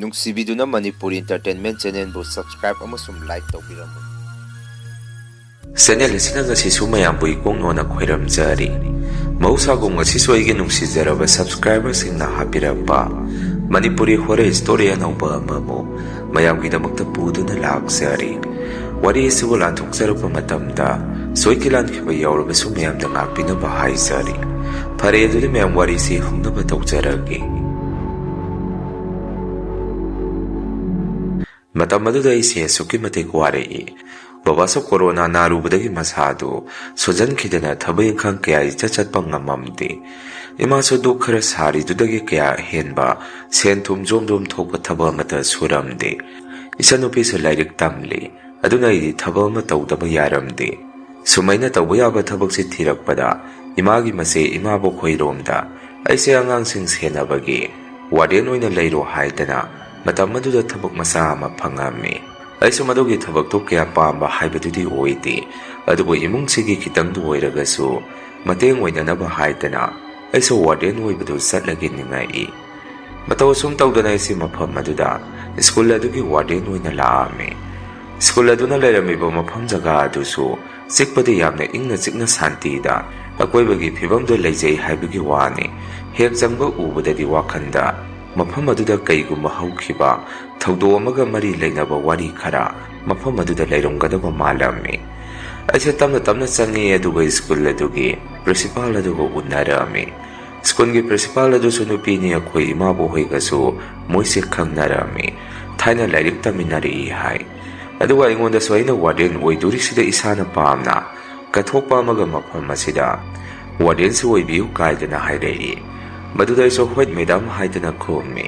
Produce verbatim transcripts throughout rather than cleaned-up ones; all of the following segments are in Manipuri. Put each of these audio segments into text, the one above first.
ꯅꯨꯡꯁꯤꯕꯤꯗꯨꯅ ꯃꯅꯤꯄꯨꯔꯤ Entertainment Channelꯕꯨ subscribe ꯑꯃꯁꯨꯡ like ꯇꯧꯕꯤꯔꯝꯃꯨ꯫ Channel ꯑꯁꯤꯅ ꯉꯁꯤꯁꯨ ꯃꯌꯥꯝꯕꯨ ꯏꯀꯣꯛꯅꯣꯅ ꯈꯣꯏꯔꯝꯖꯔꯤ꯫ ꯃꯍꯧꯁꯥꯒꯨꯝ ꯉꯁꯤꯁꯨ ꯑꯩꯒꯤ ꯅꯨꯡꯁꯤꯖꯔꯕ subscriberꯁꯤꯡꯅ ꯍꯥꯞꯄꯤꯔꯛꯄ ꯃꯅꯤꯄꯨꯔꯤ horror story ꯑꯅꯧꯕ ꯑꯃꯕꯨ ꯃꯌꯥꯝꯒꯤꯗꯃꯛꯇ ꯄꯨꯗꯨꯅ ꯂꯥꯛꯆꯔꯤ꯫ ꯋꯥꯔꯤ ꯑꯁꯤꯕꯨ ꯂꯥꯟꯊꯣꯛꯆꯔꯛꯄ ꯃꯇꯝꯗ ꯁꯣꯏꯈꯤ ꯂꯥꯟꯈꯤꯕ ꯌꯥꯎꯔꯕꯁꯨ ꯃꯌꯥꯝꯗ ꯉꯥꯛꯄꯤꯅꯕ ꯍꯥꯏꯖꯔꯤ꯫ ꯐꯔꯦ, ꯑꯗꯨꯗꯤ ꯃꯌꯥꯝ ꯋꯥꯔꯤꯁꯤ ꯍꯧꯅꯕ ꯇꯧꯖꯔꯒꯦ꯫ ꯃꯇꯝ ꯑꯗꯨꯗ ꯑꯩꯁꯦ ꯑꯁꯨꯛꯀꯤ ꯃꯇꯤꯛ ꯋꯥꯔꯛꯏ꯫ ꯕꯕꯥꯁꯨ ꯀꯣꯔꯣꯅꯥ ꯅꯥꯔꯨꯕꯗꯒꯤ ꯃꯁꯥꯗꯨ ꯁꯣꯟꯖꯟꯈꯤꯗꯅ ꯊꯕꯛ ꯏꯪꯈꯥꯡ ꯀꯌꯥ ꯏꯆꯠ ꯆꯠꯄ ꯉꯝꯃꯝꯗꯦ꯫ ꯏꯃꯥꯁꯨ ꯗꯨꯛ ꯈꯔ ꯁꯥꯔꯤꯗꯨꯗꯒꯤ ꯀꯌꯥ ꯍꯦꯟꯕ ꯁꯦꯟ ꯊꯨꯝ ꯖꯣꯝ ꯖꯣꯝ ꯊꯣꯛꯄ ꯊꯕꯛ ꯑꯃꯠꯇ ꯁꯨꯔꯝꯗꯦ꯫ ꯏꯆꯟꯅꯨꯄꯤꯁꯨ ꯂꯥꯏꯔꯤꯛ ꯇꯝꯂꯤ꯫ ꯑꯗꯨꯅ ꯑꯩꯗꯤ ꯊꯕꯛ ꯑꯃ ꯇꯧꯗꯕ ꯌꯥꯔꯝꯗꯦ꯫ ꯁꯨꯃꯥꯏꯅ ꯇꯧꯕ ꯌꯥꯕ ꯊꯕꯛꯁꯤ ꯊꯤꯔꯛꯄꯗ ꯏꯃꯥꯒꯤ ꯃꯆꯦ ꯏꯃꯥꯕꯣꯛ ꯈꯣꯏꯔꯣꯝꯗ ꯑꯩꯁꯦ ꯑꯉꯥꯡꯁꯤꯡ ꯁꯦꯟꯅꯕꯒꯤ warden ꯑꯣꯏꯅ ꯂꯩꯔꯣ ꯍꯥꯏꯗꯅ ꯃꯇꯝ ꯑꯗꯨꯗ ꯊꯕꯛ ꯃꯆꯥ ꯑꯃ ꯐꯪꯉꯝꯃꯤ꯫ ꯑꯩꯁꯨ ꯃꯗꯨꯒꯤ ꯊꯕꯛꯇꯨ ꯀꯌꯥ ꯄꯥꯝꯕ ꯍꯥꯏꯕꯗꯨꯗꯤ ꯑꯣꯏꯗꯦ, ꯑꯗꯨꯕꯨ ꯏꯃꯨꯡꯁꯤꯒꯤ ꯈꯤꯇꯪꯗ ꯑꯣꯏꯔꯒꯁꯨ ꯃꯇꯦꯡ ꯑꯣꯏꯅꯅꯕ ꯍꯥꯏꯗꯅ ꯑꯩꯁꯨ warden ꯑꯣꯏꯕꯗꯨ ꯆꯠꯂꯒꯦ ꯅꯤꯡꯉꯛꯏ꯫ ꯃꯇꯧ ꯑꯁꯨꯝ ꯇꯧꯗꯅ ꯑꯩꯁꯦ ꯃꯐꯝ ꯑꯗꯨꯗ ꯁ꯭ꯀꯨꯜ ꯑꯗꯨꯒꯤ warden ꯑꯣꯏꯅ ꯂꯥꯛꯑꯝꯃꯤ꯫ ꯁ꯭ꯀꯨꯜ ꯑꯗꯨꯅ ꯂꯩꯔꯝꯃꯤꯕ ꯃꯐꯝ ꯖꯒꯥ ꯑꯗꯨꯁꯨ ꯆꯤꯛꯄꯗ ꯌꯥꯝꯅ ꯏꯪꯅ ꯆꯤꯛꯅ ꯁꯥꯟꯇꯤꯗ ꯑꯀꯣꯏꯕꯒꯤ ꯐꯤꯕꯝꯗꯨ ꯂꯩꯖꯩ ꯍꯥꯏꯕꯒꯤ ꯋꯥꯅꯤ꯫ ꯍꯦꯛ ꯆꯪꯕ ꯎꯕꯗꯗꯤ ꯋꯥꯈꯜꯗ ꯃꯐꯝ ꯑꯗꯨꯗ ꯀꯩꯒꯨꯝꯕ ꯍꯧꯈꯤꯕ ꯊꯧꯗꯣꯛ ꯑꯃꯒ ꯃꯔꯤ ꯂꯩꯅꯕ ꯋꯥꯔꯤ ꯈꯔ ꯃꯐꯝ ꯑꯗꯨꯗ ꯂꯩꯔꯝꯒꯗꯕ ꯃꯥꯜꯂꯝꯃꯤ꯫ ꯑꯩꯁꯦ ꯇꯞꯅ ꯇꯞꯅ ꯆꯪꯉꯤ, ꯑꯗꯨꯒ ꯁ꯭ꯀꯨꯜ ꯑꯗꯨꯒꯤ principal ꯑꯗꯨꯒ ꯎꯅꯔꯝꯃꯤ꯫ ꯁ꯭ꯀꯨꯜꯒꯤ principal ꯑꯗꯨꯁꯨ ꯅꯨꯄꯤꯅꯤ, ꯑꯩꯈꯣꯏ ꯏꯃꯥꯕꯣꯛ ꯍꯣꯏꯒꯁꯨ ꯃꯣꯏꯁꯦ ꯈꯪꯅꯔꯝꯃꯤ꯫ ꯊꯥꯏꯅ ꯂꯥꯏꯔꯤꯛ ꯇꯝꯃꯤꯟꯅꯔꯛꯏ ꯍꯥꯏ꯫ ꯑꯗꯨꯒ ꯑꯩꯉꯣꯟꯗꯁꯨ ꯑꯩꯅ warden ꯑꯣꯏꯗꯣꯔꯤꯁꯤꯗ ꯏꯁꯥꯅ ꯄꯥꯝꯅ ꯀꯠꯊꯣꯛꯄ ꯑꯃꯒ ꯃꯐꯝ ꯑꯁꯤꯗ wardenꯁꯨ ꯑꯣꯏꯕꯤꯌꯨ ꯀꯥꯏꯗꯅ ꯍꯥꯏꯔꯛꯏ꯫ ꯃꯗꯨꯗ ꯑꯩꯁꯨ "ꯍꯣꯏ madam" ꯍꯥꯏꯗꯅ ꯈꯨꯝꯃꯤ꯫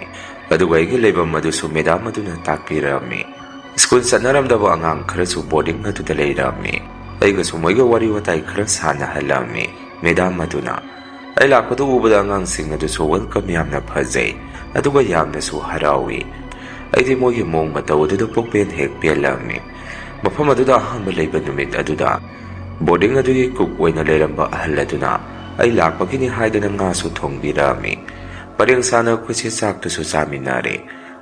ꯑꯗꯨꯒ ꯑꯩꯒꯤ ꯂꯩꯐꯝ ꯑꯗꯨꯁꯨ madam ꯑꯗꯨꯅ ꯇꯥꯛꯄꯤꯔꯝꯃꯤ꯫ ꯁ꯭ꯀꯨꯜ ꯆꯠꯅꯔꯝꯗꯕ ꯑꯉꯥꯡ ꯈꯔꯁꯨ boarding ꯑꯗꯨꯗ ꯂꯩꯔꯝꯃꯤ꯫ ꯑꯩꯒꯁꯨ ꯃꯣꯏꯒ ꯋꯥꯔꯤ ꯋꯥꯇꯥꯏ ꯈꯔ ꯁꯥꯟꯅꯍꯜꯂꯝꯃꯤ madam ꯑꯗꯨꯅ꯫ ꯑꯩ ꯂꯥꯛꯄꯗꯨ ꯎꯕꯗ ꯑꯉꯥꯡꯁꯤꯡ ꯑꯗꯨꯁꯨ welcome ꯌꯥꯝꯅ ꯐꯖꯩ, ꯑꯗꯨꯒ ꯌꯥꯝꯅꯁꯨ ꯍꯔꯥꯎꯏ꯫ ꯑꯩꯗꯤ ꯃꯣꯏꯒꯤ ꯃꯑꯣꯡ ꯃꯇꯧ ꯑꯗꯨꯗ ꯄꯨꯛꯄꯦꯟ ꯍꯦꯛ ꯄꯦꯜꯂꯝꯃꯤ꯫ ꯃꯐꯝ ꯑꯗꯨꯗ ꯑꯍꯥꯟꯕ ꯂꯩꯕ ꯅꯨꯃꯤꯠ ꯑꯗꯨꯗ boarding ꯑꯗꯨꯒꯤ cook ꯑꯣꯏꯅ ꯂꯩꯔꯝꯕ ꯑꯍꯜ ꯑꯗꯨꯅ ꯑꯩ ꯂꯥꯛꯄꯒꯤꯅꯤ ꯍꯥꯏꯗꯅ ꯉꯥꯁꯨ ꯊꯣꯡꯕꯤꯔꯝꯃꯤ꯫ ꯄꯔꯦꯡ ꯁꯥꯅ ꯑꯩꯈꯣꯏꯁꯦ ꯆꯥꯛꯇꯨꯁꯨ ꯆꯥꯃꯤꯟꯅꯔꯦ꯫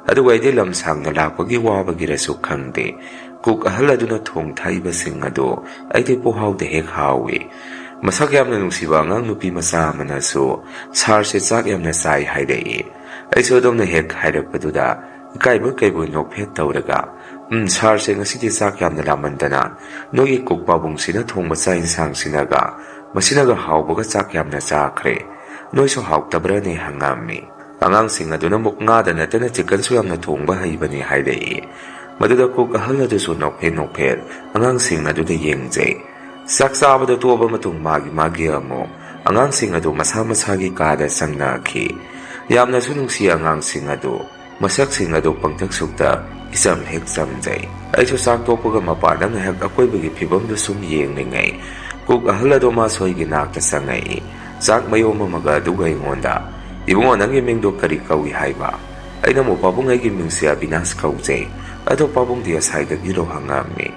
ꯑꯗꯨꯒ ꯑꯩꯗꯤ ꯂꯝ ꯁꯥꯡꯅ ꯂꯥꯛꯄꯒꯤ ꯋꯥꯕꯒꯤꯔꯁꯨ ꯈꯪꯗꯦ, ꯀꯨꯛ ꯑꯍꯜ ꯑꯗꯨꯅ ꯊꯣꯡ ꯊꯥꯛꯏꯕꯁꯤꯡ ꯑꯗꯨ ꯑꯩꯗꯤ ꯄꯨꯍꯥꯎꯗ ꯍꯦꯛ ꯍꯥꯎꯏ꯫ ꯃꯁꯛ ꯌꯥꯝꯅ ꯅꯨꯡꯁꯤꯕ ꯑꯉꯥꯡ ꯅꯨꯄꯤ ꯃꯆꯥ ꯑꯃꯅꯁꯨ ꯁꯥꯔꯁꯦ ꯆꯥꯛ ꯌꯥꯝꯅ ꯆꯥꯏ ꯍꯥꯏꯔꯛꯏ꯫ ꯑꯩꯁꯨ ꯑꯗꯣꯝꯅ ꯍꯦꯛ ꯍꯥꯏꯔꯛꯄꯗꯨꯗ ꯏꯀꯥꯏꯕꯣꯏ ꯀꯩꯕꯣꯏ ꯅꯣꯛꯐꯦꯠ ꯇꯧꯔꯒ, "ꯎꯝ, ꯁꯥꯔꯁꯦ ꯉꯁꯤꯗꯤ ꯆꯥꯛ ꯌꯥꯝꯅ ꯂꯥꯝꯃꯟꯗꯅ ꯅꯣꯏꯒꯤ ꯀꯨꯛ ꯄꯥꯕꯨꯡꯁꯤꯅ ꯊꯣꯡꯕ ꯆꯥꯛ ꯏꯟꯁꯥꯡꯁꯤꯅꯒ ꯃꯁꯤꯅꯒ ꯍꯥꯎꯕꯒ ꯆꯥꯛ ꯌꯥꯝꯅ ꯆꯥꯈ꯭ꯔꯦ꯫ ꯅꯣꯏꯁꯨ ꯍꯥꯎꯇꯕ꯭ꯔꯅꯦ?" ꯍꯪꯉꯝꯃꯤ꯫ ꯑꯉꯥꯡꯁꯤꯡ ꯑꯗꯨꯅ ꯑꯃꯨꯛ ꯉꯥꯗ ꯅꯠꯇꯅ ꯆꯤꯛꯀꯟꯁꯨ ꯌꯥꯝꯅ ꯊꯣꯡꯕ ꯍꯩꯕꯅꯤ ꯍꯥꯏꯔꯛꯏ꯫ ꯃꯗꯨꯗ ꯀꯨꯛ ꯑꯍꯜ ꯑꯗꯨꯁꯨ ꯅꯣꯛꯐꯦꯠ ꯅꯣꯛꯐꯦꯠ ꯑꯉꯥꯡꯁꯤꯡ ꯑꯗꯨꯗ ꯌꯦꯡꯖꯩ꯫ ꯆꯥꯛ ꯆꯥꯕꯗ ꯇꯣꯛꯑꯕ ꯃꯇꯨꯡ ꯃꯥꯒꯤ ꯃꯥꯒꯤ ꯑꯃꯨꯛ ꯑꯉꯥꯡꯁꯤꯡ ꯑꯗꯨ ꯃꯁꯥ ꯃꯁꯥꯒꯤ ꯀꯥꯗ ꯆꯪꯅꯈꯤ꯫ ꯌꯥꯝꯅꯁꯨ ꯅꯨꯡꯁꯤ ꯑꯉꯥꯡꯁꯤꯡ ꯑꯗꯨ꯫ ꯃꯁꯛꯁꯤꯡ ꯑꯗꯨ ꯄꯪꯇꯛ ꯁꯨꯛꯇ ꯏꯆꯝ ꯍꯦꯛ ꯆꯝꯖꯩ꯫ ꯑꯩꯁꯨ ꯆꯥꯛ ꯇꯣꯛꯄꯒ ꯃꯄꯥꯟꯗ ꯉꯥꯏꯍꯥꯛ ꯑꯀꯣꯏꯕꯒꯤ ꯐꯤꯕꯝꯗꯨ ꯁꯨꯝ ꯌꯦꯡꯂꯤꯉꯩ, ꯀꯨꯛ ꯑꯍꯜ ꯑꯗꯨ ꯃꯥꯁꯨ ꯑꯩꯒꯤ ꯅꯥꯛꯇ ꯆꯪꯉꯛꯏ꯫ ꯆꯥꯛ ꯃꯌꯣꯝ ꯑꯃꯒ ꯑꯗꯨꯒ ꯑꯩꯉꯣꯟꯗ, "ꯏꯕꯨꯡꯉꯣ, ꯅꯪꯒꯤ ꯃꯤꯡꯗꯣ ꯀꯔꯤ ꯀꯧꯏ ꯍꯥꯏꯕ?" ꯑꯩꯅ ꯑꯃꯨꯛ, "ꯄꯥꯕꯨꯡ, ꯑꯩꯒꯤ ꯃꯤꯡꯁꯦ ꯑꯕꯤꯅꯥꯁ ꯀꯧꯖꯩ꯫ ꯑꯗꯣ ꯄꯥꯕꯨꯡꯗꯤ ꯑꯁꯥꯏꯗꯒꯤꯔꯣ?" ꯍꯪꯉꯛꯑꯝꯃꯤ꯫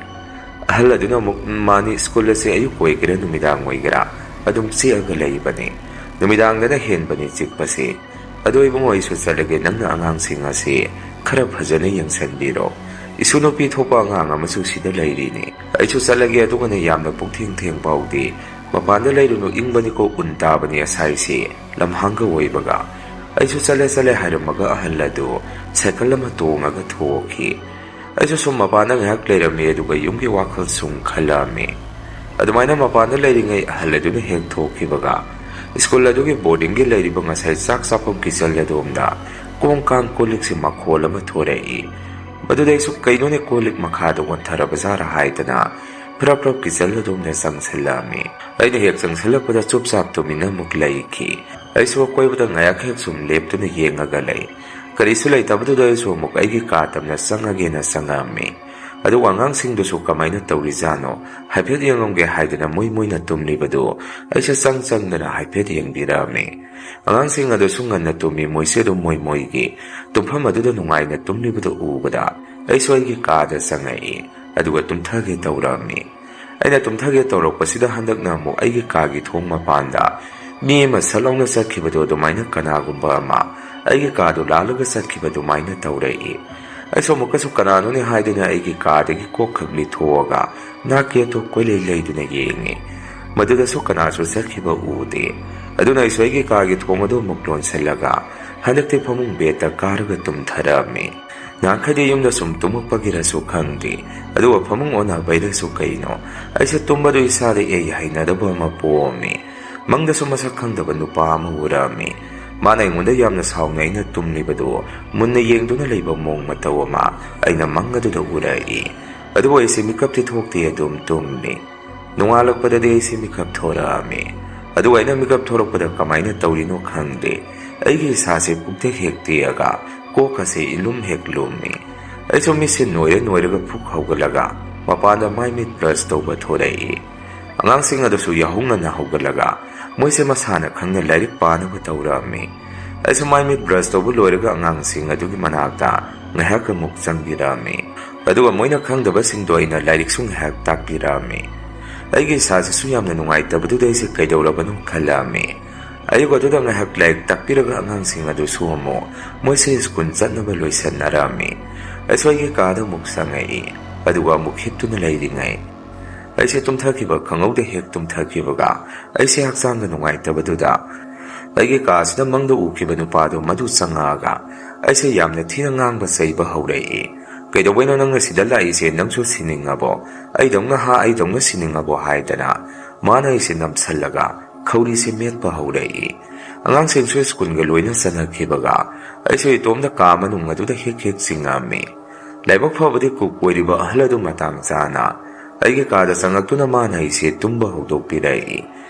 ꯑꯍꯜ ꯑꯗꯨꯅ ꯑꯃꯨꯛ, "ꯎꯝ, ꯃꯥꯅꯤ, ꯁ꯭ꯀꯨꯜ ꯑꯁꯦ ꯑꯌꯨꯛ ꯑꯣꯏꯒꯦꯔꯥ ꯅꯨꯃꯤꯗꯥꯡ ꯑꯣꯏꯒꯦꯔꯥ ꯑꯗꯨꯝ ꯆꯤꯛꯑꯒ ꯂꯩꯕꯅꯤ꯫ ꯅꯨꯃꯤꯗꯥꯡꯗꯅ ꯍꯦꯟꯕꯅꯤ ꯆꯤꯛꯄꯁꯤ꯫ ꯑꯗꯣ ꯏꯕꯨꯡꯉꯣ, ꯑꯩꯁꯨ ꯆꯠꯂꯒꯦ, ꯅꯪꯅ ꯑꯉꯥꯡꯁꯤꯡ ꯑꯁꯤ ꯈꯔ ꯐꯖꯅ ꯌꯦꯡꯁꯤꯟꯕꯤꯔꯣ꯫ ꯏꯁꯨ ꯅꯨꯄꯤ ꯊꯣꯛꯄ ꯑꯉꯥꯡ ꯑꯃꯁꯨ ꯁꯤꯗ ꯂꯩꯔꯤꯅꯤ꯫ ꯑꯩꯁꯨ ꯆꯠꯂꯒꯦ, ꯑꯗꯨꯒꯅꯦ, ꯌꯥꯝꯅ ꯄꯨꯡꯊꯦꯡ ꯊꯦꯡ ꯐꯥꯎꯗꯤ ꯃꯄꯥꯟꯗ ꯂꯩꯔꯨꯅꯨ, ꯏꯪꯕꯅꯤꯀꯣ, ꯎꯟ ꯇꯥꯕꯅꯤ ꯑꯁꯥꯏꯁꯤ, ꯂꯝꯍꯥꯡꯒ ꯑꯣꯏꯕꯒ꯫" ꯑꯩꯁꯨ ꯆꯠꯂꯦ ꯆꯠꯂꯦ ꯍꯥꯏꯔꯝꯃꯒ ꯑꯍꯜ ꯑꯗꯨ ꯁꯥꯏꯀꯜ ꯑꯃ ꯇꯣꯡꯉꯒ ꯊꯣꯛꯈꯤ꯫ ꯑꯩꯁꯨ ꯁꯨꯝ ꯃꯄꯥꯟꯗ ꯉꯥꯏꯍꯥꯛ ꯂꯩꯔꯝꯃꯤ, ꯑꯗꯨꯒ ꯌꯨꯝꯒꯤ ꯋꯥꯈꯜ ꯁꯨꯝ ꯈꯜꯂꯛꯑꯝꯃꯤ꯫ ꯑꯗꯨꯃꯥꯏꯅ ꯃꯄꯥꯟꯗ ꯂꯩꯔꯤꯉꯩ ꯑꯍꯜ ꯑꯗꯨꯅ ꯍꯦꯛ ꯊꯣꯛꯈꯤꯕꯒ, ꯁ꯭ꯀꯨꯜ ꯑꯗꯨꯒꯤ ꯕꯣꯔꯗꯤꯡꯒꯤ ꯂꯩꯔꯤꯕ ꯉꯁꯥꯏ ꯆꯥꯛ ꯆꯥꯐꯝ ꯀꯤꯆꯟ ꯑꯗꯣꯝꯗ ꯀꯣꯡ ꯀꯥꯡ ꯀꯣꯜ ꯂꯤꯛꯁꯤ ꯃꯈꯣꯜ ꯑꯃ ꯊꯣꯔꯛꯏ꯫ ꯃꯗꯨꯗ ꯑꯩꯁꯨ "ꯀꯩꯅꯣꯅꯦ, ꯀꯣꯜ ꯂꯤꯛ ꯃꯈꯥꯗ ꯑꯣꯟꯊꯔꯕ ꯖꯥꯠꯔꯥ?" ꯍꯥꯏꯗꯅ ꯐ꯭ꯔꯞ ꯐ꯭ꯔꯞ ꯀꯤꯆꯟ ꯑꯗꯣꯝꯗ ꯆꯪꯁꯤꯜꯂꯛꯑꯝꯃꯤ꯫ ꯑꯩꯅ ꯍꯦꯛ ꯆꯪꯁꯤꯜꯂꯛꯄꯗ ꯆꯨꯞ ꯆꯥꯞ ꯇꯨꯃꯤꯟꯅ ꯑꯃꯨꯛ ꯂꯩꯈꯤ꯫ ꯑꯩꯁꯨ ꯑꯀꯣꯏꯕꯗ ꯉꯥꯏꯍꯥꯛ ꯍꯦꯛ ꯁꯨꯝ ꯂꯦꯞꯇꯨꯅ ꯌꯦꯡꯉꯒ ꯂꯩ꯫ ꯀꯔꯤꯁꯨ ꯂꯩꯇꯕꯗꯨꯗ ꯑꯩꯁꯨ ꯑꯃꯨꯛ ꯑꯩꯒꯤ ꯀꯥ ꯇꯝꯅ ꯆꯪꯉꯒꯦꯅ ꯆꯪꯉꯛꯑꯝꯃꯤ꯫ ꯑꯗꯨꯒ ꯑꯉꯥꯡꯁꯤꯡꯗꯨꯁꯨ ꯀꯃꯥꯏꯅ ꯇꯧꯔꯤꯖꯥꯠꯅꯣ ꯍꯥꯏꯐꯦꯠ ꯌꯦꯡꯉꯝꯒꯦ ꯍꯥꯏꯗꯅ ꯃꯣꯏ ꯃꯣꯏꯅ ꯇꯨꯝꯂꯤꯕꯗꯨ ꯑꯩꯁꯨ ꯆꯪ ꯆꯪꯗꯅ ꯍꯥꯏꯐꯦꯠ ꯌꯦꯡꯕꯤꯔꯛꯑꯝꯃꯤ꯫ ꯑꯉꯥꯡꯁꯤꯡ ꯑꯗꯨꯁꯨ ꯉꯟꯅ ꯇꯨꯝꯃꯤ, ꯃꯣꯏꯁꯦ ꯑꯗꯨꯝ ꯃꯣꯏ ꯃꯣꯏꯒꯤ ꯇꯨꯝꯐꯝ ꯑꯗꯨꯗ ꯅꯨꯡꯉꯥꯏꯅ ꯇꯨꯝꯂꯤꯕꯗꯨ ꯎꯕꯗ ꯑꯩꯁꯨ ꯑꯩꯒꯤ ꯀꯥꯗ ꯆꯪꯉꯛꯏ, ꯑꯗꯨꯒ ꯇꯨꯝꯊꯒꯦ ꯇꯧꯔꯛꯑꯝꯃꯤ꯫ ꯑꯩꯅ ꯇꯨꯝꯊꯒꯦ ꯇꯧꯔꯛꯄꯁꯤꯗ ꯍꯟꯗꯛꯅ ꯑꯃꯨꯛ ꯑꯩꯒꯤ ꯀꯥꯒꯤ ꯊꯣꯡ ꯃꯄꯥꯟꯗ ꯃꯤ ꯑꯃ ꯁꯠ ꯂꯥꯎꯅ ꯆꯠꯈꯤꯕꯗꯣ ꯑꯗꯨꯃꯥꯏꯅ ꯀꯅꯥꯒꯨꯝꯕ ꯑꯃ ꯑꯩꯒꯤ ꯀꯥꯗꯨ ꯂꯥꯜꯂꯒ ꯆꯠꯈꯤꯕ ꯑꯗꯨꯃꯥꯏꯅ ꯇꯧꯔꯛꯏ꯫ ꯑꯩꯁꯨ ꯑꯃꯨꯛꯀꯁꯨ ꯀꯅꯥꯅꯣꯅꯦ ꯍꯥꯏꯗꯨꯅ ꯑꯩꯒꯤ ꯀꯥꯗꯒꯤ ꯀꯣꯛ ꯈꯛꯂꯤ ꯊꯣꯛꯑꯒ ꯅꯥꯛ ꯌꯦꯠꯇꯨ ꯀꯣꯏꯂꯩ ꯂꯩꯗꯨꯅ ꯌꯦꯡꯉꯤ꯫ ꯃꯗꯨꯗꯁꯨ ꯀꯅꯥꯁꯨ ꯆꯠꯈꯤꯕ ꯎꯗꯦ꯫ ꯑꯗꯨꯅ ꯑꯩꯁꯨ ꯑꯩꯒꯤ ꯀꯥꯒꯤ ꯊꯣꯡ ꯑꯗꯨ ꯑꯃꯨꯛ ꯂꯣꯟꯁꯤꯜꯂꯒ ꯍꯟꯗꯛꯇꯤ ꯐꯃꯨꯡ ꯕꯦꯗꯇ ꯀꯥꯔꯒ ꯇꯨꯝꯊꯔꯛꯑꯝꯃꯤ꯫ ꯅꯍꯥꯟꯈꯩꯗꯤ ꯌꯨꯝꯗ ꯁꯨꯝ ꯇꯨꯝꯃꯛꯄꯒꯤꯔꯁꯨ ꯈꯪꯗꯦ, ꯑꯗꯨꯒ ꯐꯃꯨꯡ ꯑꯣꯟꯅꯕꯩꯔꯁꯨ ꯀꯩꯅꯣ, ꯑꯩꯁꯦ ꯇꯨꯝꯕꯗꯨ ꯏꯁꯥꯗ ꯏꯍꯩ ꯍꯩꯅꯗꯕ ꯑꯃ ꯄꯣꯛꯑꯝꯃꯤ꯫ ꯃꯪꯗꯁꯨ ꯃꯁꯛ ꯈꯪꯗꯕ ꯅꯨꯄꯥ ꯑꯃ ꯎꯔꯛꯑꯝꯃꯤ꯫ ꯃꯥꯅ ꯑꯩꯉꯣꯟꯗ ꯌꯥꯝꯅ ꯁꯥꯎꯅ ꯑꯩꯅ ꯇꯨꯝꯂꯤꯕꯗꯨ ꯃꯨꯟꯅ ꯌꯦꯡꯗꯨꯅ ꯂꯩꯕ ꯃꯑꯣꯡ ꯃꯇꯧ ꯑꯃ ꯑꯩꯅ ꯃꯪ ꯑꯗꯨꯗ ꯎꯔꯛꯏ꯫ ꯑꯗꯨꯕꯨ ꯑꯩꯁꯦ ꯃꯤꯀꯞꯇꯤ ꯊꯣꯛꯇꯦ, ꯑꯗꯨꯝ ꯇꯨꯝꯃꯤ꯫ ꯅꯣꯡꯉꯥꯜꯂꯛꯄꯗꯗꯤ ꯑꯩꯁꯦ ꯃꯤꯀꯞ ꯊꯣꯔꯛꯑꯝꯃꯤ꯫ ꯑꯗꯨꯒ ꯑꯩꯅ ꯃꯤꯀꯞ ꯊꯣꯔꯛꯄꯗ ꯀꯃꯥꯏꯅ ꯇꯧꯔꯤꯅꯣ ꯈꯪꯗꯦ, ꯑꯩꯒꯤ ꯏꯁꯥꯁꯦ ꯄꯨꯛꯇ ꯍꯦꯛ ꯇꯦꯛꯑꯒ ꯀꯣꯛꯀꯁꯦ ꯏꯂꯨꯝ ꯍꯦꯛ ꯂꯨꯝꯃꯤ꯫ ꯑꯩꯁꯨ ꯃꯤꯠꯁꯦ ꯅꯣꯏꯔ ꯅꯣꯏꯔꯒ ꯐꯨꯛ ꯍꯧꯒꯠꯂꯒ ꯃꯄꯥꯟꯗ ꯃꯥꯏ ꯃꯤꯠ ꯕ꯭ꯔꯁ ꯇꯧꯕ ꯊꯣꯔꯛꯏ꯫ ꯑꯉꯥꯡꯁꯤꯡ ꯑꯗꯨꯁꯨ ꯌꯥꯍꯧ ꯉꯟꯅ ꯍꯧꯒꯠꯂꯒ ꯃꯣꯏꯁꯦ ꯃꯁꯥꯅ ꯈꯪꯅ ꯂꯥꯏꯔꯤꯛ ꯄꯥꯅꯕ ꯇꯧꯔꯛꯑꯝꯃꯤ꯫ ꯑꯩꯁꯨ ꯃꯥꯏ ꯃꯤꯠ ꯕ꯭ꯔꯁ ꯇꯧꯕ ꯂꯣꯏꯔꯒ ꯑꯉꯥꯡꯁꯤꯡ ꯑꯗꯨꯒꯤ ꯃꯅꯥꯛꯇ ꯉꯥꯏꯍꯥꯛ ꯑꯃꯨꯛ ꯆꯪꯕꯤꯔꯛꯑꯝꯃꯤ꯫ ꯑꯗꯨꯒ ꯃꯣꯏꯅ ꯈꯪꯗꯕꯁꯤꯡꯗꯣ ꯑꯩꯅ ꯂꯥꯏꯔꯤꯛꯁꯨ ꯉꯥꯏꯍꯥꯛ ꯇꯥꯛꯄꯤꯔꯛꯑꯝꯃꯤ꯫ ꯑꯩꯒꯤ ꯏꯁꯥꯁꯤꯁꯨ ꯌꯥꯝꯅ ꯅꯨꯡꯉꯥꯏꯇꯕꯗꯨꯗ ꯑꯩꯁꯦ ꯀꯩꯗꯧꯔꯕꯅꯣ ꯈꯜꯂꯛꯑꯝꯃꯤ꯫ ꯑꯌꯨꯛ ꯑꯗꯨꯗ ꯉꯥꯏꯍꯥꯛ ꯂꯥꯏꯔꯤꯛ ꯇꯥꯛꯄꯤꯔꯒ ꯑꯉꯥꯡꯁꯤꯡ ꯑꯗꯨꯁꯨ ꯑꯃꯨꯛ ꯃꯣꯏꯁꯦ ꯁ꯭ꯀꯨꯜ ꯆꯠꯅꯕ ꯂꯣꯏꯁꯟꯅꯔꯛꯑꯝꯃꯤ꯫ ꯑꯩꯁꯨ ꯑꯩꯒꯤ ꯀꯥꯗ ꯑꯃꯨꯛ ꯆꯪꯉꯛꯏ꯫ ꯑꯗꯨꯒ ꯑꯃꯨꯛ ꯍꯤꯞꯇꯨꯅ ꯂꯩꯔꯤꯉꯩ ꯑꯩꯁꯦ ꯇꯨꯝꯊꯈꯤꯕ ꯈꯪꯍꯧꯗꯦ꯫ ꯍꯦꯛ ꯇꯨꯝꯊꯈꯤꯕꯒ ꯑꯩꯁꯦ ꯍꯛꯆꯥꯡꯗ ꯅꯨꯡꯉꯥꯏꯇꯕꯗꯨꯗ ꯑꯩꯒꯤ ꯀꯥꯁꯤꯗ ꯃꯪꯗ ꯎꯈꯤꯕ ꯅꯨꯄꯥꯗꯨ ꯃꯗꯨ ꯆꯪꯉꯛꯑꯒ ꯑꯩꯁꯦ ꯌꯥꯝꯅ ꯊꯤꯅ ꯉꯥꯡꯕ ꯆꯩꯕ ꯍꯧꯔꯛꯏ꯫ "ꯀꯩꯗꯧꯕꯩꯅꯣ ꯅꯪꯅ ꯁꯤꯗ ꯂꯥꯛꯏꯁꯦ? ꯅꯪꯁꯨ ꯁꯤꯅꯤꯡꯉꯕꯣ? ꯑꯩꯗꯧꯅ ꯍꯥ, ꯑꯩꯗꯧꯅ ꯁꯤꯅꯤꯡꯉꯕꯣ?" ꯍꯥꯏꯗꯅ ꯃꯥꯅ ꯑꯩꯁꯦ ꯅꯝꯁꯜꯂꯒ ꯈꯧꯔꯤꯁꯦ ꯃꯦꯠꯄ ꯍꯧꯔꯛꯏ꯫ ꯑꯉꯥꯡꯁꯤꯡꯁꯨ ꯁ꯭ꯀꯨꯜꯒ ꯂꯣꯏꯅ ꯆꯠꯅꯈꯤꯕꯒ ꯑꯩꯁꯨ ꯏꯇꯣꯝꯗ ꯀꯥ ꯃꯅꯨꯡ ꯑꯗꯨꯗ ꯍꯦꯛ ꯍꯦꯛ ꯆꯤꯡꯉꯝꯃꯤ꯫ ꯂꯥꯏꯕꯛ ꯐꯕꯗꯤ ꯀꯨꯛ ꯑꯣꯏꯔꯤꯕ ꯑꯍꯜ ꯑꯗꯨ ꯃꯇꯥꯡ ꯆꯥꯅ ꯑꯩꯒꯤ ꯀꯥꯗ ꯆꯪꯉꯛꯇꯨꯅ ꯃꯥꯅ ꯑꯩꯁꯦ ꯇꯨꯝꯕ ꯍꯧꯗꯣꯛꯄꯤꯔꯛꯏ꯫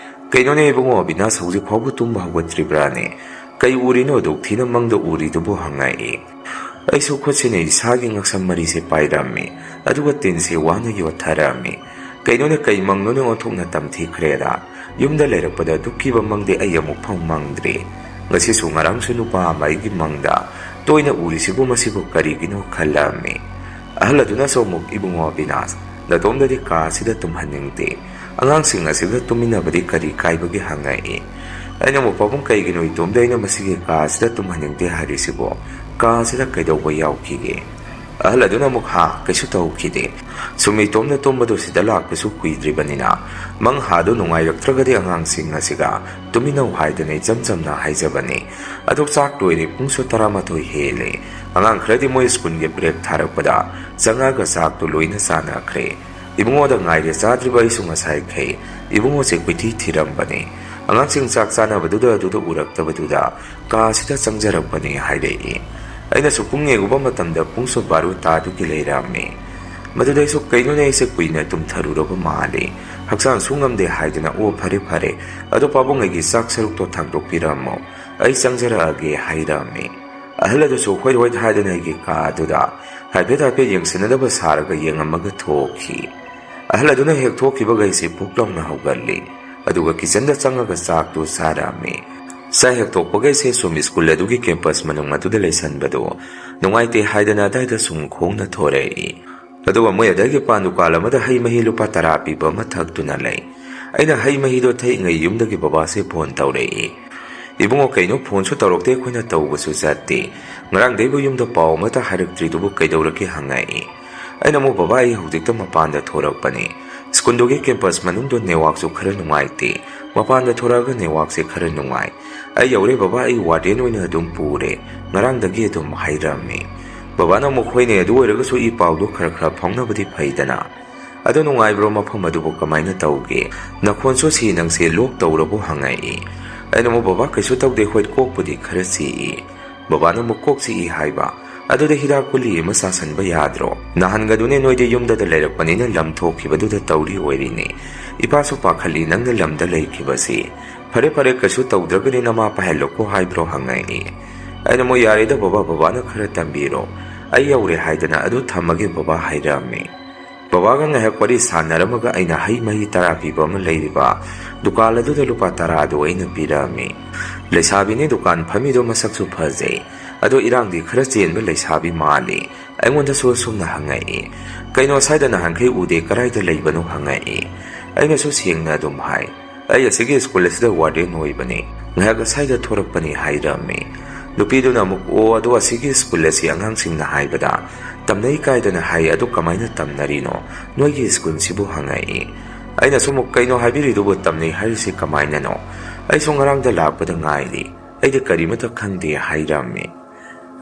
"ꯀꯩꯅꯣꯅꯦ ꯏꯕꯨꯡꯉꯣ ꯑꯕꯤꯅꯥꯁ, ꯍꯧꯖꯤꯛ ꯐꯥꯎꯕ ꯇꯨꯝꯕ ꯍꯧꯒꯠꯇ꯭ꯔꯤꯕ꯭ꯔꯥꯅꯦ? ꯀꯩ ꯎꯔꯤꯅꯣ ꯑꯗꯨꯛ ꯊꯤꯅ ꯃꯪꯗ ꯎꯔꯤꯗꯨꯕꯨ?" ꯍꯪꯉꯛꯏ꯫ ꯑꯩꯁꯨ ꯈꯨꯠꯁꯤꯅ ꯏꯁꯥꯒꯤ ꯉꯛꯁꯝ ꯃꯔꯤꯁꯦ ꯄꯥꯏꯔꯝꯃꯤ, ꯑꯗꯨꯒ ꯇꯤꯟꯁꯦ ꯋꯥꯅ ꯌꯣꯠꯊꯔꯝꯃꯤ꯫ "ꯀꯩꯅꯣꯅꯦ, ꯀꯩ ꯃꯪꯅꯣꯅꯦ ꯑꯣꯟꯊꯣꯛꯅ ꯇꯝꯊꯤꯈ꯭ꯔꯦꯗ? ꯌꯨꯝꯗ ꯂꯩꯔꯛꯄꯗ ꯑꯗꯨꯛ ꯀꯤꯕ ꯃꯪꯗꯤ ꯑꯩ ꯑꯃꯨꯛ ꯐꯥꯎ ꯃꯪꯗ꯭ꯔꯤ꯫ ꯉꯁꯤꯁꯨ ꯉꯔꯥꯡꯁꯨ ꯅꯨꯄꯥ ꯑꯃ ꯑꯩꯒꯤ ꯃꯪꯗ ꯇꯣꯏꯅ ꯎꯔꯤꯁꯤꯕꯨ ꯃꯁꯤꯕꯨ ꯀꯔꯤꯒꯤꯅꯣ?" ꯈꯜꯂꯝꯃꯤ꯫ ꯑꯍꯜ ꯑꯗꯨꯅꯁꯨ ꯑꯃꯨꯛ, "ꯏꯕꯨꯡꯉꯣ ꯑꯕꯤꯅꯥꯁ, ꯅꯇꯣꯝꯗꯗꯤ ꯀꯥ ꯑꯁꯤꯗ ꯇꯨꯝꯍꯟꯅꯤꯡꯗꯦ꯫ ꯑꯉꯥꯡꯁꯤꯡ ꯑꯁꯤꯒ ꯇꯨꯝꯃꯤꯟꯅꯕꯗꯤ ꯀꯔꯤ ꯀꯥꯏꯕꯒꯦ?" ꯍꯪꯉꯛꯏ꯫ ꯑꯩꯅ ꯑꯃꯨꯛ, "ꯄꯥꯕꯨꯡ, ꯀꯩꯒꯤꯅꯣ ꯏꯇꯣꯝꯗ ꯑꯩꯅ ꯃꯁꯤꯒꯤ ꯀꯥ ꯑꯁꯤꯗ ꯇꯨꯝꯍꯟꯅꯤꯡꯗꯦ ꯍꯥꯏꯔꯤꯁꯤꯕꯣ? ꯀꯥ ꯑꯁꯤꯗ ꯀꯩꯗꯧꯕ ꯌꯥꯎꯈꯤꯒꯦ?" ꯑꯍꯜ ꯑꯗꯨꯅ ꯑꯃꯨꯛ, "ꯍꯥ, ꯀꯩꯁꯨ ꯇꯧꯈꯤꯗꯦ꯫ ꯁꯨꯝ ꯏꯇꯣꯝꯗ ꯇꯨꯝꯕꯗꯣ ꯁꯤꯗ ꯂꯥꯛꯄꯁꯨ ꯀꯨꯏꯗ꯭ꯔꯤꯕꯅꯤꯅ, ꯃꯪ ꯍꯥꯗꯣ ꯅꯨꯡꯉꯥꯏꯔꯛꯇ꯭ꯔꯒꯗꯤ ꯑꯉꯥꯡꯁꯤꯡ ꯑꯁꯤꯒ ꯇꯨꯃꯤꯟꯅꯧ ꯍꯥꯏꯗꯅ ꯏꯆꯝ ꯆꯝꯅ ꯍꯥꯏꯖꯕꯅꯤ꯫ ꯑꯗꯣ ꯆꯥꯛ ꯂꯣꯏꯔꯦ, ꯄꯨꯡꯁꯨ ꯇꯔꯥꯃꯥꯊꯣꯏ ꯍꯦꯜꯂꯦ꯫ ꯑꯉꯥꯡ ꯈꯔꯗꯤ ꯃꯣꯏ ꯁ꯭ꯀꯨꯜꯒꯤ ꯕ꯭ꯔꯦꯛ ꯊꯥꯔꯛꯄꯗ ꯆꯪꯉꯛꯑꯒ ꯆꯥꯛꯇꯣ ꯂꯣꯏꯅ ꯆꯥꯅꯈ꯭ꯔꯦ꯫ ꯏꯕꯨꯡꯉꯣꯗ ꯉꯥꯏꯔꯦ ꯆꯥꯗ꯭ꯔꯤꯕ ꯑꯩꯁꯨ ꯉꯁꯥꯏꯈꯩ ꯏꯕꯨꯡꯉꯣꯁꯦ ꯀꯣꯏꯊꯤ ꯊꯤꯔꯝꯕꯅꯤ꯫ ꯑꯉꯥꯡꯁꯤꯡ ꯆꯥꯛ ꯆꯥꯅꯕꯗꯨꯗ ꯑꯗꯨꯗ ꯎꯔꯛꯇꯕꯗꯨꯗ ꯀꯥ ꯑꯁꯤꯗ ꯆꯪꯖꯔꯛꯄꯅꯤ" ꯍꯥꯏꯔꯛꯏ꯫ ꯑꯩꯅꯁꯨ ꯄꯨꯡ ꯌꯦꯡꯉꯨꯕ ꯃꯇꯝꯗ ꯄꯨꯡꯁꯨ ꯕꯥꯔꯣ ꯇꯥꯗꯨꯒꯤ ꯂꯩꯔꯝꯃꯤ꯫ ꯃꯗꯨꯗ ꯑꯩꯁꯨ, "ꯀꯩꯅꯣꯅꯦ, ꯑꯩꯁꯦ ꯀꯨꯏꯅ ꯇꯨꯝꯊꯔꯨꯔꯕ ꯃꯥꯜꯂꯦ, ꯍꯛꯆꯥꯡꯁꯨ ꯉꯝꯗꯦ" ꯍꯥꯏꯗꯅ, "ꯑꯣ, ꯐꯔꯦ ꯐꯔꯦ, ꯑꯗꯣ ꯄꯥꯕꯨꯡ, ꯑꯩꯒꯤ ꯆꯥꯛ ꯁꯔꯨꯛꯇꯣ ꯊꯥꯡꯗꯣꯛꯄꯤꯔꯝꯃꯣ, ꯑꯩ ꯆꯪꯖꯔꯛꯑꯒꯦ" ꯍꯥꯏꯔꯝꯃꯤ꯫ ꯑꯍꯜ ꯑꯗꯨꯁꯨ ꯍꯣꯏ ꯍꯣꯏ ꯍꯥꯏꯗꯅ ꯑꯩꯒꯤ ꯀꯥ ꯑꯗꯨꯗ ꯍꯥꯏꯐꯦꯠ ꯍꯥꯏꯐꯦꯠ ꯌꯦꯡꯁꯤꯟꯅꯗꯕ ꯁꯥꯔꯒ ꯌꯦꯡꯉꯝꯃꯒ ꯊꯣꯛꯈꯤ꯫ ꯑꯍꯜ ꯑꯗꯨꯅ ꯍꯦꯛ ꯊꯣꯛꯈꯤꯕꯈꯩꯁꯤ ꯄꯨꯛ ꯂꯥꯎꯅ ꯍꯧꯒꯠꯂꯤ, ꯑꯗꯨꯒ ꯀꯤꯆꯟꯗ ꯆꯪꯉꯒ ꯆꯥꯛꯇꯨ ꯆꯥꯔꯝꯃꯤ꯫ ꯆꯥꯛ ꯍꯦꯛ ꯊꯣꯛꯄꯈꯩꯁꯦ ꯁꯨꯝ ꯁ꯭ꯀꯨꯜ ꯑꯗꯨꯒꯤ ꯀꯦꯝꯄꯁ ꯃꯅꯨꯡ ꯑꯗꯨꯗ ꯂꯩꯁꯟꯕꯗꯨ ꯅꯨꯡꯉꯥꯏꯇꯦ ꯍꯥꯏꯗꯅ ꯑꯗꯥꯏꯗ ꯁꯨꯝ ꯈꯣꯡꯅ ꯊꯣꯔꯛꯏ꯫ ꯑꯗꯨꯒ ꯃꯣꯏ ꯑꯗꯥꯏꯒꯤ ꯄꯥꯟ ꯗꯨꯀꯥꯟ ꯑꯃꯗ ꯍꯩ ꯃꯍꯤ ꯂꯨꯄꯥ ꯇꯔꯥ ꯄꯤꯕ ꯑꯃ ꯊꯛꯇꯨꯅ ꯂꯩ꯫ ꯑꯩꯅ ꯍꯩ ꯃꯍꯤꯗꯣ ꯊꯛꯏꯉꯩ ꯌꯨꯝꯗꯒꯤ ꯕꯕꯥꯁꯦ ꯐꯣꯟ ꯇꯧꯔꯛꯏ꯫ "ꯏꯕꯨꯡꯉꯣ, ꯀꯩꯅꯣ ꯐꯣꯟꯁꯨ ꯇꯧꯔꯛꯇꯦ, ꯑꯩꯈꯣꯏꯅ ꯇꯧꯕꯁꯨ ꯆꯠꯇꯦ꯫ ꯉꯔꯥꯡꯗꯩꯕꯨ ꯌꯨꯝꯗ ꯄꯥꯎ ꯑꯃꯠꯇ ꯍꯥꯏꯔꯛꯇ꯭ꯔꯤꯗꯨꯕꯨ ꯀꯩꯗꯧꯔꯒꯦ?" ꯍꯪꯉꯛꯏ꯫ ꯑꯩꯅ ꯑꯃꯨꯛ, "ꯕꯕꯥ, ꯑꯩ ꯍꯧꯖꯤꯛꯇ ꯃꯄꯥꯟꯗ ꯊꯣꯔꯛꯄꯅꯤ꯫ ꯁ꯭ꯀꯨꯜꯗꯨꯒꯤ ꯀꯦꯝꯄꯁ ꯃꯅꯨꯡꯗꯣ ꯅꯦꯠꯋꯥꯛꯁꯨ ꯈꯔ ꯅꯨꯡꯉꯥꯏꯇꯦ꯫ ꯃꯄꯥꯟꯗ ꯊꯣꯔꯛꯑꯒ ꯅꯦꯠꯋꯥꯛꯁꯦ ꯈꯔ ꯅꯨꯡꯉꯥꯏ꯫ ꯑꯩ ꯌꯧꯔꯦ ꯕꯕꯥ, ꯑꯩ ꯋꯥꯔꯗꯦꯟ ꯑꯣꯏꯅ ꯑꯗꯨꯝ ꯄꯨꯔꯦ꯫ ꯉꯔꯥꯡꯗꯒꯤ ꯑꯗꯨꯝ ꯍꯥꯏꯔꯝꯃꯤ꯫" ꯕꯕꯥꯅ ꯑꯃꯨꯛ, "ꯍꯣꯏꯅꯦ, ꯑꯗꯨ ꯑꯣꯏꯔꯒꯁꯨ ꯏ ꯄꯥꯎꯗꯣ ꯈꯔ ꯈꯔ ꯐꯥꯎꯅꯕꯗꯤ ꯐꯩꯗꯅ꯫ ꯑꯗꯣ ꯅꯨꯡꯉꯥꯏꯕ꯭ꯔꯣ ꯃꯐꯝ ꯑꯗꯨꯕꯨ, ꯀꯃꯥꯏꯅ ꯇꯧꯒꯦ? ꯅꯈꯣꯟꯁꯨ ꯁꯤ, ꯅꯪꯁꯦ ꯂꯣꯛ ꯇꯧꯔꯕꯣ?" ꯍꯪꯉꯛꯏ꯫ ꯑꯩꯅ ꯑꯃꯨꯛ, "ꯕꯕꯥ, ꯀꯩꯁꯨ ꯇꯧꯗꯦ, ꯍꯣꯏ, ꯀꯣꯛꯄꯨꯗꯤ ꯈꯔ ꯆꯤꯛꯏ꯫" ꯕꯕꯥꯅ ꯑꯃꯨꯛ, "ꯀꯣꯛ ꯆꯤꯛꯏ ꯍꯥꯏꯕ? ꯑꯗꯨꯗ ꯍꯤꯗꯥꯛ ꯒꯨꯂꯤ ꯑꯃ ꯆꯥꯁꯟꯕ ꯌꯥꯗ꯭ꯔꯣ? ꯅꯍꯥꯟꯒꯗꯨꯅꯦ ꯅꯣꯏꯗꯤ ꯌꯨꯝꯗꯗ ꯂꯩꯔꯛꯄꯅꯤꯅ ꯂꯝ ꯊꯣꯛꯈꯤꯕꯗꯨꯗ ꯇꯧꯔꯤ ꯑꯣꯏꯔꯤꯅꯦ꯫ ꯏꯄꯥꯁꯨ ꯄꯥꯈꯠꯂꯤ ꯅꯪꯅ ꯂꯝꯗ ꯂꯩꯈꯤꯕꯁꯤ꯫ ꯐꯔꯦ ꯐꯔꯦ, ꯀꯩꯁꯨ ꯇꯧꯗ꯭ꯔꯒꯗꯤ ꯅꯃꯥ ꯄꯥꯏꯍꯜꯂꯣꯀꯣ ꯍꯥꯏꯕ꯭ꯔꯣ?" ꯍꯪꯉꯛꯏ꯫ ꯑꯩꯅ ꯑꯃꯨꯛ, "ꯌꯥꯔꯦꯗ ꯕꯕꯥ, ꯕꯕꯥꯅ ꯈꯔ ꯇꯝꯕꯤꯔꯣ꯫ ꯑꯩ ꯌꯧꯔꯦ ꯍꯥꯏꯗꯅ ꯑꯗꯨ ꯊꯝꯃꯒꯦ ꯕꯕꯥ" ꯍꯥꯏꯔꯛꯑꯝꯃꯤ꯫ ꯕꯕꯥꯒ ꯉꯥꯏꯍꯥꯛ ꯋꯥꯔꯤ ꯁꯥꯟꯅꯔꯝꯃꯒ ꯑꯩꯅ ꯍꯩ ꯃꯍꯤ ꯇꯔꯥ ꯄꯤꯕ ꯑꯃ ꯂꯩꯔꯤꯕ ꯗꯨꯀꯥꯟ ꯑꯗꯨꯗ ꯂꯨꯄꯥ ꯇꯔꯥꯗꯣ ꯑꯩꯅ ꯄꯤꯔꯛꯑꯝꯃꯤ꯫ ꯂꯩꯁꯥꯕꯤꯅꯤ ꯗꯨꯀꯥꯟ ꯐꯝꯃꯤꯗꯣ, ꯃꯁꯛꯁꯨ ꯐꯖꯩ, ꯑꯗꯣ ꯏꯔꯥꯡꯗꯤ ꯈꯔ ꯆꯦꯟꯕ ꯂꯩꯁꯥꯕꯤ ꯃꯥꯜꯂꯤ꯫ ꯑꯩꯉꯣꯟꯗꯁꯨ ꯑꯁꯨꯝꯅ ꯍꯪꯉꯛꯏ, "ꯀꯩꯅꯣ, ꯁ꯭ꯋꯥꯏꯗ ꯅꯍꯥꯟꯈꯩ ꯎꯗꯦ, ꯀꯔꯥꯏꯗ ꯂꯩꯕꯅꯣ?" ꯍꯪꯉꯛꯏ꯫ ꯑꯩꯅꯁꯨ ꯁꯦꯡꯅ ꯑꯗꯨꯝ ꯍꯥꯏ, "ꯑꯩ ꯑꯁꯤꯒꯤ ꯁ꯭ꯀꯨꯜ ꯑꯁꯤꯗ ꯋꯥꯔꯗꯦꯟ ꯑꯣꯏꯕꯅꯤ, ꯉꯥꯏꯍꯥꯛ ꯑꯁ꯭ꯋꯥꯏꯗ ꯊꯣꯔꯛꯄꯅꯤ" ꯍꯥꯏꯔꯝꯃꯤ꯫ ꯅꯨꯄꯤꯗꯨꯅ ꯑꯃꯨꯛ, "ꯑꯣ, ꯑꯗꯣ ꯑꯁꯤꯒꯤ ꯁ꯭ꯀꯨꯜ ꯑꯁꯤ ꯑꯉꯥꯡꯁꯤꯡꯅ ꯍꯥꯏꯕꯗ ꯇꯝꯅꯩ ꯀꯥꯏꯗꯅ ꯍꯥꯏ, ꯑꯗꯨ ꯀꯃꯥꯏꯅ ꯇꯝꯅꯔꯤꯅꯣ ꯅꯣꯏꯒꯤ ꯁ꯭ꯀꯨꯜꯁꯤꯕꯨ?" ꯍꯪꯉꯛꯏ꯫ ꯑꯩꯅꯁꯨ ꯑꯃꯨꯛ, "ꯀꯩꯅꯣ ꯍꯥꯏꯕꯤꯔꯤꯗꯨꯕꯨ, ꯇꯝꯅꯩ ꯍꯥꯏꯔꯤꯁꯤ ꯀꯃꯥꯏꯅꯅꯣ? ꯑꯩꯁꯨ ꯉꯔꯥꯡꯗ ꯂꯥꯛꯄꯗ ꯉꯥꯏꯔꯤ, ꯑꯩꯗꯤ ꯀꯔꯤꯃꯠꯇ ꯈꯪꯗꯦ" ꯍꯥꯏꯔꯝꯃꯤ꯫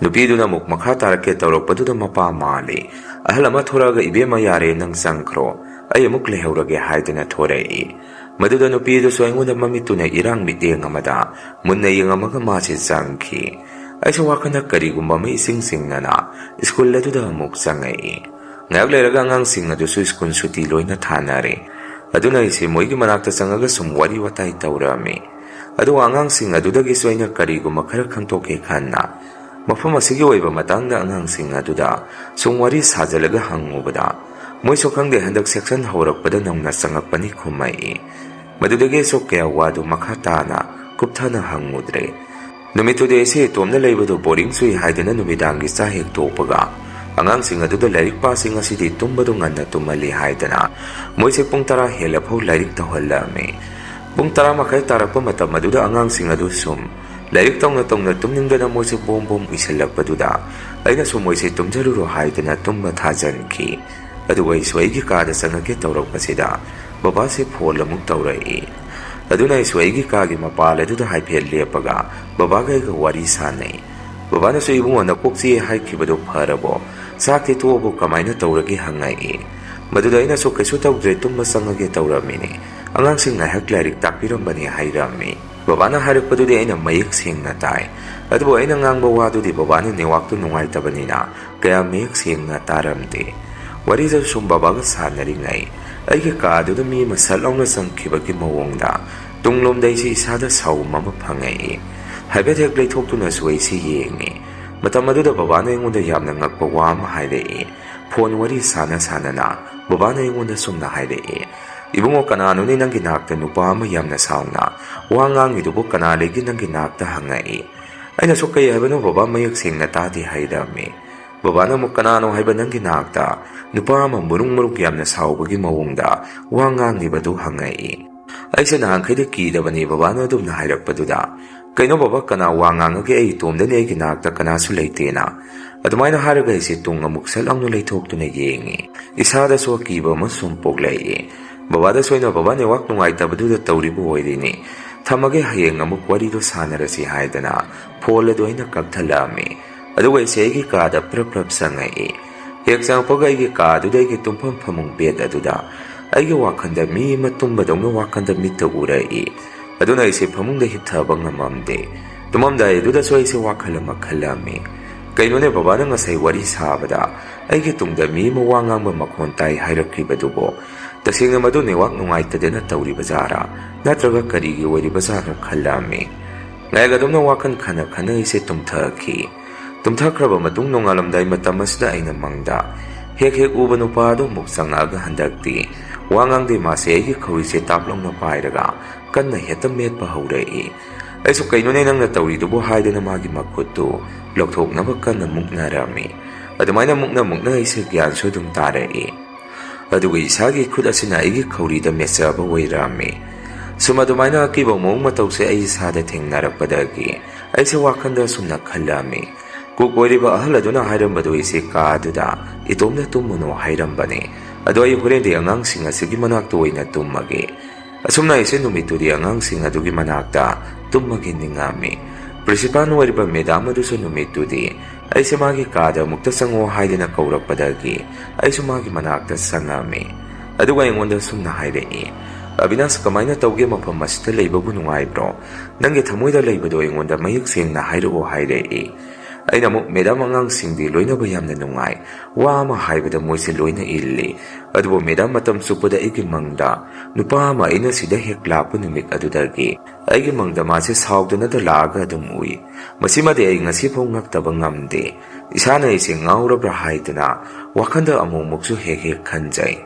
ꯅꯨꯄꯤꯗꯨꯅ ꯑꯃꯨꯛ ꯃꯈꯥ ꯇꯥꯔꯛꯀꯦ ꯇꯧꯔꯛꯄꯗꯨꯗ ꯃꯄꯥ ꯃꯥꯜꯂꯤ꯫ ꯑꯍꯜ ꯑꯃ ꯊꯣꯔꯛꯑꯒ, "ꯏꯕꯦꯝꯃ, ꯌꯥꯔꯦ, ꯅꯪ ꯆꯪꯈ꯭ꯔꯣ, ꯑꯩ ꯑꯃꯨꯛ ꯂꯩꯍꯧꯔꯒꯦ" ꯍꯥꯏꯗꯅ ꯊꯣꯔꯛꯏ꯫ ꯃꯗꯨꯗ ꯅꯨꯄꯤꯗꯨꯁꯨ ꯑꯩꯉꯣꯟꯗ ꯃꯃꯤꯠꯇꯨꯅ ꯏꯔꯥꯡ ꯃꯤꯠꯌꯦꯡ ꯑꯃꯗ ꯃꯨꯟꯅ ꯌꯦꯡꯉꯝꯃꯒ ꯃꯥꯁꯦ ꯆꯪꯈꯤ꯫ ꯑꯩꯁꯨ ꯋꯥꯈꯜꯗ ꯀꯔꯤꯒꯨꯝꯕ ꯑꯃ ꯏꯁꯤꯡ ꯆꯤꯡꯅꯅ ꯁ꯭ꯀꯨꯜ ꯑꯗꯨꯗ ꯑꯃꯨꯛ ꯆꯪꯉꯛꯏ꯫ ꯉꯥꯏꯍꯥꯛ ꯂꯩꯔꯒ ꯑꯉꯥꯡꯁꯤꯡ ꯑꯗꯨꯁꯨ ꯁ꯭ꯀꯨꯜ ꯁꯨꯇꯤ ꯂꯣꯏꯅ ꯊꯥꯅꯔꯦ꯫ ꯑꯗꯨꯅ ꯑꯩꯁꯦ ꯃꯣꯏꯒꯤ ꯃꯅꯥꯛꯇ ꯆꯪꯉꯒ ꯁꯨꯝ ꯋꯥꯔꯤ ꯋꯥꯇꯥꯏ ꯇꯧꯔꯝꯃꯤ꯫ ꯑꯗꯨꯒ ꯑꯉꯥꯡꯁꯤꯡ ꯑꯗꯨꯗꯒꯤꯁꯨ ꯑꯩꯅ ꯀꯔꯤꯒꯨꯝꯕ ꯈꯔ ꯈꯪꯗꯣꯛꯀꯦ ꯈꯟꯅ ꯃꯐꯝ ꯑꯁꯤꯒꯤ ꯑꯣꯏꯕ ꯃꯇꯥꯡꯗ ꯑꯉꯥꯡꯁꯤꯡ ꯑꯗꯨꯗ ꯁꯨꯝ ꯋꯥꯔꯤ ꯁꯥꯖꯜꯂꯒ ꯍꯪꯉꯨꯕꯗ, ꯃꯣꯏꯁꯨ ꯈꯪꯗꯦ, ꯍꯟꯗꯛ ꯁꯦꯛꯁꯟ ꯍꯧꯔꯛꯄꯗ ꯅꯧꯅ ꯆꯪꯉꯛꯄꯅꯤ ꯈꯨꯝꯃꯛꯏ꯫ ꯃꯗꯨꯗꯒꯤ ꯑꯩꯁꯨ ꯀꯌꯥ ꯋꯥꯗꯨ ꯃꯈꯥ ꯇꯥꯅ ꯀꯨꯞꯊꯅ ꯍꯪꯉꯨꯗ꯭ꯔꯦ꯫ ꯅꯨꯃꯤꯠꯇꯨꯗꯤ ꯑꯩꯁꯦ ꯏꯇꯣꯝꯅ ꯂꯩꯕꯗꯨ ꯕꯣꯔꯤꯡ ꯆꯨꯏ ꯍꯥꯏꯗꯨꯅ ꯅꯨꯃꯤꯗꯥꯡꯒꯤ ꯆꯥꯛ ꯍꯦꯛ ꯇꯣꯛꯄꯒ ꯑꯉꯥꯡꯁꯤꯡ ꯑꯗꯨꯗ ꯂꯥꯏꯔꯤꯛ ꯄꯥꯁꯤ, ꯉꯁꯤꯗꯤ ꯇꯨꯝꯕꯗꯨ ꯉꯟꯅ ꯇꯨꯝꯍꯜꯂꯤ ꯍꯥꯏꯗꯅ ꯃꯣꯏꯁꯦ ꯄꯨꯡ ꯇꯔꯥ ꯍꯦꯜꯂꯐꯥꯎ ꯂꯥꯏꯔꯤꯛ ꯇꯧꯍꯜꯂꯝꯃꯤ꯫ ꯄꯨꯡ ꯇꯔꯥ ꯃꯈꯥꯏ ꯇꯥꯔꯛꯄ ꯃꯇꯝ ꯑꯗꯨꯗ ꯑꯉꯥꯡꯁꯤꯡ ꯑꯗꯨ ꯁꯨꯝ ꯂꯥꯏꯔꯤꯛ ꯇꯧꯅ ꯇꯧꯅ ꯇꯨꯝꯅꯤꯡꯗꯅ ꯃꯣꯏꯁꯦ ꯕꯣꯝ ꯕꯣꯝ ꯎꯏꯁꯜꯂꯛꯄꯗꯨꯗ ꯑꯩꯅꯁꯨ ꯃꯣꯏꯁꯦ ꯇꯨꯝꯖꯔꯨꯔꯣ ꯍꯥꯏꯗꯅ ꯇꯨꯝꯕ ꯊꯥꯖꯟꯈꯤ꯫ ꯑꯗꯨꯒ ꯑꯩꯁꯨ ꯑꯩꯒꯤ ꯀꯥꯗ ꯆꯪꯉꯛꯀꯦ ꯇꯧꯔꯛꯄꯁꯤꯗ ꯕꯕꯥꯁꯦ ꯐꯣꯟ ꯑꯃꯨꯛ ꯇꯧꯔꯛꯏ꯫ ꯑꯗꯨꯅ ꯑꯩꯁꯨ ꯑꯩꯒꯤ ꯀꯥꯒꯤ ꯃꯄꯥꯟ ꯑꯗꯨꯗ ꯍꯥꯏꯐꯦꯠ ꯂꯦꯞꯄꯒ ꯕꯕꯥꯒ ꯑꯩꯒ ꯋꯥꯔꯤ ꯁꯥꯟꯅꯩ꯫ ꯕꯕꯥꯅꯁꯨ, "ꯏꯕꯨꯡꯉꯣ, ꯅꯀꯣꯛ ꯆꯤꯛꯑꯦ ꯍꯥꯏꯈꯤꯕꯗꯨ ꯐꯔꯕꯣ? ꯆꯥꯛꯇꯤ ꯇꯣꯛꯑꯕꯣ? ꯀꯃꯥꯏꯅ ꯇꯧꯔꯒꯦ?" ꯍꯪꯉꯛꯏ꯫ ꯃꯗꯨꯗ ꯑꯩꯅꯁꯨ, "ꯀꯩꯁꯨ ꯇꯧꯗ꯭ꯔꯦ, ꯇꯨꯝꯕ ꯆꯪꯉꯒꯦ ꯇꯧꯔꯝꯃꯤꯅꯤ꯫ ꯑꯉꯥꯡꯁꯤꯡ ꯉꯥꯏꯍꯥꯛ ꯂꯥꯏꯔꯤꯛ ꯇꯥꯛꯄꯤꯔꯝꯕꯅꯤ" ꯍꯥꯏꯔꯝꯃꯤ꯫ ꯕꯕꯥꯅ ꯍꯥꯏꯔꯛꯄꯗꯨꯗꯤ ꯑꯩꯅ ꯃꯌꯦꯛ ꯁꯦꯡꯅ ꯇꯥꯏ꯫ ꯑꯗꯨꯕꯨ ꯑꯩꯅ ꯉꯥꯡꯕ ꯋꯥꯗꯨꯗꯤ ꯕꯕꯥꯅ ꯅꯦꯠꯋꯥꯛꯇꯨ ꯅꯨꯡꯉꯥꯏꯇꯕꯅꯤꯅ ꯀꯌꯥ ꯃꯌꯦꯛ ꯁꯦꯡꯅ ꯇꯥꯔꯝꯗꯦ꯫ ꯋꯥꯔꯤꯗꯨ ꯁꯨꯝ ꯕꯕꯥꯒ ꯁꯥꯟꯅꯔꯤꯉꯩ, ꯑꯩꯒꯤ ꯀꯥ ꯑꯗꯨꯗ ꯃꯤ ꯑꯃ ꯁꯠ ꯂꯥꯎꯅ ꯆꯪꯈꯤꯕꯒꯤ ꯃꯑꯣꯡꯗ ꯇꯨꯡꯂꯣꯝꯗ ꯑꯩꯁꯦ ꯏꯁꯥꯗ ꯁꯥꯎꯝ ꯑꯃ ꯐꯪꯉꯛꯏ꯫ ꯍꯥꯏꯐꯦꯠ ꯍꯦꯛ ꯂꯩꯊꯣꯛꯇꯨꯅꯁꯨ ꯑꯩꯁꯦ ꯌꯦꯡꯉꯤ꯫ ꯃꯇꯝ ꯑꯗꯨꯗ ꯕꯕꯥꯅ ꯑꯩꯉꯣꯟꯗ ꯌꯥꯝꯅ ꯉꯛꯄ ꯋꯥ ꯑꯃ ꯍꯥꯏꯔꯛꯏ꯫ ꯐꯣꯟ ꯋꯥꯔꯤ ꯁꯥꯟꯅ ꯁꯥꯟꯅꯅ ꯕꯕꯥꯅ ꯑꯩꯉꯣꯟꯗ ꯁꯨꯝꯅ ꯍꯥꯏꯔꯛꯏ, "ꯏꯕꯨꯡꯉꯣ, ꯀꯅꯥꯅꯣꯅꯦ ꯅꯪꯒꯤ ꯅꯥꯛꯇ ꯅꯨꯄꯥ ꯑꯃ ꯌꯥꯝꯅ ꯁꯥꯎꯅ ꯋꯥ ꯉꯥꯡꯉꯤꯗꯨꯕꯨ? ꯀꯅꯥ ꯂꯩꯒꯦ ꯅꯪꯒꯤ ꯅꯥꯛꯇ?" ꯍꯪꯉꯛꯏ꯫ ꯑꯩꯅꯁꯨ, "ꯀꯩ ꯍꯥꯏꯕꯅꯣ ꯕꯕꯥ? ꯃꯌꯦꯛ ꯁꯦꯡꯅ ꯇꯥꯗꯦ" ꯍꯥꯏꯔꯝꯃꯤ꯫ ꯕꯕꯥꯅ ꯑꯃꯨꯛ, "ꯀꯅꯥꯅꯣ ꯍꯥꯏꯕ ꯅꯪꯒꯤ ꯅꯥꯛꯇ ꯅꯨꯄꯥ ꯑꯃ ꯃꯨꯔꯨꯡ ꯃꯨꯔꯨꯡ ꯌꯥꯝꯅ ꯁꯥꯎꯕꯒꯤ ꯃꯑꯣꯡꯗ ꯋꯥ ꯉꯥꯡꯂꯤꯕꯗꯨ?" ꯍꯪꯉꯛꯏ꯫ ꯑꯩꯁꯦ ꯅꯍꯥꯟꯈꯩꯗꯤ ꯀꯤꯗꯕꯅꯤ ꯕꯕꯥꯅ ꯑꯗꯨꯝꯅ ꯍꯥꯏꯔꯛꯄꯗꯨꯗ, "ꯀꯩꯅꯣ ꯕꯕꯥ, ꯀꯅꯥ ꯋꯥ ꯉꯥꯡꯉꯒꯦ? ꯑꯩ ꯏꯇꯣꯝꯗꯅꯤ, ꯑꯩꯒꯤ ꯅꯥꯛꯇ ꯀꯅꯥꯁꯨ ꯂꯩꯇꯦꯅ"꯫ ꯑꯗꯨꯃꯥꯏꯅ ꯍꯥꯏꯔꯒ ꯑꯩꯁꯦ ꯇꯨꯡ ꯑꯃꯨꯛ ꯁꯠ ꯂꯥꯎꯅ ꯂꯩꯊꯣꯛꯇꯨꯅ ꯌꯦꯡꯉꯤ꯫ ꯏꯁꯥꯗꯁꯨ ꯑꯀꯤꯕ ꯑꯃ ꯁꯨꯝ ꯄꯣꯛꯂꯛꯏ꯫ ꯕꯕꯥꯗꯁꯨ ꯑꯩꯅ, "ꯕꯕꯥ, ꯅꯦꯠꯋꯥꯛ ꯅꯨꯡꯉꯥꯏꯇꯕꯗꯨꯗ ꯇꯧꯔꯤꯕ ꯑꯣꯏꯔꯤꯅꯤ, ꯊꯝꯃꯒꯦ, ꯍꯌꯦꯡ ꯑꯃꯨꯛ ꯋꯥꯔꯤꯗꯣ ꯁꯥꯟꯅꯔꯁꯤ" ꯍꯥꯏꯗꯅ ꯐꯣꯟ ꯑꯗꯨ ꯑꯩꯅ ꯀꯛꯊꯠꯂꯛꯑꯝꯃꯤ꯫ ꯑꯗꯨꯒ ꯑꯩꯁꯦ ꯑꯩꯒꯤ ꯀꯥꯗ ꯄ꯭ꯔꯞ ꯄ꯭ꯔꯞ ꯆꯪꯉꯛꯏ꯫ ꯍꯦꯛ ꯆꯪꯉꯛꯄꯒ ꯑꯩꯒꯤ ꯀꯥ ꯑꯗꯨꯗ, ꯑꯩꯒꯤ ꯇꯨꯝꯐꯝ ꯐꯃꯨꯡ ꯕꯦꯗ ꯑꯗꯨꯗ ꯑꯩꯒꯤ ꯋꯥꯈꯜꯗ ꯃꯤ ꯑꯃ ꯇꯨꯝꯕꯗꯧꯅ ꯋꯥꯈꯜꯗ ꯃꯤꯠꯇ ꯎꯔꯛꯏ꯫ ꯑꯗꯨꯅ ꯑꯩꯁꯦ ꯐꯃꯨꯡꯗ ꯍꯤꯞꯊꯕ ꯉꯝꯃꯝꯗꯦ꯫ ꯇꯨꯝꯃꯝꯗꯥꯏ ꯑꯗꯨꯗꯁꯨ ꯑꯩꯁꯦ ꯋꯥꯈꯜ ꯑꯃ ꯈꯜꯂꯝꯃꯤ꯫ ꯀꯩꯅꯣꯅꯦ, ꯕꯕꯥꯅ ꯉꯁꯥꯏ ꯋꯥꯔꯤ ꯁꯥꯕꯗ ꯑꯩꯒꯤ ꯇꯨꯡꯗ ꯃꯤ ꯑꯃ ꯋꯥ ꯉꯥꯡꯕ ꯃꯈꯣꯟ ꯇꯥꯏ ꯍꯥꯏꯔꯛꯈꯤꯕꯗꯨꯕꯨ? ꯇꯁꯦꯡꯅ ꯃꯗꯨ ꯅꯦꯠꯋꯥꯛ ꯅꯨꯡꯉꯥꯏꯇꯗꯅ ꯇꯧꯔꯤꯕ ꯖꯥꯔꯥ, ꯅꯠꯇ꯭ꯔꯒ ꯀꯔꯤꯒꯤ ꯑꯣꯏꯔꯤꯕ ꯖꯥꯠꯅꯣ ꯈꯜꯂꯝꯃꯤ꯫ ꯉꯥꯏꯍꯥꯛ ꯑꯗꯨꯝꯅ ꯋꯥꯈꯜ ꯈꯟꯅ ꯈꯟꯅ ꯑꯩꯁꯦ ꯇꯨꯝꯊꯈꯤ꯫ ꯇꯨꯝꯊꯈ꯭ꯔꯕ ꯃꯇꯨꯡ, ꯅꯣꯡꯉꯥꯜꯂꯝꯗꯥꯏ ꯃꯇꯝ ꯑꯁꯤꯗ ꯑꯩꯅ ꯃꯪꯗ ꯍꯦꯛ ꯍꯦꯛ ꯎꯕ ꯅꯨꯄꯥ ꯑꯗꯨ ꯑꯃꯨꯛ ꯆꯪꯉꯛꯑꯒ, ꯍꯟꯗꯛꯇꯤ ꯋꯥ ꯉꯥꯡꯗꯦ, ꯃꯥꯁꯦ ꯑꯩꯒꯤ ꯈꯧꯔꯤꯁꯦ ꯇꯥꯞ ꯂꯥꯎꯅ ꯄꯥꯏꯔꯒ ꯀꯟꯅ ꯍꯦꯛꯇ ꯃꯦꯠꯄ ꯍꯧꯔꯛꯏ꯫ ꯑꯩꯁꯨ, "ꯀꯩꯅꯣꯅꯦ ꯅꯪꯅ ꯇꯧꯔꯤꯗꯨꯕꯨ?" ꯍꯥꯏꯗꯅ ꯃꯥꯒꯤ ꯃꯈꯨꯠꯇꯨ ꯂꯧꯊꯣꯛꯅꯕ ꯀꯟꯅ ꯃꯨꯛꯅꯔꯝꯃꯤ꯫ ꯑꯗꯨꯃꯥꯏꯅ ꯃꯨꯛꯅ ꯃꯨꯛꯅ ꯑꯩꯁꯦ ꯒ꯭ꯌꯥꯟꯁꯨ ꯑꯗꯨꯝ ꯇꯥꯔꯛꯏ꯫ ꯑꯗꯨꯒ ꯏꯁꯥꯒꯤ ꯈꯨꯠ ꯑꯁꯤꯅ ꯑꯩꯒꯤ ꯈꯧꯔꯤꯗ ꯃꯦꯠꯆꯕ ꯑꯣꯏꯔꯝꯃꯤ꯫ ꯁꯨꯝ ꯑꯗꯨꯃꯥꯏꯅ ꯑꯀꯤꯕ ꯃꯑꯣꯡ ꯃꯇꯧꯁꯦ ꯑꯩ ꯏꯁꯥꯗ ꯊꯦꯡꯅꯔꯛꯄꯗꯒꯤ ꯑꯩꯁꯦ ꯋꯥꯈꯜꯗ ꯁꯨꯝꯅ ꯈꯜꯂꯝꯃꯤ꯫ ꯀꯨꯛ ꯑꯣꯏꯔꯤꯕ ꯑꯍꯜ ꯑꯗꯨꯅ ꯍꯥꯏꯔꯝꯕꯗꯨ ꯑꯩꯁꯦ ꯀꯥ ꯑꯗꯨꯗ ꯏꯇꯣꯝꯗ ꯇꯨꯝꯃꯨꯅꯨ ꯍꯥꯏꯔꯝꯕꯅꯤ꯫ ꯑꯗꯣ ꯑꯩ ꯍꯣꯔꯦꯟꯗꯤ ꯑꯉꯥꯡꯁꯤꯡ ꯑꯁꯤꯒꯤ ꯃꯅꯥꯛꯇ ꯑꯣꯏꯅ ꯇꯨꯝꯃꯒꯦ꯫ ꯑꯁꯨꯝꯅ ꯑꯩꯁꯦ ꯅꯨꯃꯤꯠꯇꯨꯗꯤ ꯑꯉꯥꯡꯁꯤꯡ ꯑꯗꯨꯒꯤ ꯃꯅꯥꯛꯇ ꯇꯨꯝꯃꯒꯦ ꯅꯤꯡꯉꯝꯃꯤ꯫ ꯄ꯭ꯔꯤꯟꯁꯤꯄꯥꯜ ꯑꯣꯏꯔꯤꯕ ꯃꯦꯗꯥꯝ ꯑꯗꯨꯁꯨ ꯅꯨꯃꯤꯠꯇꯨꯗꯤ ꯑꯩꯁꯦ ꯃꯥꯒꯤ ꯀꯥꯗ ꯑꯃꯨꯛꯇ ꯆꯪꯉꯣ ꯍꯥꯏꯗꯅ ꯀꯧꯔꯛꯄꯗꯒꯤ ꯑꯩꯁꯨ ꯃꯥꯒꯤ ꯃꯅꯥꯛꯇ ꯆꯪꯉꯝꯃꯤ꯫ ꯑꯗꯨꯒ ꯑꯩꯉꯣꯟꯗ ꯁꯨꯝꯅ ꯍꯥꯏꯔꯛꯏ, "ꯑꯕꯤꯅꯥꯁ, ꯀꯃꯥꯏꯅ ꯇꯧꯒꯦ? ꯃꯐꯝ ꯑꯁꯤꯗ ꯂꯩꯕꯕꯨ ꯅꯨꯡꯉꯥꯏꯕ꯭ꯔꯣ? ꯅꯪꯒꯤ ꯊꯃꯣꯏꯗ ꯂꯩꯕꯗꯣ ꯑꯩꯉꯣꯟꯗ ꯃꯌꯦꯛ ꯁꯦꯡꯅ ꯍꯥꯏꯔꯛꯑꯣ" ꯍꯥꯏꯔꯛꯏ꯫ ꯑꯩꯅ ꯑꯃꯨꯛ, "ꯃꯦꯗꯥꯝ, ꯑꯉꯥꯡꯁꯤꯡꯗꯤ ꯂꯣꯏꯅꯕ ꯌꯥꯝꯅ ꯅꯨꯡꯉꯥꯏ, ꯋꯥ ꯑꯃ ꯍꯥꯏꯕꯗ ꯃꯣꯏꯁꯦ ꯂꯣꯏꯅ ꯏꯜꯂꯤ꯫ ꯑꯗꯨꯕꯨ ꯃꯦꯗꯥꯝ, ꯃꯇꯝ ꯆꯨꯞꯄꯗ ꯑꯩꯒꯤ ꯃꯪꯗ ꯅꯨꯄꯥ ꯑꯃ ꯑꯩꯅ ꯁꯤꯗ ꯍꯦꯛ ꯂꯥꯛꯄ ꯅꯨꯃꯤꯠ ꯑꯗꯨꯗꯒꯤ ꯑꯩꯒꯤ ꯃꯪꯗ ꯃꯥꯁꯦ ꯁꯥꯎꯗꯅꯗ ꯂꯥꯛꯑꯒ ꯑꯗꯨꯝ ꯎꯏ꯫ ꯃꯁꯤꯃꯗꯤ ꯑꯩ ꯉꯁꯤꯐꯥꯎ ꯉꯛꯇꯕ ꯉꯝꯗꯦ꯫ ꯏꯁꯥꯅ ꯑꯩꯁꯦ ꯉꯥꯎꯔꯕ꯭ꯔꯥ ꯍꯥꯏꯗꯅ ꯋꯥꯈꯟꯗ ꯑꯃꯨꯛꯃꯨꯛꯁꯨ ꯍꯦꯛ ꯍꯦꯛ ꯈꯟꯖꯩ꯫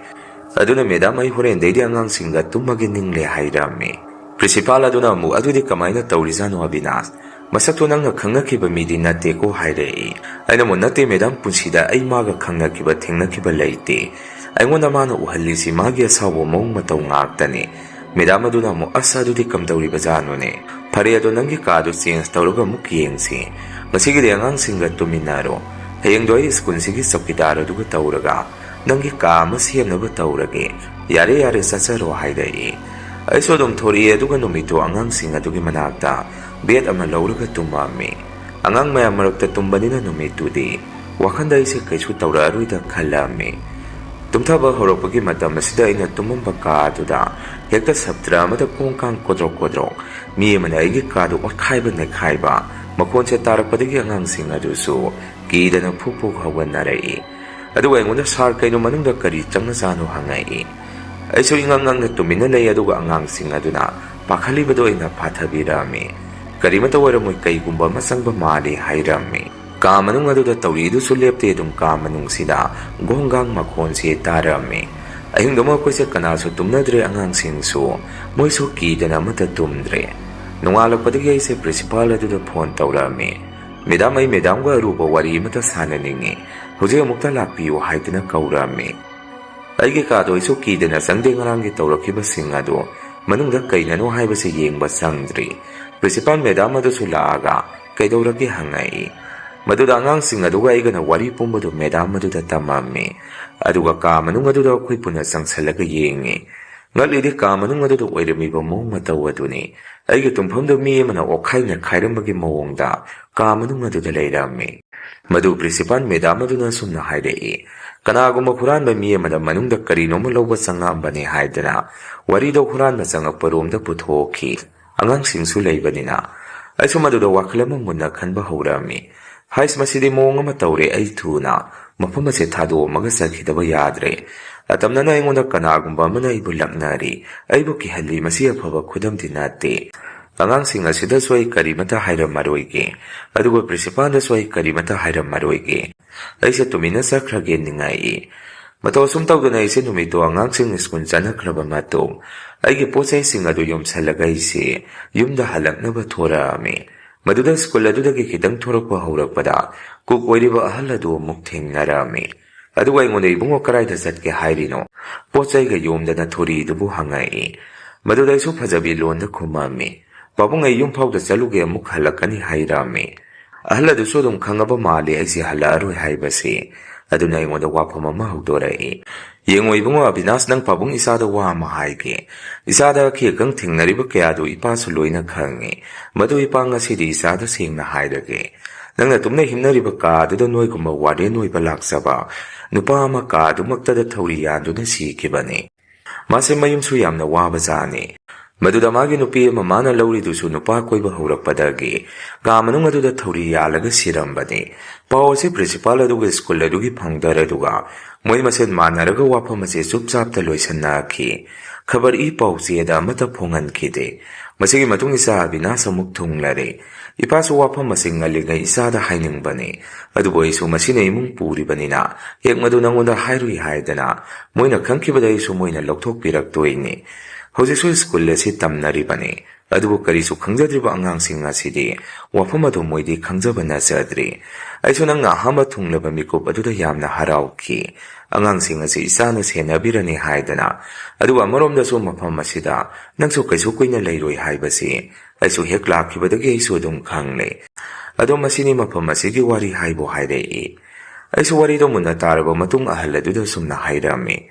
ꯑꯗꯨꯅ ꯃꯦꯗꯥꯝ, ꯑꯩ ꯍꯣꯔꯦꯟꯗꯩꯗꯤ ꯑꯉꯥꯡꯁꯤꯡꯒ ꯇꯨꯝꯃꯒꯦ ꯅꯤꯡꯂꯦ" ꯍꯥꯏꯔꯝꯃꯤ꯫ ꯄ꯭ꯔꯤꯟꯁꯤꯄꯥꯜ ꯑꯗꯨꯅ ꯑꯃꯨꯛ, "ꯑꯗꯨꯗꯤ ꯀꯃꯥꯏꯅ ꯇꯧꯔꯤꯖꯥꯠꯅꯣ ꯑꯕꯤꯅꯥꯁ? ꯃꯁꯛꯇꯣ ꯅꯪꯅ ꯈꯪꯅꯈꯤꯕ ꯃꯤꯗꯤ ꯅꯠꯇꯦꯀꯣ?" ꯍꯥꯏꯔꯛꯏ꯫ ꯑꯩꯅ ꯑꯃꯨꯛ, "ꯅꯠꯇꯦ ꯃꯦꯗꯥꯝ, ꯄꯨꯟꯁꯤꯗ ꯑꯩ ꯃꯥꯒ ꯈꯪꯅꯈꯤꯕ ꯊꯦꯡꯅꯈꯤꯕ ꯂꯩꯇꯦ꯫ ꯑꯩꯉꯣꯟꯗ ꯃꯥꯅ ꯎꯍꯜꯂꯤꯁꯤ ꯃꯥꯒꯤ ꯑꯁꯥꯎꯕ ꯃꯑꯣꯡ ꯃꯇꯧ ꯉꯥꯛꯇꯅꯤ꯫ ꯃꯦꯗꯥꯝ ꯑꯗꯨꯅ ꯑꯃꯨꯛ, "ꯑꯁ, ꯑꯗꯨꯗꯤ ꯀꯝꯗꯧꯔꯤꯕꯖꯥꯠꯅꯣꯅꯦ? ꯐꯔꯦ, ꯑꯗꯣ ꯅꯪꯒꯤ ꯀꯥꯗꯨ change ꯇꯧꯔꯒ ꯑꯃꯨꯛ ꯌꯦꯡꯁꯤ꯫ ꯉꯁꯤꯒꯤꯗꯤ ꯑꯉꯥꯡꯁꯤꯡꯒ ꯇꯨꯝꯃꯤꯟꯅꯔꯣ꯫ ꯍꯌꯦꯡꯗꯣ ꯑꯩ ꯁ꯭ꯀꯨꯜꯁꯤꯒꯤ ꯆꯧꯀꯤꯗꯥꯔ ꯑꯗꯨꯒ ꯇꯧꯔꯒ ꯅꯪꯒꯤ ꯀꯥ ꯑꯃ ꯁꯦꯝꯅꯕ ꯇꯧꯔꯒꯦ꯫ ꯌꯥꯔꯦ, ꯌꯥꯔꯦ, ꯆꯠꯆꯔꯣ," ꯍꯥꯏꯔꯛꯏ꯫ ꯑꯩꯁꯨ ꯑꯗꯨꯝ ꯊꯣꯔꯛꯏ, ꯑꯗꯨꯒ ꯅꯨꯃꯤꯠꯇꯨ ꯑꯉꯥꯡꯁꯤꯡ ꯑꯗꯨꯒꯤ ꯃꯅꯥꯛꯇ bed ꯑꯃ ꯂꯧꯔꯒ ꯇꯨꯝꯃꯝꯃꯤ꯫ ꯑꯉꯥꯡ ꯃꯌꯥꯝ ꯃꯔꯛꯇ ꯇꯨꯝꯕꯅꯤꯅ ꯅꯨꯃꯤꯠꯇꯨꯗꯤ ꯋꯥꯈꯜꯗ ꯑꯩꯁꯦ ꯀꯩꯁꯨ ꯇꯧꯔꯛꯑꯔꯣꯏꯗ ꯈꯜꯂꯝꯃꯤ꯫ ꯇꯨꯝꯊꯕ ꯍꯧꯔꯛꯄꯒꯤ ꯃꯇꯝ ꯑꯁꯤꯗ ꯑꯩꯅ ꯇꯨꯝꯃꯝꯕ ꯀꯥ ꯑꯗꯨꯗ ꯍꯦꯛꯇ ꯁꯞꯇ꯭ꯔ ꯑꯃꯗ ꯀꯣꯡ ꯀꯥꯡ ꯀꯣꯗ꯭ꯔꯣꯛ ꯀꯣꯗ꯭ꯔꯣꯛ ꯃꯤ ꯑꯃꯅ ꯑꯩꯒꯤ ꯀꯥꯗꯨ ꯑꯣꯠꯈꯥꯏꯕ ꯅꯩꯈꯥꯏꯕ ꯃꯈꯣꯟꯁꯦ ꯇꯥꯔꯛꯄꯗꯒꯤ ꯑꯉꯥꯡꯁꯤꯡ ꯑꯗꯨꯁꯨ ꯀꯤꯗꯅ ꯐꯨꯛ ꯐꯨꯛ ꯍꯧꯒꯠꯅꯔꯛꯏ꯫ ꯑꯗꯨꯒ ꯑꯩꯉꯣꯟꯗ, "ꯁꯥꯔ, ꯀꯩꯅꯣ, ꯃꯅꯨꯡꯗ ꯀꯔꯤ ꯆꯪꯉꯖꯥꯠꯅꯣ?" ꯍꯪꯉꯛꯏ꯫ ꯑꯩꯁꯨ ꯏꯉꯥꯡ ꯉꯥꯡꯅ ꯇꯨꯃꯤꯟꯅ ꯂꯩ, ꯑꯗꯨꯒ ꯑꯉꯥꯡꯁꯤꯡ ꯑꯗꯨꯅ ꯄꯥꯈꯠꯂꯤꯕꯗꯣ ꯑꯩꯅ ꯐꯥꯊꯕꯤꯔꯝꯃꯤ꯫ "ꯀꯔꯤꯃꯠꯇ ꯑꯣꯏꯔꯝꯃꯣꯏ, ꯀꯩꯒꯨꯝꯕ ꯑꯃ ꯆꯪꯕ ꯃꯥꯜꯂꯤ," ꯍꯥꯏꯔꯝꯃꯤ꯫ ꯀꯥ ꯃꯅꯨꯡ ꯑꯗꯨꯗ ꯇꯧꯔꯤꯗꯨꯁꯨ ꯂꯦꯞꯇꯦ, ꯑꯗꯨꯝ ꯀꯥ ꯃꯅꯨꯡꯁꯤꯗ ꯒꯣꯡ ꯒꯥꯡ ꯃꯈꯣꯟꯁꯤ ꯇꯥꯔꯝꯃꯤ꯫ ꯑꯍꯤꯡꯗꯨꯃ ꯑꯩꯈꯣꯏꯁꯦ ꯀꯅꯥꯁꯨ ꯇꯨꯝꯅꯗ꯭ꯔꯦ, ꯑꯉꯥꯡꯁꯤꯡꯁꯨ ꯃꯣꯏꯁꯨ ꯀꯤꯗꯅ ꯑꯃꯠꯇ ꯇꯨꯝꯗ꯭ꯔꯦ꯫ ꯅꯣꯡꯉꯥꯜꯂꯛꯄꯗꯒꯤ ꯑꯩꯁꯦ principal ꯑꯗꯨꯗ phone ꯇꯧꯔꯛꯑꯝꯃꯤ꯫ "ꯃꯦꯗꯥꯝ, ꯑꯩ ꯃꯦꯗꯥꯝꯒ ꯑꯔꯨꯕ ꯋꯥꯔꯤ ꯑꯃꯠꯇ ꯁꯥꯟꯅꯅꯤꯡꯉꯤ, ꯍꯧꯖꯤꯛ ꯑꯃꯨꯛꯇ ꯂꯥꯛꯄꯤꯌꯨ," ꯍꯥꯏꯗꯨꯅ ꯀꯧꯔꯛꯑꯝꯃꯤ꯫ ꯑꯩꯒꯤ ꯀꯥꯗꯣ ꯑꯩꯁꯨ ꯀꯤꯗꯅ ꯆꯪꯗꯦ, ꯉꯔꯥꯡꯒꯤ ꯇꯧꯔꯛꯈꯤꯕꯁꯤꯡ ꯑꯗꯨ ꯃꯅꯨꯡꯗ ꯀꯩꯅꯅꯣ ꯍꯥꯏꯕꯁꯤ ꯌꯦꯡꯕ ꯆꯪꯗ꯭ꯔꯤ꯫ Principal ꯃꯦꯗꯥꯝ ꯑꯗꯨꯁꯨ ꯂꯥꯛꯑꯒ, "ꯀꯩꯗꯧꯔꯒꯦ?" ꯍꯪꯉꯛꯏ꯫ ꯃꯗꯨꯗ ꯑꯉꯥꯡꯁꯤꯡ ꯑꯗꯨꯒ ꯑꯩꯒꯅ ꯋꯥꯔꯤ ꯄꯨꯝꯕꯗꯨ ꯃꯦꯗꯥꯝ ꯑꯗꯨꯗ ꯇꯝꯃꯝꯃꯤ꯫ ꯑꯗꯨꯒ ꯀꯥ ꯃꯅꯨꯡ ꯑꯗꯨꯗ ꯑꯩꯈꯣꯏ ꯄꯨꯟꯅ ꯆꯪꯁꯜꯂꯒ ꯌꯦꯡꯉꯤ꯫ ꯉꯛꯂꯤꯗꯤ ꯀꯥ ꯃꯅꯨꯡ ꯑꯗꯨꯗ ꯑꯣꯏꯔꯝꯃꯤꯕ ꯃꯑꯣꯡ ꯃꯇꯧ ꯑꯗꯨꯅꯤ꯫ ꯑꯩꯒꯤ ꯇꯨꯝꯐꯝꯗꯨ ꯃꯤ ꯑꯃꯅ ꯑꯣꯠꯈꯥꯏ ꯅꯩꯈꯥꯏꯔꯝꯕꯒꯤ ꯃꯑꯣꯡꯗ ꯀꯥ ꯃꯅꯨꯡ ꯑꯗꯨꯗ ꯂꯩꯔꯝꯃꯤ꯫ ꯃꯗꯨ principal ꯃꯦꯗꯥꯝ ꯑꯗꯨꯅ ꯑꯁꯨꯝꯅ ꯍꯥꯏꯔꯛꯏ, "ꯀꯅꯥꯒꯨꯝꯕ ꯍꯨꯔꯥꯟꯕ ꯃꯤ ꯑꯃꯅ ꯃꯅꯨꯡꯗ ꯀꯔꯤꯅꯣꯃ ꯂꯧꯕ ꯆꯪꯉꯛꯑꯝꯕꯅꯤ ꯍꯥꯏꯗꯅ ꯋꯥꯔꯤꯗꯣ ꯍꯨꯔꯥꯟꯕ ꯆꯪꯉꯛꯄ ꯔꯣꯝꯗ ꯄꯨꯊꯣꯛꯈꯤ꯫ ꯑꯉꯥꯡꯁꯤꯡꯁꯨ ꯂꯩꯕꯅꯤꯅ ꯑꯩꯁꯨ ꯃꯗꯨꯗ ꯋꯥꯈꯜ ꯑꯃ ꯃꯨꯟꯅ ꯈꯟꯕ ꯍꯧꯔꯛꯑꯝꯃꯤ꯫ ꯍꯥꯏꯁ, ꯃꯁꯤꯗꯤ ꯃꯑꯣꯡ ꯑꯃ ꯇꯧꯔꯦ, ꯑꯩ ꯊꯨꯅ ꯃꯐꯝ ꯑꯁꯦ ꯊꯥꯗꯣꯛꯑꯝꯃꯒ ꯆꯠꯈꯤꯗꯕ ꯌꯥꯗ꯭ꯔꯦ꯫ ꯑꯇꯝꯅꯅ ꯑꯩꯉꯣꯟꯗ ꯀꯅꯥꯒꯨꯝꯕ ꯑꯃꯅ ꯑꯩꯕꯨ ꯂꯛꯅꯔꯤ, ꯑꯩꯕꯨ ꯀꯤꯍꯜꯂꯤ, ꯃꯁꯤ ꯑꯐꯕ ꯈꯨꯗꯝꯗꯤ ꯅꯠꯇꯦ꯫ ꯑꯉꯥꯡꯁꯤꯡ ꯑꯁꯤꯗꯁꯨ ꯑꯩ ꯀꯔꯤꯃꯠꯇ ꯍꯥꯏꯔꯝꯃꯔꯣꯏꯒꯦ, ꯑꯗꯨꯒ principalꯗꯁꯨ ꯑꯩ ꯀꯔꯤꯃꯠꯇ ꯍꯥꯏꯔꯝꯃꯔꯣꯏꯒꯦ꯫ ꯑꯩꯁꯦ ꯇꯨꯃꯤꯟꯅ ꯆꯠꯈ꯭ꯔꯒꯦ ꯅꯤꯡꯉꯥꯏ"꯫ ꯃꯇꯧ ꯑꯁꯨꯝ ꯇꯧꯗꯅ ꯑꯩꯁꯦ ꯅꯨꯃꯤꯠꯇꯣ ꯑꯉꯥꯡꯁꯤꯡ ꯁ꯭ꯀꯨꯜ ꯆꯠꯅꯈ꯭ꯔꯕ ꯃꯇꯨꯡ ꯑꯩꯒꯤ ꯄꯣꯠ ꯆꯩꯁꯤꯡ ꯑꯗꯨ ꯌꯣꯝꯁꯜꯂꯒ ꯑꯩꯁꯦ ꯌꯨꯝꯗ ꯍꯜꯂꯛꯅꯕ ꯊꯣꯔꯛꯑꯝꯃꯤ꯫ ꯃꯗꯨꯗ ꯁ꯭ꯀꯨꯜ ꯑꯗꯨꯗꯒꯤ ꯈꯤꯇꯪ ꯊꯣꯔꯛꯄ ꯍꯧꯔꯛꯄꯗ ꯀꯨꯛ ꯑꯣꯏꯔꯤꯕ ꯑꯍꯜ ꯑꯗꯨ ꯑꯃꯨꯛ ꯊꯦꯡꯅꯔꯝꯃꯤ꯫ ꯑꯗꯨꯒ ꯑꯩꯉꯣꯟꯗ, "ꯏꯕꯨꯡꯉꯣ, ꯀꯗꯥꯏꯗ ꯆꯠꯀꯦ ꯍꯥꯏꯔꯤꯅꯣ? ꯄꯣꯠ ꯆꯩꯒ ꯌꯣꯝꯗꯅ ꯊꯣꯔꯤꯗꯨꯕꯨ?" ꯍꯪꯉꯛꯏ꯫ ꯃꯗꯨꯗ ꯑꯩꯁꯨ ꯐꯖꯕꯤ ꯂꯣꯟꯗ ꯈꯨꯝꯃꯝꯃꯤ, "ꯄꯥꯕꯨꯡ, ꯑꯩ ꯌꯨꯝ ꯐꯥꯎꯗ ꯆꯠꯂꯨꯒꯦ, ꯑꯃꯨꯛ ꯍꯜꯂꯛꯀꯅꯤ" ꯍꯥꯏꯔꯝꯃꯤ꯫ ꯑꯍꯜ ꯑꯗꯨꯁꯨ ꯑꯗꯨꯝ ꯈꯪꯉꯕ ꯃꯥꯜꯂꯤ ꯑꯩꯁꯦ ꯍꯜꯂꯛꯑꯔꯣꯏ ꯍꯥꯏꯕꯁꯤ꯫ ꯑꯗꯨꯅ ꯑꯩꯉꯣꯟꯗ ꯋꯥꯐꯝ ꯑꯃ ꯍꯧꯗꯣꯔꯛꯏ꯫ "ꯌꯦꯡꯉꯣ ꯏꯕꯨꯡꯉꯣ ꯑꯕꯤꯅꯥꯁ, ꯅꯪ ꯄꯥꯕꯨꯡ ꯏꯆꯥꯗ ꯋꯥ ꯑꯃ ꯍꯥꯏꯒꯦ꯫ ꯏꯆꯥꯗ ꯑꯈꯦ ꯑꯈꯪ ꯊꯦꯡꯅꯔꯤꯕ ꯀꯌꯥꯗꯨ ꯏꯄꯥꯁꯨ ꯂꯣꯏꯅ ꯈꯪꯉꯤ꯫ ꯃꯗꯨ ꯏꯄꯥ ꯉꯁꯤꯗꯤ ꯏꯆꯥꯗ ꯁꯦꯡꯅ ꯍꯥꯏꯔꯒꯦ꯫ ꯅꯪꯅ ꯇꯨꯝꯅ ꯍꯤꯞꯅꯔꯤꯕ ꯀꯥ ꯑꯗꯨꯗ ꯅꯣꯏꯒꯨꯝꯕ ꯋꯥꯔꯗꯦꯟ ꯑꯣꯏꯕ ꯂꯥꯛꯆꯕ ꯅꯨꯄꯥ ꯑꯃ ꯀꯥ ꯑꯗꯨꯃꯛꯇꯗ ꯊꯧꯔꯤ ꯌꯥꯟꯗꯨꯅ ꯁꯤꯈꯤꯕꯅꯤ꯫ ꯃꯥꯁꯦ ꯃꯌꯨꯝꯁꯨ ꯌꯥꯝꯅ ꯋꯥꯕ ꯖꯥꯠꯅꯤ꯫ ꯃꯗꯨꯗ ꯃꯥꯒꯤ ꯅꯨꯄꯤ ꯑꯃ ꯃꯥꯅ ꯂꯧꯔꯤꯗꯨꯁꯨ ꯅꯨꯄꯥ ꯀꯣꯏꯕ ꯍꯧꯔꯛꯄꯗꯒꯤ ꯀꯥ ꯃꯅꯨꯡ ꯑꯗꯨꯗ ꯊꯧꯔꯤ ꯌꯥꯜꯂꯒ ꯁꯤꯔꯝꯕꯅꯤ꯫ ꯄꯥꯎ ꯑꯁꯤ ꯄ꯭ꯔꯤꯟꯁꯤꯄꯥꯜ ꯑꯗꯨꯒ ꯁ꯭ꯀꯨꯜ ꯑꯗꯨꯒꯤ ꯐꯥꯎꯟꯗꯔ ꯑꯗꯨꯒ ꯃꯣꯏ ꯃꯁꯦꯟ ꯃꯥꯟꯅꯔꯒ ꯋꯥꯐꯝ ꯑꯁꯤ ꯆꯨꯞ ꯆꯥꯞꯇ ꯂꯣꯏꯁꯤꯟꯅꯈꯤ꯫ ꯈꯕꯔ ꯏ ꯄꯥꯎ ꯆꯦꯗ ꯑꯃꯠꯇ ꯐꯣꯡꯍꯟꯈꯤꯗꯦ꯫ ꯃꯁꯤꯒꯤ ꯃꯇꯨꯡ ꯏꯆꯥ ꯑꯕꯤꯅꯥꯁ ꯑꯃꯨꯛ ꯊꯨꯡꯂꯔꯦ꯫ ꯏꯄꯥꯁꯨ ꯋꯥꯐꯝ ꯑꯁꯤ ꯉꯜꯂꯤꯉꯩ ꯏꯆꯥꯗ ꯍꯥꯏꯅꯤꯡꯕꯅꯤ꯫ ꯑꯗꯨꯕꯨ ꯑꯩꯁꯨ ꯃꯁꯤꯅ ꯏꯃꯨꯡ ꯄꯨꯔꯤꯕꯅꯤꯅ ꯍꯦꯛ ꯃꯗꯨ ꯅꯉꯣꯟꯗ ꯍꯥꯏꯔꯨꯏ ꯍꯥꯏꯗꯅ ꯃꯣꯏꯅ ꯈꯪꯈꯤꯕꯗ ꯑꯩꯁꯨ ꯃꯣꯏꯅ ꯂꯧꯊꯣꯛꯄꯤꯔꯛꯇꯣꯏꯅꯤ꯫ ꯍꯧꯖꯤꯛꯁꯨ ꯁ꯭ꯀꯨꯜ ꯑꯁꯤ ꯇꯝꯅꯔꯤꯕꯅꯤ꯫ ꯑꯗꯨꯕꯨ ꯀꯔꯤꯁꯨ ꯈꯪꯖꯗ꯭ꯔꯤꯕ ꯑꯉꯥꯡꯁꯤꯡ ꯑꯁꯤꯗꯤ ꯋꯥꯐꯝ ꯑꯗꯨ ꯃꯣꯏꯗꯤ ꯈꯪꯖꯕ ꯅꯠꯆꯗ꯭ꯔꯤ꯫ ꯑꯩꯁꯨ ꯅꯪꯅ ꯑꯍꯥꯟꯕ ꯊꯨꯡꯂꯕ ꯃꯤꯀꯨꯞ ꯑꯗꯨꯗ ꯌꯥꯝꯅ ꯍꯔꯥꯎꯈꯤ꯫ ꯑꯉꯥꯡꯁꯤꯡ ꯑꯁꯤ ꯏꯆꯥꯅ ꯁꯦꯟꯅꯕꯤꯔꯅꯤ ꯍꯥꯏꯗꯅ꯫ ꯑꯗꯨꯒ ꯑꯃꯔꯣꯝꯗꯁꯨ ꯃꯐꯝ ꯑꯁꯤꯗ ꯅꯪꯁꯨ ꯀꯩꯁꯨ ꯀꯨꯏꯅ ꯂꯩꯔꯣꯏ ꯍꯥꯏꯕꯁꯤ ꯑꯩꯁꯨ ꯍꯦꯛ ꯂꯥꯛꯈꯤꯕꯗꯒꯤ ꯑꯩꯁꯨ ꯑꯗꯨꯝ ꯈꯪꯂꯦ꯫ ꯑꯗꯣ ꯃꯁꯤꯅꯤ ꯃꯐꯝ ꯑꯁꯤꯒꯤ ꯋꯥꯔꯤ ꯍꯥꯏꯕꯨ ꯍꯥꯏꯔꯛꯏ꯫ ꯑꯩꯁꯨ ꯋꯥꯔꯤꯗꯣ ꯃꯨꯟꯅ ꯇꯥꯔꯕ ꯃꯇꯨꯡ ꯑꯍꯜ ꯑꯗꯨꯗ ꯁꯨꯝꯅ ꯍꯥꯏꯔꯝꯃꯤ,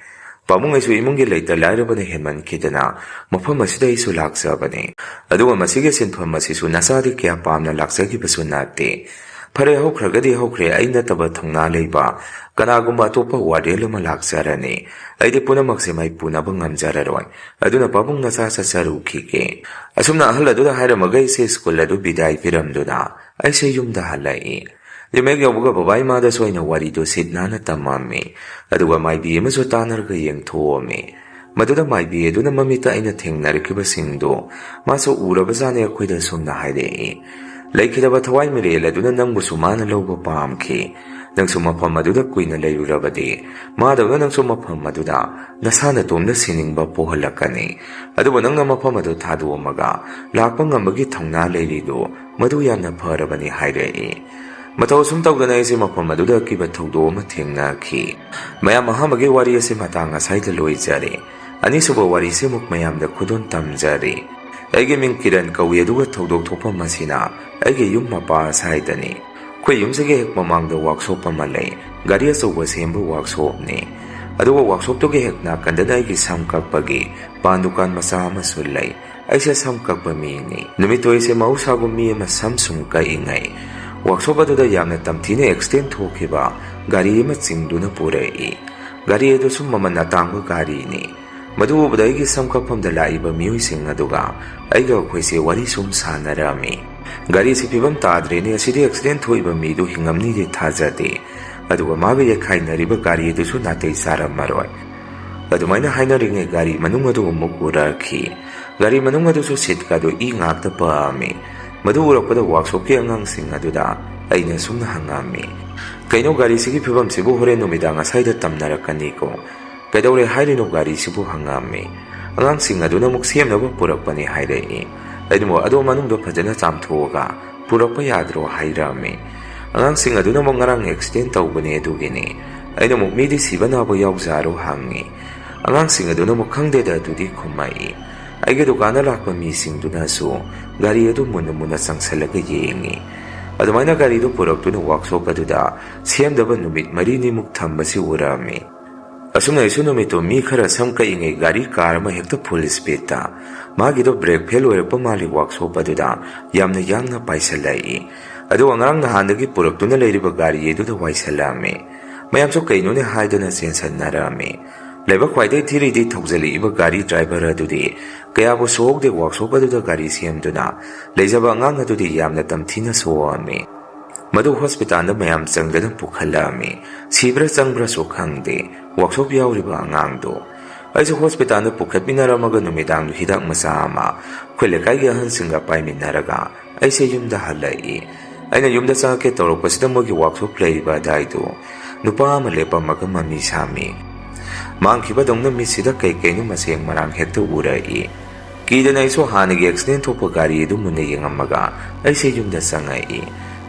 "ꯄꯥꯕꯨꯡ, ꯑꯩꯁꯨ ꯏꯃꯨꯡꯒꯤ ꯂꯩꯇ ꯂꯥꯏꯔꯕꯅ ꯍꯦꯟꯃꯟꯈꯤꯗꯅ ꯃꯐꯝ ꯑꯁꯤꯗ ꯑꯩꯁꯨ ꯂꯥꯛꯆꯕꯅꯤ꯫ ꯑꯗꯨꯒ ꯃꯁꯤꯒꯤ ꯁꯤꯟꯐꯝ ꯑꯁꯤꯁꯨ ꯅꯆꯥꯗꯤ ꯀꯌꯥ ꯄꯥꯝꯅ ꯂꯥꯛꯆꯈꯤꯕꯁꯨ ꯅꯠꯇꯦ꯫ ꯐꯔꯦ, ꯍꯧꯈ꯭ꯔꯒꯗꯤ ꯍꯧꯈ꯭ꯔꯦ, ꯑꯩ ꯅꯠꯇꯕ ꯊꯧꯅꯥ ꯂꯩꯕ ꯀꯅꯥꯒꯨꯝꯕ ꯑꯇꯣꯞꯄ ꯋꯥꯔꯗꯦꯟ ꯑꯃ ꯂꯥꯛꯆꯔꯅꯤ꯫ ꯑꯩꯗꯤ ꯄꯨꯝꯅꯃꯛꯁꯦ ꯃꯥꯏꯄꯨꯅꯕ ꯉꯝꯖꯔꯔꯣꯏ꯫ ꯑꯗꯨꯅ ꯄꯥꯕꯨꯡ, ꯅꯆꯥ ꯆꯠꯆꯔꯨꯈꯤꯒꯦ"꯫ ꯑꯁꯨꯝꯅ ꯑꯍꯜ ꯑꯗꯨꯗ ꯍꯥꯏꯔꯝꯃꯒ ꯑꯩꯁꯦ ꯁ꯭ꯀꯨꯜ ꯑꯗꯨ ꯕꯤꯗꯥꯏ ꯄꯤꯔꯝꯗꯨꯅ ꯑꯩꯁꯦ ꯌꯨꯝꯗ ꯍꯜꯂꯛꯏ꯫ ꯌꯨꯝ ꯍꯦꯛ ꯌꯧꯕꯒ ꯕꯕꯥ ꯏꯃꯥꯗꯁꯨ ꯑꯩꯅ ꯋꯥꯔꯤꯗꯨ ꯁꯤꯠ ꯅꯥꯟꯅ ꯇꯝꯃꯝꯃꯤ꯫ ꯑꯗꯨꯒ ꯃꯥꯏꯕꯤ ꯑꯃꯁꯨ ꯇꯥꯟꯅꯔꯒ ꯌꯦꯡꯊꯣꯛꯑꯝꯃꯤ꯫ ꯃꯗꯨꯗ ꯃꯥꯏꯕꯤ ꯑꯗꯨꯅ ꯃꯃꯤꯠꯇ ꯑꯩꯅ ꯊꯦꯡꯅꯔꯛꯈꯤꯕꯁꯤꯡꯗꯨ ꯃꯥꯁꯨ ꯎꯔꯕꯖꯥꯠꯅꯤ ꯑꯩꯈꯣꯏꯗ ꯁꯨꯝꯅ ꯍꯥꯏꯔꯛꯏ, "ꯂꯩꯈꯤꯗꯕ ꯊꯋꯥꯏ ꯃꯤꯔꯦꯜ ꯑꯗꯨꯅ ꯅꯪꯕꯨꯁꯨ ꯃꯥꯅ ꯂꯧꯕ ꯄꯥꯝꯈꯤ꯫ ꯅꯪꯁꯨ ꯃꯐꯝ ꯑꯗꯨꯗ ꯀꯨꯏꯅ ꯂꯩꯔꯨꯔꯕꯗꯤ ꯃꯥꯗꯧꯅ ꯅꯪꯁꯨ ꯃꯐꯝ ꯑꯗꯨꯗ ꯅꯁꯥ ꯅꯇꯣꯝꯗ ꯁꯤꯅꯤꯡꯕ ꯄꯣꯛꯍꯜꯂꯛꯀꯅꯤ꯫ ꯑꯗꯨꯕꯨ ꯅꯪꯅ ꯃꯐꯝ ꯑꯗꯨ ꯊꯥꯗꯣꯛꯑꯝꯃꯒ ꯂꯥꯛꯄ ꯉꯝꯕꯒꯤ ꯊꯧꯅꯥ ꯂꯩꯔꯤꯗꯨ ꯃꯗꯨ ꯌꯥꯝꯅ ꯐꯔꯕꯅꯤ" ꯍꯥꯏꯔꯛꯏ꯫ ꯃꯇꯧ ꯑꯁꯨꯝ ꯇꯧꯗꯅ ꯑꯩꯁꯦ ꯃꯐꯝ ꯑꯗꯨꯗ ꯑꯀꯤꯕ ꯊꯧꯗꯣꯛ ꯑꯃ ꯊꯦꯡꯅꯈꯤ꯫ ꯃꯌꯥꯝ, ꯑꯍꯥꯟꯕꯒꯤ ꯋꯥꯔꯤ ꯑꯁꯤ ꯃꯇꯥꯡ ꯑꯁꯥꯏꯗ ꯂꯣꯏꯖꯔꯦ꯫ ꯑꯅꯤꯁꯨꯕ ꯋꯥꯔꯤꯁꯦ ꯑꯃꯨꯛ ꯃꯌꯥꯝꯗ ꯈꯨꯗꯣꯜ ꯇꯝꯖꯔꯤ꯫ ꯑꯩꯒꯤ ꯃꯤꯡ ꯀꯤꯔꯟ ꯀꯧꯏ, ꯑꯗꯨꯒ ꯊꯧꯗꯣꯛ ꯊꯣꯛꯐꯝ ꯑꯁꯤꯅ ꯑꯩꯒꯤ ꯌꯨꯝ ꯃꯄꯥ ꯁ꯭ꯋꯥꯏꯗꯅꯤ꯫ ꯑꯩꯈꯣꯏ ꯌꯨꯝꯁꯤꯒꯤ ꯍꯦꯛ ꯃꯃꯥꯡꯗ ꯋꯥꯛꯁꯣꯞ ꯑꯃ ꯂꯩ, ꯒꯥꯔꯤ ꯑꯆꯧꯕ ꯁꯦꯝꯕ ꯋꯥꯛꯁꯣꯞꯅꯤ꯫ ꯑꯗꯨꯒ ꯋꯥꯛꯁꯣꯞꯇꯨꯒꯤ ꯍꯦꯛ ꯅꯥꯀꯟꯗꯅ ꯑꯩꯒꯤ ꯁꯝ ꯀꯛꯄꯒꯤ ꯄꯥꯟ ꯗꯨꯀꯥꯟ ꯃꯆꯥ ꯑꯃꯁꯨ ꯂꯩ꯫ ꯑꯩꯁꯦ ꯁꯝ ꯀꯛꯄ ꯃꯤꯅꯤ꯫ ꯅꯨꯃꯤꯠꯇꯣ ꯑꯩꯁꯦ ꯃꯍꯧꯁꯥꯒꯨꯝ ꯃꯤ ꯑꯃ ꯁꯝ ꯁꯨꯝ ꯀꯛꯏꯉꯩ, ꯋꯥꯛꯁꯣꯞ ꯑꯗꯨꯗ ꯌꯥꯝꯅ ꯇꯝꯊꯤꯅ ꯑꯦꯛꯁꯤꯗꯦꯟ ꯊꯣꯛꯈꯤꯕ ꯒꯥꯔꯤ ꯑꯃ ꯆꯤꯡꯗꯨꯅ ꯄꯨꯔꯛꯏ꯫ ꯒꯥꯔꯤ ꯑꯗꯨꯁꯨ ꯃꯃꯜ ꯑꯇꯥꯡꯕ ꯒꯥꯔꯤꯅꯤ꯫ ꯃꯗꯨ ꯎꯕꯗ ꯑꯩꯒꯤ ꯁꯝ ꯀꯛꯐꯝꯗ ꯂꯥꯛꯏꯕ ꯃꯤꯑꯣꯏꯁꯤꯡ ꯑꯗꯨꯒ ꯑꯩꯒ ꯑꯩꯈꯣꯏꯁꯦ ꯋꯥꯔꯤ ꯁꯨꯝ ꯁꯥꯟꯅꯔꯝꯃꯤ꯫ "ꯒꯥꯔꯤꯁꯤ ꯐꯤꯕꯝ ꯇꯥꯗ꯭ꯔꯦꯅꯦ, ꯑꯁꯤꯗꯤ ꯑꯦꯛꯁꯤꯗꯦꯟ ꯊꯣꯛꯏꯕ ꯃꯤꯗꯨ ꯍꯤꯡꯉꯝꯅꯤꯗꯤ ꯊꯥꯖꯗꯦ꯫ ꯑꯗꯨꯒ ꯃꯥꯒ ꯌꯩꯈꯥꯏꯅꯔꯤꯕ ꯒꯥꯔꯤ ꯑꯗꯨꯁꯨ ꯅꯥꯇꯩ ꯆꯥꯔꯝꯃꯔꯣꯏ"꯫ ꯑꯗꯨꯃꯥꯏꯅ ꯍꯥꯏꯅꯔꯤꯉꯩ ꯒꯥꯔꯤ ꯃꯅꯨꯡ ꯑꯗꯨ ꯑꯃꯨꯛ ꯎꯔꯛꯈꯤ꯫ ꯒꯥꯔꯤ ꯃꯅꯨꯡ ꯑꯗꯨꯁꯨ ꯁꯤꯠꯀꯗꯨ ꯏ ꯉꯥꯛꯇ ꯄꯛꯑꯝꯃꯤ꯫ ꯃꯗꯨ ꯎꯔꯛꯄꯗ ꯋꯥꯛꯁꯣꯞꯀꯤ ꯑꯉꯥꯡꯁꯤꯡ ꯑꯗꯨꯗ ꯑꯩꯅ ꯁꯨꯝꯅ ꯍꯪꯉꯝꯃꯤ, "ꯀꯩꯅꯣ, ꯒꯥꯔꯤꯁꯤꯒꯤ ꯐꯤꯕꯝꯁꯤꯕꯨ ꯍꯣꯔꯦꯟ ꯅꯨꯃꯤꯗꯥꯡ ꯉꯁꯥꯏꯗ ꯇꯝꯅꯔꯛꯀꯅꯤꯀꯣ? ꯀꯩꯗꯧꯔꯦ ꯍꯥꯏꯔꯤꯅꯣ ꯒꯥꯔꯤꯁꯤꯕꯨ?" ꯍꯪꯉꯝꯃꯤ꯫ ꯑꯉꯥꯡꯁꯤꯡ ꯑꯗꯨꯅ ꯑꯃꯨꯛ ꯁꯦꯝꯅꯕ ꯄꯨꯔꯛꯄꯅꯤ ꯍꯥꯏꯔꯛꯏ꯫ ꯑꯩꯅ ꯑꯃꯨꯛ ꯑꯗꯣ ꯃꯅꯨꯡꯗ ꯐꯖꯅ ꯆꯥꯝꯊꯣꯛꯑꯒ ꯄꯨꯔꯛꯄ ꯌꯥꯗ꯭ꯔꯣ ꯍꯥꯏꯔꯛꯑꯝꯃꯤ꯫ ꯑꯉꯥꯡꯁꯤꯡ ꯑꯗꯨꯅ ꯑꯃꯨꯛ ꯉꯔꯥꯡ ꯑꯦꯛꯁꯤꯗꯦꯟ ꯇꯧꯕꯅꯦ ꯑꯗꯨꯒꯤꯅꯤ꯫ ꯑꯩꯅ ꯑꯃꯨꯛ ꯃꯤꯗꯤ ꯁꯤꯕ ꯅꯥꯕ ꯌꯥꯎꯖꯥꯔꯣ ꯍꯪꯉꯤ꯫ ꯑꯉꯥꯡꯁꯤꯡ ꯑꯗꯨꯅ ꯑꯃꯨꯛ ꯈꯪꯗꯦꯗ ꯑꯗꯨꯗꯤ ꯈꯨꯝꯃꯛꯏ꯫ ꯑꯩꯒꯤ ꯗꯨꯀꯥꯟꯗ ꯂꯥꯛꯄ ꯃꯤꯁꯤꯡꯗꯨꯅꯁꯨ ꯒꯥꯔꯤ ꯑꯗꯨ ꯃꯨꯟꯅ ꯃꯨꯟꯅ ꯆꯪꯁꯜꯂꯒ ꯌꯦꯡꯉꯤ꯫ ꯑꯗꯨꯃꯥꯏꯅ ꯒꯥꯔꯤꯗꯨ ꯄꯨꯔꯛꯇꯨꯅ ꯋꯥꯛꯁꯣꯞ ꯑꯗꯨꯗ ꯁꯦꯝꯗꯕ ꯅꯨꯃꯤꯠ ꯃꯔꯤꯅꯤꯃꯨꯛ ꯊꯝꯕꯁꯤ ꯎꯔꯛꯑꯝꯃꯤ꯫ ꯑꯁꯨꯝꯅ ꯑꯩꯁꯨ ꯅꯨꯃꯤꯠꯇꯨ ꯃꯤ ꯈꯔ ꯁꯝ ꯀꯛꯏꯉꯩ ꯒꯥꯔꯤ ꯀꯥꯔ ꯑꯃ ꯍꯦꯛꯇ ꯐꯨꯜ ꯁ꯭ꯄꯤꯗꯇ, ꯃꯥꯒꯤꯗꯣ ꯕ꯭ꯔꯦꯛ ꯐꯦꯜ ꯑꯣꯏꯔꯛꯄ ꯃꯥꯜꯂꯤ, ꯋꯥꯛꯁꯣꯞ ꯑꯗꯨꯗ ꯌꯥꯝꯅ ꯌꯥꯡꯅ ꯄꯥꯏꯁꯜꯂꯛꯏ꯫ ꯑꯗꯨꯒ ꯉꯔꯥꯡ ꯅꯍꯥꯟꯗꯒꯤ ꯄꯨꯔꯛꯇꯨꯅ ꯂꯩꯔꯤꯕ ꯒꯥꯔꯤ ꯑꯗꯨꯗ ꯋꯥꯏꯁꯜꯂꯛꯑꯝꯃꯤ꯫ ꯃꯌꯥꯝꯁꯨ ꯀꯩꯅꯣꯅꯦ ꯍꯥꯏꯗꯨꯅ ꯆꯦꯟꯁꯟꯅꯔꯛꯑꯝꯃꯤ꯫ ꯂꯥꯏꯕꯛ ꯈ꯭ꯋꯥꯏꯗꯒꯤ ꯊꯤꯔꯤꯗꯤ ꯊꯧꯖꯤꯜꯂꯛꯏꯕ ꯒꯥꯔꯤ ꯗ꯭ꯔꯥꯏꯚꯔ ꯑꯗꯨꯗꯤ ꯀꯌꯥꯕꯨ ꯁꯣꯛꯍꯧꯗꯦ, ꯋꯥꯛꯁꯣꯞ ꯑꯗꯨꯗ ꯒꯥꯔꯤ ꯁꯦꯝꯗꯨꯅ ꯂꯩꯖꯕ ꯑꯉꯥꯡ ꯑꯗꯨꯗꯤ ꯌꯥꯝꯅ ꯇꯝꯊꯤꯅ ꯁꯣꯛꯑꯝꯃꯤ꯫ ꯃꯗꯨ ꯍꯣꯁꯄꯤꯇꯥꯜꯗ ꯃꯌꯥꯝ ꯆꯪꯗꯅ ꯄꯨꯈꯠꯂꯛꯑꯝꯃꯤ꯫ ꯁꯤꯕ꯭ꯔꯥ ꯆꯪꯕ꯭ꯔꯥꯁꯨ ꯈꯪꯗꯦ ꯋꯥꯛꯁꯣꯞ ꯌꯥꯎꯔꯤꯕ ꯑꯉꯥꯡꯗꯣ꯫ ꯑꯩꯁꯨ ꯍꯣꯁꯄꯤꯇꯥꯜꯗ ꯄꯨꯈꯠꯃꯤꯟꯅꯔꯝꯃꯒ ꯅꯨꯃꯤꯗꯥꯡꯗꯨ ꯍꯤꯗꯥꯛ ꯃꯆꯥ ꯑꯃ ꯑꯩꯈꯣꯏ ꯂꯩꯀꯥꯏꯒꯤ ꯑꯍꯟꯁꯤꯡꯒ ꯄꯥꯏꯃꯤꯟꯅꯔꯒ ꯑꯩꯁꯦ ꯌꯨꯝꯗ ꯍꯜꯂꯛꯏ꯫ ꯑꯩꯅ ꯌꯨꯝꯗ ꯆꯪꯉꯛꯀꯦ ꯇꯧꯔꯛꯄꯁꯤꯗ ꯃꯣꯏꯒꯤ ꯋꯥꯛꯁꯣꯞ ꯂꯩꯔꯤꯕ ꯑꯗꯥꯏꯗꯨ ꯅꯨꯄꯥ ꯑꯃ ꯂꯦꯞꯄꯝꯃꯒ ꯃꯃꯤ ꯁꯥꯝꯃꯤ꯫ ꯃꯥꯡꯈꯤꯕꯗꯧꯅ ꯃꯤꯠꯁꯤꯗ ꯀꯩ ꯀꯩꯅꯣ ꯃꯆꯦꯡ ꯃꯔꯥꯡ ꯍꯦꯛꯇ ꯎꯔꯛꯏ꯫ ꯀꯤꯗꯅ ꯑꯩꯁꯨ ꯍꯥꯟꯅꯒꯤ ꯑꯦꯛꯁꯤꯗꯦꯟ ꯊꯣꯛꯄ ꯒꯥꯔꯤ ꯑꯗꯨ ꯃꯨꯟꯅ ꯌꯦꯡꯉꯝꯃꯒ ꯑꯩꯁꯦ ꯌꯨꯝꯗ ꯆꯪꯉꯛꯏ꯫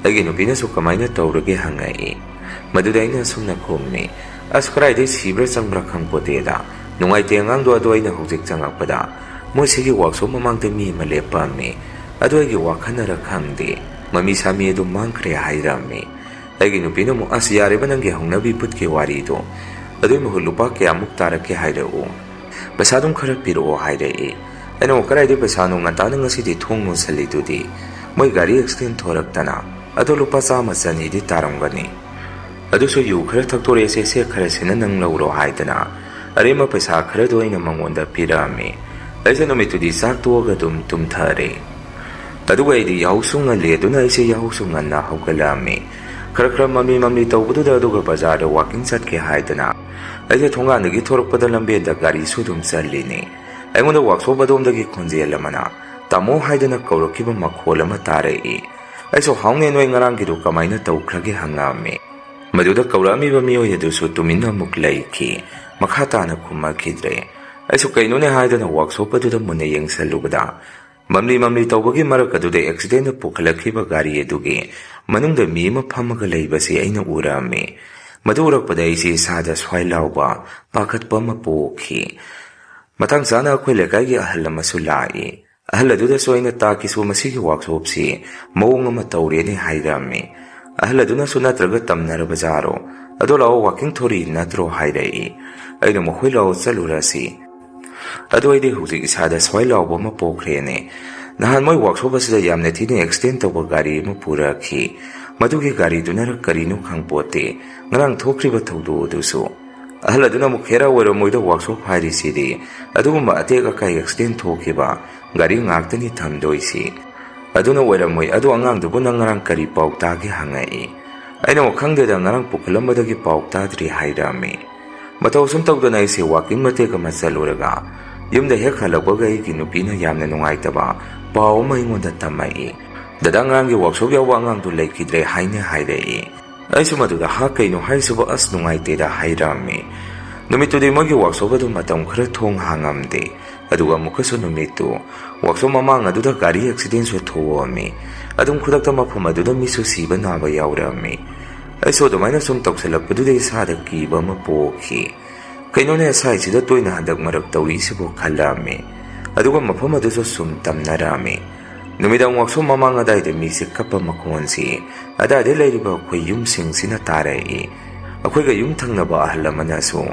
ꯑꯩꯒꯤ ꯅꯨꯄꯤꯅꯁꯨ "ꯀꯃꯥꯏꯅ ꯇꯧꯔꯒꯦ?" ꯍꯪꯉꯛꯏ꯫ ꯃꯗꯨꯗ ꯑꯩꯅ ꯑꯁꯨꯝꯅ ꯈꯨꯝꯃꯤ, "ꯑꯁ, ꯀꯗꯥꯏꯗꯩ ꯁꯤꯕ꯭ꯔꯥ ꯆꯪꯕ꯭ꯔꯥ ꯈꯪꯄꯣꯠꯇꯦꯗ꯫ ꯅꯨꯡꯉꯥꯏꯇꯦ ꯑꯉꯥꯡꯗꯣ, ꯑꯗꯣ ꯑꯩꯅ ꯍꯧꯖꯤꯛ ꯆꯪꯉꯛꯄꯗ ꯃꯣꯏ ꯁꯤꯒꯤ ꯋꯥꯛꯁꯣꯞ ꯃꯃꯥꯡꯗ ꯃꯤ ꯑꯃ ꯂꯦꯞꯄꯝꯃꯤ꯫ ꯑꯗꯣ ꯑꯩꯒꯤ ꯋꯥꯈꯜꯅꯔ ꯈꯪꯗꯦ, ꯃꯃꯤ ꯁꯥꯃꯤ ꯑꯗꯨ ꯃꯥꯡꯈ꯭ꯔꯦ ꯍꯥꯏꯔꯝꯃꯤ꯫ ꯑꯩꯒꯤ ꯅꯨꯄꯤꯅ ꯑꯃꯨꯛ, "ꯑꯁ, ꯌꯥꯔꯦꯕ ꯅꯪꯒꯤ ꯍꯧꯅꯕꯤ ꯄꯨꯠꯀꯤ ꯋꯥꯔꯤꯗꯣ꯫ ꯑꯗꯨꯏ ꯃꯍꯨꯠ ꯂꯨꯄꯥ ꯀꯌꯥꯃꯨꯛ ꯇꯥꯔꯛꯀꯦ ꯍꯥꯏꯔꯛꯎ꯫ ꯄꯩꯁꯥ ꯑꯗꯨꯝ ꯈꯔ ꯄꯤꯔꯛꯑꯣ," ꯍꯥꯏꯔꯛꯏ꯫ ꯑꯩꯅ ꯑꯃꯨꯛ, "ꯀꯗꯥꯏꯗꯩ ꯄꯩꯁꯥꯅꯣ? ꯉꯟꯇꯥꯅ ꯉꯁꯤꯗꯤ ꯊꯣꯡ ꯂꯣꯟꯁꯤꯜꯂꯤꯗꯨꯗꯤ꯫ ꯃꯣꯏ ꯒꯥꯔꯤ ꯑꯦꯛꯁꯤꯗꯦꯟ ꯊꯣꯔꯛꯇꯅ꯫ ꯑꯗꯣ ꯂꯨꯄꯥ ꯆꯥꯝꯃ ꯆꯅꯤꯗꯤ ꯇꯥꯔꯝꯒꯅꯤ꯫ ꯑꯗꯨꯁꯨ ꯌꯨ ꯈꯔ ꯊꯛꯇꯣꯔꯛꯑꯦꯁꯦ, ꯁꯦ ꯈꯔ ꯁꯤꯅ ꯅꯪ ꯂꯧꯔꯣ," ꯍꯥꯏꯗꯅ ꯑꯔꯦꯝꯕ ꯄꯩꯁꯥ ꯈꯔꯗꯣ ꯑꯩꯅ ꯃꯉꯣꯟꯗ ꯄꯤꯔꯛꯑꯝꯃꯤ꯫ ꯑꯩꯁꯦ ꯅꯨꯃꯤꯠꯇꯨꯗꯤ ꯆꯥꯛ ꯇꯣꯛꯑꯒ ꯑꯗꯨꯝ ꯇꯨꯝꯊꯔꯦ꯫ ꯑꯗꯨꯒ ꯑꯩꯗꯤ ꯌꯥꯍꯧꯁꯨ ꯉꯜꯂꯤ, ꯑꯗꯨꯅ ꯑꯩꯁꯦ ꯌꯥꯍꯧꯁꯨ ꯉꯟꯅ ꯍꯧꯒꯠꯂꯛꯑꯝꯃꯤ꯫ ꯈꯔ ꯈꯔ ꯃꯝꯂꯤ ꯃꯝꯂꯤ ꯇꯧꯕꯗꯨꯗ ꯑꯗꯨꯒ ꯕꯖꯥꯔꯗ ꯋꯥꯀꯤꯡ ꯆꯠꯀꯦ ꯍꯥꯏꯗꯅ ꯑꯩꯁꯦ ꯊꯣꯡꯒꯥꯟꯗꯒꯤ ꯊꯣꯔꯛꯄꯗ ꯂꯝꯕꯦꯟꯗ ꯒꯥꯔꯤꯁꯨ ꯑꯗꯨꯝ ꯆꯜꯂꯤꯅꯤ꯫ ꯑꯩꯉꯣꯟꯗ ꯋꯥꯛꯁꯣꯞ ꯑꯗꯣꯝꯗꯒꯤ ꯈꯣꯟꯖꯦꯜ ꯑꯃꯅ "ꯇꯥꯃꯣ" ꯍꯥꯏꯗꯅ ꯀꯧꯔꯛꯈꯤꯕ ꯃꯈꯣꯜ ꯑꯃ ꯇꯥꯔꯛꯏ꯫ ꯑꯩꯁꯨ "ꯍꯥꯎꯅꯦ, ꯅꯣꯏ ꯉꯔꯥꯡꯒꯤꯗꯨ ꯀꯃꯥꯏꯅ ꯇꯧꯈ꯭ꯔꯒꯦ?" ꯍꯪꯉꯛꯑꯝꯃꯤ꯫ ꯃꯗꯨꯗ ꯀꯧꯔꯛꯑꯝꯃꯤꯕ ꯃꯤꯑꯣꯏ ꯑꯗꯨꯁꯨ ꯇꯨꯃꯤꯟꯅ ꯑꯃꯨꯛ ꯂꯩꯈꯤ, ꯃꯈꯥ ꯇꯥꯅ ꯈꯨꯝꯃꯛꯈꯤꯗ꯭ꯔꯦ꯫ ꯑꯩꯁꯨ "ꯀꯩꯅꯣꯅꯦ?" ꯍꯥꯏꯗꯅ ꯋꯥꯛꯁꯣꯞ ꯑꯗꯨꯗ ꯃꯨꯟꯅ ꯌꯦꯡꯁꯜꯂꯨꯕꯗ, ꯃꯝꯂꯤ ꯃꯝꯂꯤ ꯇꯧꯕꯒꯤ ꯃꯔꯛ ꯑꯗꯨꯗ ꯑꯦꯛꯁꯤꯗꯦꯟꯗ ꯄꯨꯈꯠꯂꯛꯈꯤꯕ ꯒꯥꯔꯤ ꯑꯗꯨꯒꯤ ꯃꯅꯨꯡꯗ ꯃꯤ ꯑꯃ ꯐꯝꯃꯒ ꯂꯩꯕꯁꯤ ꯑꯩꯅ ꯎꯔꯛꯑꯝꯃꯤ꯫ ꯃꯗꯨ ꯎꯔꯛꯄꯗ ꯑꯩꯁꯤ ꯏꯁꯥꯗ ꯁ꯭ꯋꯥꯏ ꯂꯥꯎꯕ, ꯄꯥꯈꯠꯄ ꯑꯃ ꯄꯣꯛꯈꯤ꯫ ꯃꯇꯥꯡ ꯆꯥꯅ ꯑꯩꯈꯣꯏ ꯂꯩꯀꯥꯏꯒꯤ ꯑꯍꯜ ꯑꯃꯁꯨ ꯂꯥꯛꯏ꯫ ꯑꯍꯜ ꯑꯗꯨꯗꯁꯨ ꯑꯩꯅ ꯇꯥꯛꯈꯤꯁꯨ, "ꯃꯁꯤꯒꯤ ꯋꯥꯛꯁꯣꯞꯁꯤ ꯃꯑꯣꯡ ꯑꯃ ꯇꯧꯔꯦꯅꯦ," ꯍꯥꯏꯔꯝꯃꯤ꯫ ꯑꯍꯜ ꯑꯗꯨꯅꯁꯨ, "ꯅꯠꯇ꯭ꯔꯒ ꯇꯝꯅꯔꯕ ꯖꯥꯔꯣ? ꯑꯗꯣ ꯂꯥꯛꯑꯣ, ꯋꯥꯀꯤꯡ ꯊꯣꯔꯛꯏ ꯅꯠꯇ꯭ꯔꯣ?" ꯍꯥꯏꯔꯛꯏ꯫ ꯑꯩꯅ ꯃꯈꯣꯏ ꯂꯥꯛꯑꯣ ꯆꯠꯂꯨꯔꯁꯤ꯫ ꯑꯗꯨ ꯑꯩꯗꯤ ꯍꯧꯖꯤꯛ ꯏꯁꯥꯗ ꯁ꯭ꯋꯥꯏ ꯂꯥꯎꯕ ꯑꯃ ꯄꯣꯛꯈ꯭ꯔꯦꯅꯦ꯫ ꯅꯍꯥꯟ ꯃꯣꯏ ꯋꯥꯛꯁꯣꯞ ꯑꯁꯤꯗ ꯌꯥꯝꯅ ꯊꯤꯅ ꯑꯦꯛꯁꯤꯗꯦꯟ ꯇꯧꯕ ꯒꯥꯔꯤ ꯑꯃ ꯄꯨꯔꯛꯈꯤ꯫ ꯃꯗꯨꯒꯤ ꯒꯥꯔꯤꯗꯨꯅꯔ ꯀꯔꯤꯅꯣ ꯈꯪꯄꯣꯠꯇꯦ, ꯉꯔꯥꯡ ꯊꯣꯛꯈ꯭ꯔꯤꯕ ꯊꯧꯗꯣꯛ ꯑꯗꯨꯁꯨ꯫ ꯑꯍꯜ ꯑꯗꯨꯅ ꯑꯃꯨꯛ, "ꯈꯦꯔꯥ ꯑꯣꯏꯔꯝꯃꯣꯏꯗ, ꯋꯥꯛꯁꯣꯞ ꯍꯥꯏꯔꯤꯁꯤꯗꯤ ꯑꯗꯨꯒꯨꯝꯕ ꯑꯇꯦꯛ ꯑꯀꯥꯏ ꯑꯦꯛꯁꯤꯗꯦꯟ ꯊꯣꯛꯈꯤꯕ ꯒꯥꯔꯤ ꯉꯥꯛꯇꯅꯤ ꯊꯝꯗꯣꯏꯁꯤ꯫ ꯑꯗꯨꯅ ꯑꯣꯏꯔꯝꯃꯣꯏ꯫ ꯑꯗꯣ ꯑꯉꯥꯡꯗꯨꯕꯨ ꯅꯪ ꯉꯔꯥꯡ ꯀꯔꯤ ꯄꯥꯎ ꯇꯥꯒꯦ?" ꯍꯪꯉꯛꯏ꯫ ꯑꯩꯅ ꯑꯃꯨꯛ, "ꯈꯪꯗꯦꯗ, ꯉꯔꯥꯡ ꯄꯨꯈꯠꯂꯝꯕꯗꯒꯤ ꯄꯥꯎ ꯇꯥꯗ꯭ꯔꯤ," ꯍꯥꯏꯔꯛꯑꯝꯃꯤ꯫ ꯃꯇꯧ ꯑꯁꯨꯝ ꯇꯧꯗꯅ ꯑꯩꯁꯦ ꯋꯥꯀꯤꯡ ꯃꯇꯦꯛ ꯑꯃ ꯆꯠꯂꯨꯔꯒ ꯌꯨꯝꯗ ꯍꯦꯛ ꯍꯜꯂꯛꯄꯒ ꯑꯩꯒꯤ ꯅꯨꯄꯤꯅ ꯌꯥꯝꯅ ꯅꯨꯡꯉꯥꯏꯇꯕ ꯄꯥꯎ ꯑꯃ ꯑꯩꯉꯣꯟꯗ ꯇꯝꯃꯛꯏ꯫ "ꯗꯗꯥ, ꯉꯔꯥꯡꯒꯤ ꯋꯥꯛꯁꯣꯞ ꯌꯥꯎꯕ ꯑꯉꯥꯡꯗꯨ ꯂꯩꯈꯤꯗ꯭ꯔꯦ ꯍꯥꯏꯅꯦ," ꯍꯥꯏꯔꯛꯏ꯫ ꯑꯩꯁꯨ ꯃꯗꯨꯗ, "ꯍꯥ, ꯀꯩꯅꯣ ꯍꯥꯏꯁꯤꯕꯨ? ꯑꯁ, ꯅꯨꯡꯉꯥꯏꯇꯦꯗ," ꯍꯥꯏꯔꯝꯃꯤ꯫ ꯅꯨꯃꯤꯠꯇꯨꯗꯤ ꯃꯣꯏꯒꯤ ꯋꯥꯛꯁꯣꯞ ꯑꯗꯨ ꯃꯇꯝ ꯈꯔ ꯊꯣꯡ ꯍꯥꯡꯉꯝꯗꯦ꯫ ꯑꯗꯨꯒ ꯑꯃꯨꯛꯀꯁꯨ ꯅꯨꯃꯤꯠꯇꯨ ꯋꯥꯛꯁꯣꯞ ꯃꯃꯥꯡ ꯑꯗꯨꯗ ꯒꯥꯔꯤ ꯑꯦꯛꯁꯤꯗꯦꯟꯁꯨ ꯊꯣꯛꯑꯝꯃꯤ꯫ ꯑꯗꯨꯝ ꯈꯨꯗꯛꯇ ꯃꯐꯝ ꯑꯗꯨꯗ ꯃꯤꯁꯨ ꯁꯤꯕ ꯅꯥꯕ ꯌꯥꯎꯔꯝꯃꯤ꯫ ꯑꯩꯁꯨ ꯑꯗꯨꯃꯥꯏꯅ ꯁꯨꯝ ꯇꯧꯁꯜꯂꯛꯄꯗꯨꯗ ꯏꯁꯥꯗ ꯀꯤꯕ ꯑꯃ ꯄꯣꯛꯈꯤ꯫ "ꯀꯩꯅꯣꯅꯦ, ꯁ꯭ꯋꯥꯏꯁꯤꯗ ꯇꯣꯏꯅ ꯍꯟꯗꯛ ꯃꯔꯛ ꯇꯧꯔꯤꯁꯤꯕꯨ?" ꯈꯜꯂꯛꯑꯝꯃꯤ꯫ ꯑꯗꯨꯒ ꯃꯐꯝ ꯑꯗꯨꯁꯨ ꯁꯨꯝ ꯇꯝꯅꯔꯛꯑꯝꯃꯤ꯫ ꯅꯨꯃꯤꯗꯥꯡ ꯋꯥꯛꯁꯣꯞ ꯃꯃꯥꯡ ꯑꯗꯥꯏꯗ ꯃꯤꯁꯦ ꯀꯞꯄ ꯃꯈꯣꯟꯁꯤ ꯑꯗꯥꯏꯗ ꯂꯩꯔꯤꯕ ꯑꯩꯈꯣꯏ ꯌꯨꯝꯁꯤꯡꯁꯤꯅ ꯇꯥꯔꯛꯏ꯫ ꯑꯩꯈꯣꯏꯒ ꯌꯨꯝ ꯊꯪꯅꯕ ꯑꯍꯜ ꯑꯃꯅꯁꯨ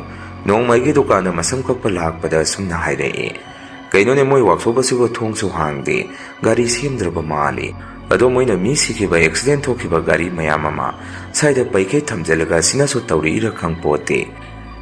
ꯅꯣꯡꯃ ꯑꯩꯒꯤ ꯗꯨꯀꯥꯟꯗ ꯃꯁꯝ ꯀꯛꯄ ꯂꯥꯛꯄꯗ ꯑꯁꯨꯝꯅ ꯍꯥꯏꯔꯛꯏ, "ꯀꯩꯅꯣꯅꯦ, ꯃꯣꯏ ꯋꯥꯛꯁꯣꯞ ꯑꯁꯤꯕꯨ ꯊꯣꯡꯁꯨ ꯍꯥꯡꯗꯦ, ꯒꯥꯔꯤ ꯁꯦꯝꯗ꯭ꯔꯕ ꯃꯥꯜꯂꯤ꯫ ꯑꯗꯣ ꯃꯣꯏꯅ ꯃꯤ ꯁꯤꯈꯤꯕ, ꯑꯦꯛꯁꯤꯗꯦꯟ ꯊꯣꯛꯈꯤꯕ ꯒꯥꯔꯤ ꯃꯌꯥꯝ ꯑꯃ ꯁ꯭ꯋꯥꯏꯗ ꯄꯩꯈꯩ ꯊꯝꯖꯤꯜꯂꯒ ꯑꯁꯤꯅꯁꯨ ꯇꯧꯔꯛꯏꯔ ꯈꯪꯄꯣꯠꯇꯦ"꯫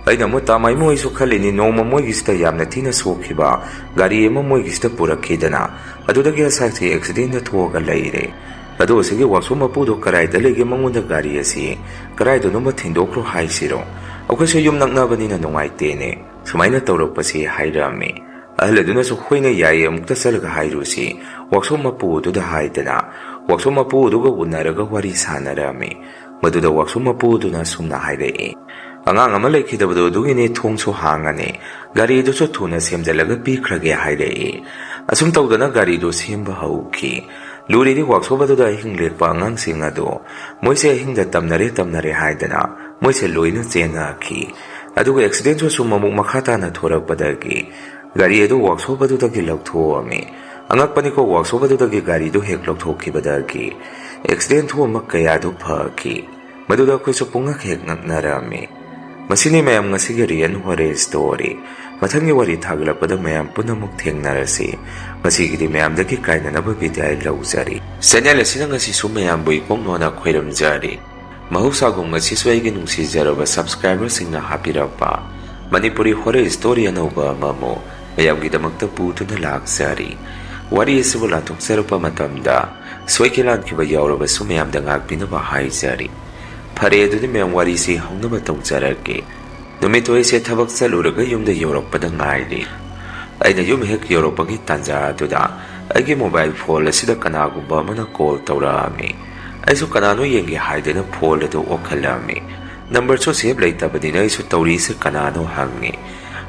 ꯑꯩꯅ ꯑꯃꯨꯛ ꯇꯥꯃꯥꯏ ꯃꯣꯏꯁꯨ ꯈꯜꯂꯤꯅꯤ, ꯅꯣꯡꯃ ꯃꯣꯏꯒꯤꯁꯤꯗ ꯌꯥꯝꯅ ꯊꯤꯅ ꯁꯣꯛꯈꯤꯕ ꯒꯥꯔꯤ ꯑꯃ ꯃꯣꯏꯒꯤꯁꯤꯗ ꯄꯨꯔꯛꯈꯤꯗꯅ, ꯑꯗꯨꯗꯒꯤ ꯉꯁꯥꯏꯁꯦ ꯑꯦꯛꯁꯤꯗꯦꯟꯗ ꯊꯣꯛꯑꯒ ꯂꯩꯔꯦ꯫ ꯑꯗꯣ ꯑꯁꯤꯒꯤ ꯋꯥꯛꯁꯣꯞ ꯃꯄꯨꯗꯣ ꯀꯔꯥꯏꯗ ꯂꯩꯒꯦ, ꯃꯉꯣꯟꯗ ꯒꯥꯔꯤ ꯑꯁꯤ ꯀꯔꯥꯏꯗꯅꯣꯃ ꯊꯤꯟꯗꯣꯛꯈ꯭ꯔꯣ ꯍꯥꯏꯁꯤꯔꯣ? ꯑꯩꯈꯣꯏꯁꯨ ꯌꯨꯝ ꯅꯛꯅꯕꯅꯤꯅ ꯅꯨꯡꯉꯥꯏꯇꯦꯅꯦ ꯁꯨꯃꯥꯏꯅ ꯇꯧꯔꯛꯄꯁꯤ, ꯍꯥꯏꯔꯛꯑꯝꯃꯤ꯫ ꯑꯍꯜ ꯑꯗꯨꯅꯁꯨ, "ꯍꯣꯏꯅꯦ, ꯌꯥꯏꯌꯦ, ꯑꯃꯨꯛꯇ ꯆꯠꯂꯒ ꯍꯥꯏꯔꯨꯁꯤ", ꯋꯥꯛꯁꯣꯞ ꯃꯄꯨ ꯑꯗꯨꯗ ꯍꯥꯏꯗꯅ ꯋꯥꯛꯁꯣꯞ ꯃꯄꯨ ꯑꯗꯨꯒ ꯎꯅꯔꯒ ꯋꯥꯔꯤ ꯁꯥꯟꯅꯔꯝꯃꯤ꯫ ꯃꯗꯨꯗ ꯋꯥꯛꯁꯣꯞ ꯃꯄꯨ ꯑꯗꯨꯅ ꯑꯁꯨꯝꯅ ꯍꯥꯏꯔꯛꯏ, "ꯑꯉꯥꯡ ꯑꯃ ꯂꯩꯈꯤꯗꯕꯗꯣ ꯑꯗꯨꯒꯤꯅꯦ, ꯊꯣꯡꯁꯨ ꯍꯥꯡꯉꯅꯤ, ꯒꯥꯔꯤꯗꯨꯁꯨ ꯊꯨꯅ ꯁꯦꯝꯖꯤꯜꯂꯒ ꯄꯤꯈ꯭ꯔꯒꯦ" ꯍꯥꯏꯔꯛꯏ꯫ ꯑꯁꯨꯝ ꯇꯧꯗꯅ ꯒꯥꯔꯤꯗꯨ ꯁꯦꯝꯕ ꯍꯧꯈꯤ꯫ ꯂꯨꯔꯤꯗꯤ ꯋꯥꯛꯁꯣꯞ ꯑꯗꯨꯗ ꯑꯍꯤꯡ ꯂꯦꯛꯄ ꯑꯉꯥꯡꯁꯤꯡ ꯑꯗꯨ ꯃꯣꯏꯁꯦ ꯑꯍꯤꯡꯗ ꯇꯝꯅꯔꯦ ꯇꯝꯅꯔꯦ ꯍꯥꯏꯗꯅ ꯃꯣꯏꯁꯦ ꯂꯣꯏꯅ ꯆꯦꯟꯅꯈꯤ꯫ ꯑꯗꯨꯒ ꯑꯦꯛꯁꯤꯗꯦꯟꯁꯨ ꯁꯨꯝ ꯑꯃꯨꯛ ꯃꯈꯥ ꯇꯥꯅ ꯊꯣꯔꯛꯄꯗꯒꯤ ꯒꯥꯔꯤ ꯑꯗꯨ ꯋꯥꯛꯁꯣꯞ ꯑꯗꯨꯗꯒꯤ ꯂꯧꯊꯣꯛꯑꯝꯃꯤ꯫ ꯑꯉꯛꯄꯅꯤꯀꯣ, ꯋꯥꯛꯁꯣꯞ ꯑꯗꯨꯗꯒꯤ ꯒꯥꯔꯤꯗꯨ ꯍꯦꯛ ꯂꯧꯊꯣꯛꯈꯤꯕꯗꯒꯤ ꯑꯦꯛꯁꯤꯗꯦꯟ ꯊꯣꯛꯑꯝꯕ ꯀꯌꯥꯗꯨ ꯐꯈꯤ꯫ ꯃꯗꯨꯗ ꯑꯩꯈꯣꯏꯁꯨ ꯄꯨꯡꯉꯛ ꯍꯦꯛ ꯉꯛꯅꯔꯝꯃꯤ꯫ ꯃꯁꯤꯅꯤ ꯃꯌꯥꯝ ꯉꯁꯤꯒꯤ ꯔꯤꯌꯦꯜ ꯍꯣꯔꯔ ꯁ꯭ꯇꯣꯔꯤ꯫ ꯃꯊꯪꯒꯤ ꯋꯥꯔꯤ ꯊꯥꯒꯠꯂꯛꯄꯗ ꯃꯌꯥꯝ ꯄꯨꯟꯅꯃꯛ ꯊꯦꯡꯅꯔꯁꯤ꯫ ꯉꯁꯤꯒꯤꯗꯤ ꯃꯌꯥꯝꯗꯒꯤ ꯀꯥꯏꯅꯅꯕ ꯕꯤꯗꯥꯏ ꯂꯧꯖꯔꯤ꯫ ꯆꯦꯅꯦꯜ ꯑꯁꯤꯅ ꯉꯁꯤꯁꯨ ꯃꯌꯥꯝꯕꯨ ꯏꯀꯣꯛ ꯅꯣꯟꯅ ꯈꯣꯏꯔꯝꯖꯔꯤ꯫ ꯃꯍꯧꯁꯥꯒꯨꯝ ꯉꯁꯤꯁꯨ ꯑꯩꯒꯤ ꯅꯨꯡꯁꯤꯖꯔꯕ ꯁꯕꯁꯀ꯭ꯔꯥꯏꯕꯔꯁꯤꯡꯅ ꯍꯥꯞꯄꯤꯔꯛꯄ ꯃꯅꯤꯄꯨꯔꯤ ꯍꯣꯔꯔ ꯁ꯭ꯇꯣꯔꯤ ꯑꯅꯧꯕ ꯑꯃꯃꯨꯛ ꯃꯌꯥꯝꯒꯤꯗꯃꯛꯇ ꯄꯨꯗꯨꯅ ꯂꯥꯛꯆꯔꯤ꯫ ꯋꯥꯔꯤ ꯑꯁꯤꯕꯨ ꯂꯥꯟꯊꯣꯛꯆꯔꯛꯄ ꯃꯇꯝꯗ ꯁꯣꯏꯈꯤ ꯂꯥꯟꯈꯤꯕ ꯌꯥꯎꯔꯕꯁꯨ ꯃꯌꯥꯝꯗ ꯉꯥꯛꯄꯤꯅꯕ ꯍꯥꯏꯖꯔꯤ꯫ ꯐꯔꯦ, ꯑꯗꯨꯗꯤ ꯃꯌꯥꯝ ꯋꯥꯔꯤꯁꯤ ꯍꯧꯅꯕ ꯇꯧꯖꯔꯛꯀꯦ꯫ ꯅꯨꯃꯤꯠꯇꯣ ꯑꯩꯁꯦ ꯊꯕꯛ ꯆꯠꯂꯨꯔꯒ ꯌꯨꯝꯗ ꯌꯧꯔꯛꯄꯗ ꯉꯥꯏꯔꯤ꯫ ꯑꯩꯅ ꯌꯨꯝ ꯍꯦꯛ ꯌꯧꯔꯛꯄꯒꯤ ꯇꯥꯟꯖꯥ ꯑꯗꯨꯗ ꯑꯩꯒꯤ ꯃꯣꯕꯥꯏꯜ ꯐꯣꯟ ꯑꯁꯤꯗ ꯀꯅꯥꯒꯨꯝꯕ ꯑꯃꯅ ꯀꯣꯜ ꯇꯧꯔꯛꯑꯝꯃꯤ꯫ ꯑꯩꯁꯨ ꯀꯅꯥꯅꯣ ꯌꯦꯡꯒꯦ ꯍꯥꯏꯗꯅ ꯐꯣꯟ ꯑꯗꯨ ꯑꯣꯛꯍꯜꯂꯝꯃꯤ꯫ ꯅꯝꯕꯔꯁꯨ ꯁꯦꯞ ꯂꯩꯇꯕꯅꯤꯅ ꯑꯩꯁꯨ ꯇꯧꯔꯤꯁꯦ ꯀꯅꯥꯅꯣ ꯍꯪꯉꯤ꯫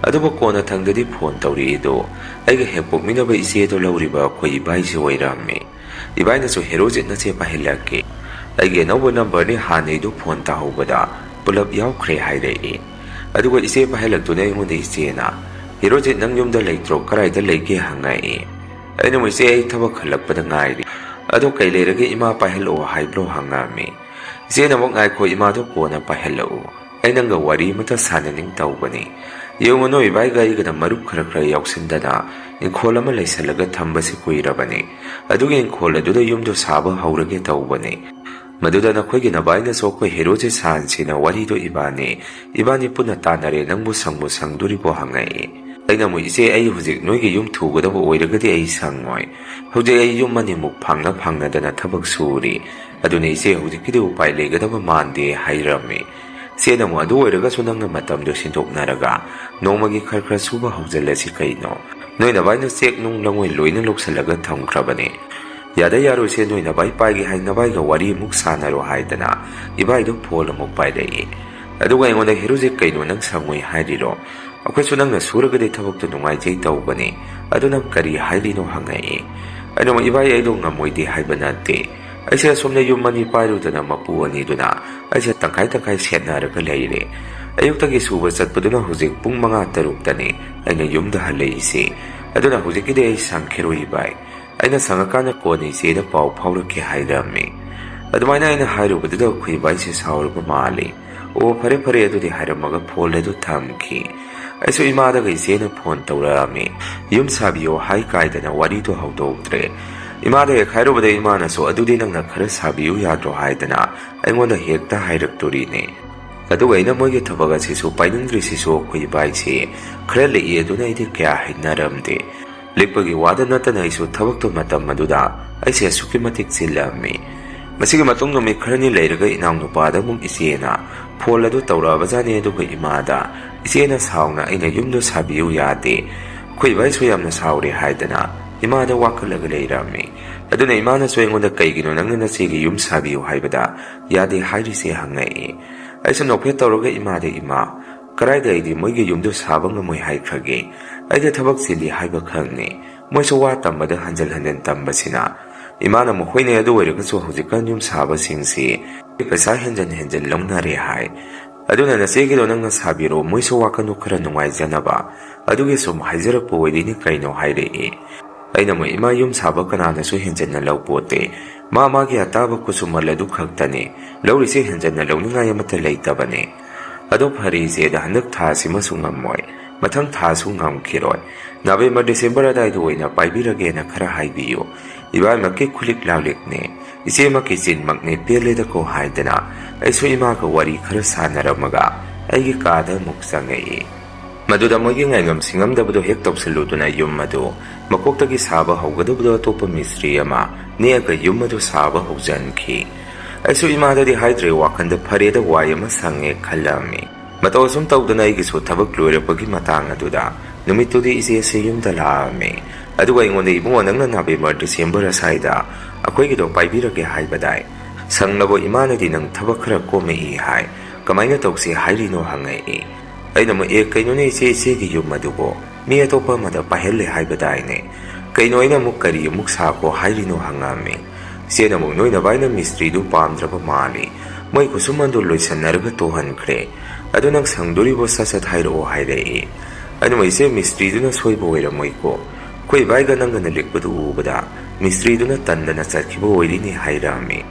ꯑꯗꯨꯕꯨ ꯀꯣꯟꯅꯊꯪꯗꯗꯤ ꯐꯣꯟ ꯇꯧꯔꯛꯏꯗꯣ ꯑꯩꯒ ꯍꯦꯛ ꯄꯣꯛꯃꯤꯟꯅꯕ ꯏꯆꯦꯗꯣ ꯂꯧꯔꯤꯕ ꯑꯩꯈꯣꯏ ꯏꯕꯥꯏꯁꯨ ꯑꯣꯏꯔꯝꯃꯤ꯫ ꯏꯕꯥꯏꯅꯁꯨ "ꯍꯦꯔꯣꯖꯤꯠ ꯅꯆꯦ ꯄꯥꯏꯍꯜꯂꯛꯀꯦ, ꯑꯩꯒꯤ ꯑꯅꯧꯕ ꯅꯝꯕꯔꯅꯤ, ꯍꯥꯟꯅꯩꯗꯨ ꯐꯣꯟ ꯇꯥꯍꯧꯕꯗ ꯄꯨꯂꯞ ꯌꯥꯎꯈ꯭ꯔꯦ" ꯍꯥꯏꯔꯛꯏ꯫ ꯑꯗꯨꯒ ꯏꯆꯦ ꯄꯥꯏꯍꯜꯂꯛꯇꯨꯅ ꯑꯩꯉꯣꯟꯗ ꯏꯆꯦꯅ, "ꯍꯦꯔꯣꯖꯤꯠ, ꯅꯪ ꯌꯨꯝꯗ ꯂꯩꯇ꯭ꯔꯣ? ꯀꯗꯥꯏꯗ ꯂꯩꯒꯦ?" ꯍꯪꯉꯛꯏ꯫ ꯑꯩꯅ ꯑꯃꯨꯛ, "ꯏꯆꯦ, ꯑꯩ ꯊꯕꯛ ꯍꯜꯂꯛꯄꯗ ꯉꯥꯏꯔꯤ꯫ ꯑꯗꯣ ꯀꯩ ꯂꯩꯔꯒꯦ, ꯏꯃꯥ ꯄꯥꯏꯍꯜꯂꯛꯑꯣ ꯍꯥꯏꯕ꯭ꯔꯣ?" ꯍꯪꯉꯛꯑꯝꯃꯤ꯫ ꯏꯆꯦꯅ ꯑꯃꯨꯛ, "ꯉꯥꯏꯈꯣ, ꯏꯃꯥꯗꯣ ꯀꯣꯟꯅ ꯄꯥꯏꯍꯜꯂꯛꯎ꯫ ꯑꯩ ꯅꯪꯒ ꯋꯥꯔꯤ ꯑꯃꯇ ꯁꯥꯟꯅꯅꯤꯡ ꯇꯧꯕꯅꯤ꯫ ꯌꯦꯡꯉꯨ, ꯅꯣꯏ ꯏꯕꯥꯏꯒ ꯑꯩꯒꯅ ꯃꯔꯨꯞ ꯈꯔ ꯈꯔ ꯌꯥꯎꯁꯤꯟꯗꯅ ꯏꯪꯈꯣꯜ ꯑꯃ ꯂꯩꯁꯜꯂꯒ ꯊꯝꯕꯁꯤ ꯀꯨꯏꯔꯕꯅꯤ꯫ ꯑꯗꯨꯒꯤ ꯏꯪꯈꯣꯜ ꯑꯗꯨꯗ ꯌꯨꯝꯗꯣ ꯁꯥꯕ ꯍꯧꯔꯒꯦ ꯇꯧꯕꯅꯤ꯫ ꯃꯗꯨꯗ ꯅꯈꯣꯏꯒꯤ ꯅꯕꯥꯏꯅꯁꯨ ꯑꯩꯈꯣꯏ ꯍꯦꯔꯣꯁꯦ ꯁꯥꯍꯟꯁꯤꯅ ꯋꯥꯔꯤꯗꯣ ꯏꯕꯥꯅꯤ, ꯏꯕꯥꯅꯤ ꯄꯨꯟꯅ ꯇꯥꯟꯅꯔꯦ, ꯅꯪꯕꯨ ꯁꯪꯕꯨ ꯁꯪꯗꯣꯔꯤꯕꯣ?" ꯍꯪꯉꯛꯏ꯫ ꯑꯩꯅ ꯑꯃꯨꯛ, "ꯏꯆꯦ, ꯑꯩ ꯍꯧꯖꯤꯛ ꯅꯣꯏꯒꯤ ꯌꯨꯝ ꯊꯨꯒꯗꯕ ꯑꯣꯏꯔꯒꯗꯤ ꯑꯩ ꯁꯪꯉꯣꯏ꯫ ꯍꯧꯖꯤꯛ ꯑꯩ ꯌꯨꯝ ꯑꯅꯤꯃꯨꯛ ꯐꯪꯅ ꯐꯪꯅꯗꯅ ꯊꯕꯛ ꯁꯨꯔꯤ꯫ ꯑꯗꯨꯅ ꯏꯆꯦ, ꯍꯧꯖꯤꯛꯀꯤꯗꯤ ꯎꯄꯥꯏ ꯂꯩꯒꯗꯕ ꯃꯥꯟꯗꯦ" ꯍꯥꯏꯔꯝꯃꯤ꯫ ꯏꯆꯦꯅ ꯑꯃꯨꯛ, "ꯑꯗꯨ ꯑꯣꯏꯔꯒꯁꯨ ꯅꯪꯅ ꯃꯇꯝꯗꯣ ꯁꯤꯟꯗꯣꯛꯅꯔꯒ ꯅꯣꯡꯃꯒꯤ ꯈꯔ ꯈꯔ ꯁꯨꯕ ꯍꯧꯖꯤꯜꯂꯁꯤ ꯀꯩꯅꯣ? ꯅꯣꯏ ꯅꯕꯥꯏꯅ ꯆꯦꯛ ꯅꯨꯡ ꯂꯉꯣꯏ ꯂꯣꯏꯅ ꯂꯧꯁꯤꯜꯂꯒ ꯊꯝꯈ꯭ꯔꯕꯅꯦ꯫ ꯌꯥꯗ ꯌꯥꯔꯣꯏꯁꯦ, ꯅꯣꯏ ꯅꯕꯥꯏ ꯄꯥꯏꯒꯦ ꯍꯥꯏ ꯅꯕꯥꯏꯒ ꯋꯥꯔꯤ ꯑꯃꯨꯛ ꯁꯥꯟꯅꯔꯣ" ꯍꯥꯏꯗꯅ ꯏꯕꯥꯏꯗꯣ ꯐꯣꯟ ꯑꯃꯨꯛ ꯄꯥꯏꯔꯛꯏ꯫ ꯑꯗꯨꯒ ꯑꯩꯉꯣꯟꯗ, "ꯍꯦꯔꯣꯖꯤꯠ, ꯀꯩꯅꯣ ꯅꯪ ꯁꯪꯉꯣꯏ ꯍꯥꯏꯔꯤꯔꯣ? ꯑꯩꯈꯣꯏꯁꯨ ꯅꯪꯅ ꯁꯨꯔꯒꯗꯤ ꯊꯕꯛꯇꯣ ꯅꯨꯡꯉꯥꯏꯖꯩ ꯇꯧꯕꯅꯤ꯫ ꯑꯗꯨ ꯅꯪ ꯀꯔꯤ ꯍꯥꯏꯔꯤꯅꯣ?" ꯍꯪꯉꯛꯏ꯫ ꯑꯩꯅ ꯑꯃꯨꯛ, "ꯏꯕꯥꯏ, ꯑꯩꯗꯣ ꯉꯝꯃꯣꯏꯗꯦ ꯍꯥꯏꯕ ꯅꯠꯇꯦ꯫ ꯑꯩꯁꯦ ꯑꯁꯣꯝꯗ ꯌꯨꯝ ꯑꯅꯤ ꯄꯥꯏꯔꯨꯗꯅ ꯃꯄꯨ ꯑꯅꯤꯗꯨꯅ ꯑꯩꯁꯦ ꯇꯪꯈꯥꯏ ꯇꯪꯈꯥꯏ ꯁꯦꯠꯅꯔꯒ ꯂꯩꯔꯦ꯫ ꯑꯌꯨꯛꯇꯒꯤ ꯁꯨꯕ ꯆꯠꯄꯗꯨꯅ ꯍꯧꯖꯤꯛ ꯄꯨꯡ ꯃꯉꯥ ꯇꯔꯨꯛꯇꯅꯤ ꯑꯩꯅ ꯌꯨꯝꯗ ꯍꯜꯂꯛꯏꯁꯦ꯫ ꯑꯗꯨꯅ ꯍꯧꯖꯤꯛꯀꯤꯗꯤ ꯑꯩ ꯁꯪꯈꯤꯔꯣꯏ ꯏꯕꯥꯏ꯫ ꯑꯩꯅ ꯁꯪꯉꯀꯥꯟꯗ ꯀꯣꯟꯅ ꯏꯆꯦꯗ ꯄꯥꯎ ꯐꯥꯎꯔꯛꯀꯦ" ꯍꯥꯏꯔꯝꯃꯤ꯫ ꯑꯗꯨꯃꯥꯏꯅ ꯑꯩꯅ ꯍꯥꯏꯔꯨꯕꯗꯨꯗ ꯑꯩꯈꯣꯏ ꯏꯕꯥꯏꯁꯦ ꯁꯥꯎꯔꯕ ꯃꯥꯜꯂꯤ꯫ "ꯑꯣ, ꯐꯔꯦ ꯐꯔꯦ, ꯑꯗꯨꯗꯤ" ꯍꯥꯏꯔꯝꯃꯒ ꯐꯣꯟ ꯑꯗꯨ ꯊꯝꯈꯤ꯫ ꯑꯩꯁꯨ ꯏꯃꯥꯗꯒ ꯏꯆꯦꯅ ꯐꯣꯟ ꯇꯧꯔꯛꯑꯝꯃꯤ꯫ ꯌꯨꯝ ꯁꯥꯕꯤꯌꯣ ꯍꯥꯏ ꯀꯥꯏꯗꯅ ꯋꯥꯔꯤꯗꯣ ꯍꯧꯗꯣꯛꯇ꯭ꯔꯦ꯫ ꯏꯃꯥꯗ ꯍꯦꯛ ꯍꯥꯏꯔꯨꯕꯗ ꯏꯃꯥꯅꯁꯨ, "ꯑꯗꯨꯗꯤ ꯅꯪꯅ ꯈꯔ ꯁꯥꯕꯤꯌꯨ ꯌꯥꯗ꯭ꯔꯣ?" ꯍꯥꯏꯗꯅ ꯑꯩꯉꯣꯟꯗ ꯍꯦꯛꯇ ꯍꯥꯏꯔꯛꯇꯣꯔꯤꯅꯦ꯫ ꯑꯗꯨꯒ ꯑꯩꯅ ꯃꯣꯏꯒꯤ ꯊꯕꯛ ꯑꯁꯤꯁꯨ ꯄꯥꯏꯅꯤꯡꯗ꯭ꯔꯤꯁꯤꯁꯨ ꯑꯩꯈꯣꯏ ꯏꯕꯥꯏꯁꯤ ꯈꯔ ꯂꯤꯛꯏ, ꯑꯗꯨꯅ ꯑꯩꯗꯤ ꯀꯌꯥ ꯍꯩꯅꯔꯝꯗꯦ꯫ ꯂꯤꯛꯄꯒꯤ ꯋꯥꯗ ꯅꯠꯇꯅ ꯑꯩꯁꯨ ꯊꯕꯛꯇꯣ ꯃꯇꯝ ꯑꯗꯨꯗ ꯑꯩꯁꯦ ꯑꯁꯨꯛꯀꯤ ꯃꯇꯤꯛ ꯆꯤꯜꯂꯝꯃꯤ꯫ ꯃꯁꯤꯒꯤ ꯃꯇꯨꯡ ꯅꯨꯃꯤꯠ ꯈꯔꯅꯤ ꯂꯩꯔꯒ ꯏꯅꯥꯎꯅꯨꯄꯥꯗ ꯑꯃꯨꯛ ꯏꯆꯦꯅ ꯐꯣꯟ ꯑꯗꯨ ꯇꯧꯔꯛꯑꯕꯖꯥꯠꯅꯤ, ꯑꯗꯨꯒ ꯏꯃꯥꯗ ꯏꯆꯦꯅ ꯁꯥꯎꯅ ꯑꯩꯅ ꯌꯨꯝꯗꯣ ꯁꯥꯕꯤꯌꯨ ꯌꯥꯗꯦ, ꯑꯩꯈꯣꯏ ꯏꯕꯥꯏꯁꯨ ꯌꯥꯝꯅ ꯁꯥꯎꯔꯦ ꯍꯥꯏꯗꯅ ꯏꯃꯥꯗ ꯋꯥꯀꯠꯂꯒ ꯂꯩꯔꯝꯃꯤ꯫ ꯑꯗꯨꯅ ꯏꯃꯥꯅꯁꯨ ꯑꯩꯉꯣꯟꯗ, "ꯀꯩꯒꯤꯅꯣ ꯅꯪꯅ ꯅꯆꯦꯒꯤ ꯌꯨꯝ ꯁꯥꯕꯤꯌꯨ ꯍꯥꯏꯕꯗ ꯌꯥꯗꯦ ꯍꯥꯏꯔꯤꯁꯦ?" ꯍꯪꯉꯛꯏ꯫ ꯑꯩꯁꯨ ꯅꯣꯛꯐꯦꯠ ꯇꯧꯔꯒ, "ꯏꯃꯥꯗ, ꯏꯃꯥ, ꯀꯗꯥꯏꯗ ꯑꯩꯗꯤ ꯃꯣꯏꯒꯤ ꯌꯨꯝꯗꯣ ꯁꯥꯕ ꯉꯝꯃꯣꯏ ꯍꯥꯏꯈ꯭ꯔꯒꯦ? ꯑꯩꯗ ꯊꯕꯛ ꯆꯤꯜꯂꯤ ꯍꯥꯏꯕ ꯈꯪꯅꯤ꯫ ꯃꯣꯏꯁꯨ ꯋꯥ ꯇꯝꯕꯗ ꯍꯟꯖꯤꯟ ꯍꯟꯖꯤꯟ ꯇꯝꯕꯁꯤꯅ"꯫ ꯏꯃꯥꯅ ꯑꯃꯨꯛ, "ꯍꯣꯏꯅꯦ, ꯑꯗꯨ ꯑꯣꯏꯔꯒꯁꯨ ꯍꯧꯖꯤꯛꯀꯥꯟ ꯌꯨꯝ ꯁꯥꯕꯁꯤꯡꯁꯤ ꯄꯩꯁꯥ ꯍꯦꯟꯖꯤꯟ ꯍꯦꯟꯖꯤꯟ ꯂꯧꯅꯔꯦ ꯍꯥꯏ꯫ "ꯑꯗꯨꯅ ꯅꯆꯦꯒꯤꯗꯣ ꯅꯪꯅ ꯁꯥꯕꯤꯔꯣ, ꯃꯣꯏꯁꯨ ꯋꯥꯈꯜꯗꯣ ꯈꯔ ꯅꯨꯡꯉꯥꯏꯖꯅꯕ꯫ ꯑꯗꯨꯒꯤ ꯁꯨꯝ ꯍꯥꯏꯖꯔꯛꯄ ꯑꯣꯏꯗꯣꯏꯅꯤ ꯀꯩꯅꯣ" ꯍꯥꯏꯔꯛꯏ꯫ ꯑꯩꯅ ꯑꯃꯨꯛ, "ꯏꯃꯥ, ꯌꯨꯝ ꯁꯥꯕ ꯀꯅꯥꯅꯁꯨ ꯍꯦꯟꯖꯟꯅ ꯂꯧꯄꯣꯠꯇꯦ꯫ ꯃꯥ ꯃꯥꯒꯤ ꯑꯇꯥꯕ ꯈꯨꯠꯁꯨꯃꯜ ꯑꯗꯨ ꯈꯛꯇꯅꯤ꯫ ꯂꯧꯔꯤꯁꯦ ꯍꯦꯟꯖꯟꯅ ꯂꯧꯅꯤꯡꯉꯥꯏ ꯑꯃꯠꯇ ꯂꯩꯇꯕꯅꯦ꯫ ꯑꯗꯣ ꯐꯔꯦ ꯏꯆꯦꯗ, ꯍꯟꯗꯛ ꯊꯥꯁꯤꯃꯁꯨ ꯉꯝꯃꯣꯏ, ꯃꯊꯪ ꯊꯥꯁꯨ ꯉꯝꯈꯤꯔꯣꯏ꯫ ꯅꯕꯦꯝꯕꯔ, ꯗꯤꯁꯦꯝꯕꯔ ꯑꯗꯥꯏꯗ ꯑꯣꯏꯅ ꯄꯥꯏꯕꯤꯔꯒꯦꯅ ꯈꯔ ꯍꯥꯏꯕꯤꯌꯨ꯫ ꯏꯕꯥꯏꯃꯛꯀꯤ ꯈꯨꯂꯤꯛ ꯂꯥꯎꯂꯤꯛꯅꯦ, ꯏꯆꯦꯃꯛꯀꯤ ꯆꯤꯟꯃꯛꯅꯦ, ꯄꯦꯜꯂꯦꯗꯀꯣ" ꯍꯥꯏꯗꯅ ꯑꯩꯁꯨ ꯏꯃꯥꯒ ꯋꯥꯔꯤ ꯈꯔ ꯁꯥꯟꯅꯔꯝꯃꯒ ꯑꯩꯒꯤ ꯀꯥꯗ ꯑꯃꯨꯛ ꯆꯪꯉꯛꯏ꯫ ꯃꯗꯨꯗ ꯃꯣꯏꯒꯤ ꯉꯥꯏꯉꯝ ꯁꯤꯡꯉꯝꯗꯕꯗꯣ ꯍꯦꯛ ꯇꯧꯁꯜꯂꯨꯗꯨꯅ ꯌꯨꯝ ꯑꯗꯨ ꯃꯀꯣꯛꯇꯒꯤ ꯁꯥꯕ ꯍꯧꯒꯗꯕꯗꯣ ꯑꯇꯣꯞꯄ ꯃꯤꯁꯇ꯭ꯔꯤ ꯑꯃ ꯅꯦꯛꯑꯒ ꯌꯨꯝ ꯑꯗꯨ ꯁꯥꯕ ꯍꯧꯖꯤꯟꯈꯤ꯫ ꯑꯩꯁꯨ ꯏꯃꯥꯗꯗꯤ ꯍꯥꯏꯗ꯭ꯔꯦ, ꯋꯥꯈꯟꯗ ꯐꯔꯦꯗ, ꯋꯥꯏ ꯑꯃ ꯁꯪꯉꯦ ꯈꯜꯂꯝꯃꯤ꯫ ꯃꯇꯧ ꯑꯁꯨꯝ ꯇꯧꯗꯅ ꯑꯩꯒꯤꯁꯨ ꯊꯕꯛ ꯂꯣꯏꯔꯛꯄꯒꯤ ꯃꯇꯥꯡ ꯑꯗꯨꯗ ꯅꯨꯃꯤꯠꯇꯨꯗꯤ ꯏꯆꯦꯁꯦ ꯌꯨꯝꯗ ꯂꯥꯛꯑꯝꯃꯤ꯫ ꯑꯗꯨꯒ ꯑꯩꯉꯣꯟꯗ, "ꯏꯕꯨꯡꯉꯣ, ꯅꯪꯅ ꯅꯕꯦꯝꯕꯔ, ꯗꯤꯁꯦꯝꯕꯔ ꯑꯁ꯭ꯋꯥꯏꯗ ꯑꯩꯈꯣꯏꯒꯤꯗꯣ ꯄꯥꯏꯕꯤꯔꯒꯦ ꯍꯥꯏꯕꯗꯥꯏ? ꯁꯪꯂꯕꯣ? ꯏꯃꯥꯅꯗꯤ ꯅꯪ ꯊꯕꯛ ꯈꯔ ꯀꯣꯝꯃꯛꯏ ꯍꯥꯏ꯫ ꯀꯃꯥꯏꯅ ꯇꯧꯁꯦ ꯍꯥꯏꯔꯤꯅꯣ?" ꯍꯪꯉꯛꯏ꯫ ꯑꯩꯅ ꯑꯃꯨꯛ, "ꯑꯦ, ꯀꯩꯅꯣꯅꯦ ꯏꯆꯦ, ꯏꯆꯦꯒꯤ ꯌꯨꯝ ꯑꯗꯨꯕꯨ ꯃꯤ ꯑꯇꯣꯞꯄ ꯑꯃꯗ ꯄꯥꯏꯍꯜꯂꯦ ꯍꯥꯏꯕꯗꯥꯏꯅꯦ? ꯀꯩꯅꯣ, ꯑꯩꯅ ꯑꯃꯨꯛ ꯀꯔꯤ ꯑꯃꯨꯛ ꯁꯥꯈꯣ ꯍꯥꯏꯔꯤꯅꯣ?" ꯍꯪꯉꯛꯑꯝꯃꯤ꯫ ꯏꯆꯦꯅ ꯑꯃꯨꯛ, "ꯅꯣꯏ ꯅꯕꯥꯏꯅ ꯃꯤꯁꯇ꯭ꯔꯤꯗꯨ ꯄꯥꯝꯗ꯭ꯔꯕ ꯃꯥꯜꯂꯤ꯫ ꯃꯣꯏ ꯈꯨꯠꯁꯨꯃꯟꯗꯨ ꯂꯣꯏꯁꯟꯅꯔꯒ ꯇꯣꯛꯍꯟꯈ꯭ꯔꯦ꯫ ꯑꯗꯨ ꯅꯪ ꯁꯪꯗꯣꯔꯤꯕꯣ? ꯁꯠ ꯁꯠ ꯍꯥꯏꯔꯛꯑꯣ" ꯍꯥꯏꯔꯛꯏ꯫ ꯑꯩꯅ ꯑꯃꯨꯛ, "ꯏꯆꯦ, ꯃꯤꯁꯇ꯭ꯔꯤꯗꯨꯅ ꯁꯣꯏꯕ ꯑꯣꯏꯔꯝꯃꯣꯏꯀꯣ꯫ ꯑꯩꯈꯣꯏ ꯏꯕꯥꯏꯒ ꯅꯪꯒꯅ ꯂꯤꯛꯄꯗꯨ ꯎꯕꯗ ꯃꯤꯁꯇ꯭ꯔꯤꯗꯨꯅ ꯇꯟꯗꯅ ꯆꯠꯈꯤꯕ ꯑꯣꯏꯔꯤꯅꯤ" ꯍꯥꯏꯔꯛꯑꯝꯃꯤ꯫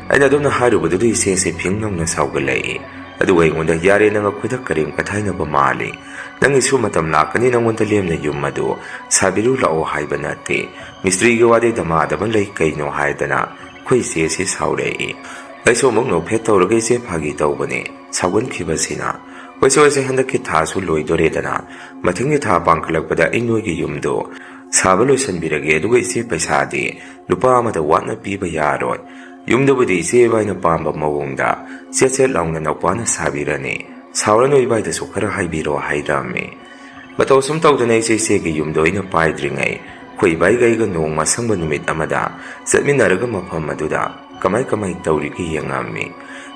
ꯑꯩꯅ ꯑꯗꯨꯝꯅ ꯍꯥꯏꯔꯨꯕꯗꯨꯗ ꯏꯆꯦꯁꯦ ꯐꯤꯡ ꯂꯥꯎꯅ ꯁꯥꯎꯒꯠꯂꯛꯏ꯫ ꯑꯗꯨꯒ ꯑꯩꯉꯣꯟꯗ, "ꯌꯥꯔꯦ, ꯅꯪ ꯑꯩꯈꯣꯏꯗ ꯀꯔꯦꯝ ꯀꯊꯥꯏꯅꯕ ꯃꯥꯜꯂꯤ꯫ ꯅꯪꯒꯤꯁꯨ ꯃꯇꯝ ꯂꯥꯛꯀꯅꯤ ꯅꯪꯉꯣꯟꯗ ꯂꯦꯝꯅ ꯌꯨꯝ ꯑꯗꯨ ꯁꯥꯕꯤꯔꯨ ꯂꯥꯛꯑꯣ ꯍꯥꯏꯕ ꯅꯠꯇꯦ꯫ ꯃꯤꯁꯇ꯭ꯔꯤꯒꯤ ꯋꯥꯗꯤ ꯗꯃꯥꯗꯃ ꯂꯩ ꯀꯩꯅꯣ" ꯍꯥꯏꯗꯅ ꯑꯩꯈꯣꯏ ꯏꯆꯦꯁꯤ ꯁꯥꯎꯔꯛꯏ꯫ ꯑꯩꯁꯨ ꯑꯃꯨꯛ ꯅꯣꯛꯐꯦꯠ ꯇꯧꯔꯒ, "ꯏꯆꯦ, ꯐꯥꯒꯤ ꯇꯧꯕꯅꯦ, ꯁꯥꯎꯒꯟꯈꯤꯕꯁꯤꯅ꯫ ꯍꯣꯏꯁꯦ, ꯍꯣꯏꯁꯦ, ꯍꯟꯗꯛꯀꯤ ꯊꯥꯁꯨ ꯂꯣꯏꯗꯣꯔꯦꯗꯅ, ꯃꯊꯪꯒꯤ ꯊꯥ ꯄꯥꯡꯈꯠꯂꯛꯄꯗ ꯑꯩ ꯅꯣꯏꯒꯤ ꯌꯨꯝꯗꯣ ꯁꯥꯕ ꯂꯣꯏꯁꯤꯟꯕꯤꯔꯒꯦ꯫ ꯑꯗꯨꯒ ꯏꯆꯦ, ꯄꯩꯁꯥꯗꯤ ꯂꯨꯄꯥ ꯑꯃꯗ ꯋꯥꯠꯅ ꯄꯤꯕ ꯌꯥꯔꯣꯏ꯫ ꯌꯨꯝꯗꯨꯕꯨꯗꯤ ꯏꯆꯦ ꯏꯕꯥꯏꯅ ꯄꯥꯝꯕ ꯃꯑꯣꯡꯗ ꯆꯦꯠ ꯆꯦꯠ ꯂꯥꯎꯅ ꯅꯧꯄꯥꯅ ꯁꯥꯕꯤꯔꯅꯤ꯫ ꯁꯥꯎꯔꯅꯨ, ꯏꯕꯥꯏꯗꯁꯨ ꯈꯔ ꯍꯥꯏꯕꯤꯔꯣ" ꯍꯥꯏꯔꯝꯃꯤ꯫ ꯃꯇꯧ ꯁꯨꯝ ꯇꯧꯗꯅ ꯑꯩꯁꯦ ꯏꯆꯦꯒꯤ ꯌꯨꯝꯗ ꯑꯣꯏꯅ ꯄꯥꯏꯗ꯭ꯔꯤꯉꯩ, ꯑꯩꯈꯣꯏ ꯏꯕꯥꯏꯒ ꯑꯩꯒ ꯅꯣꯡꯃ ꯑꯁꯪꯕ ꯅꯨꯃꯤꯠ ꯑꯃꯗ ꯆꯠꯃꯤꯟꯅꯔꯒ ꯃꯐꯝ ꯑꯗꯨꯗ ꯀꯃꯥꯏ ꯀꯃꯥꯏ ꯇꯧꯔꯤꯒꯦ ꯌꯦꯡꯉꯝꯃꯤ꯫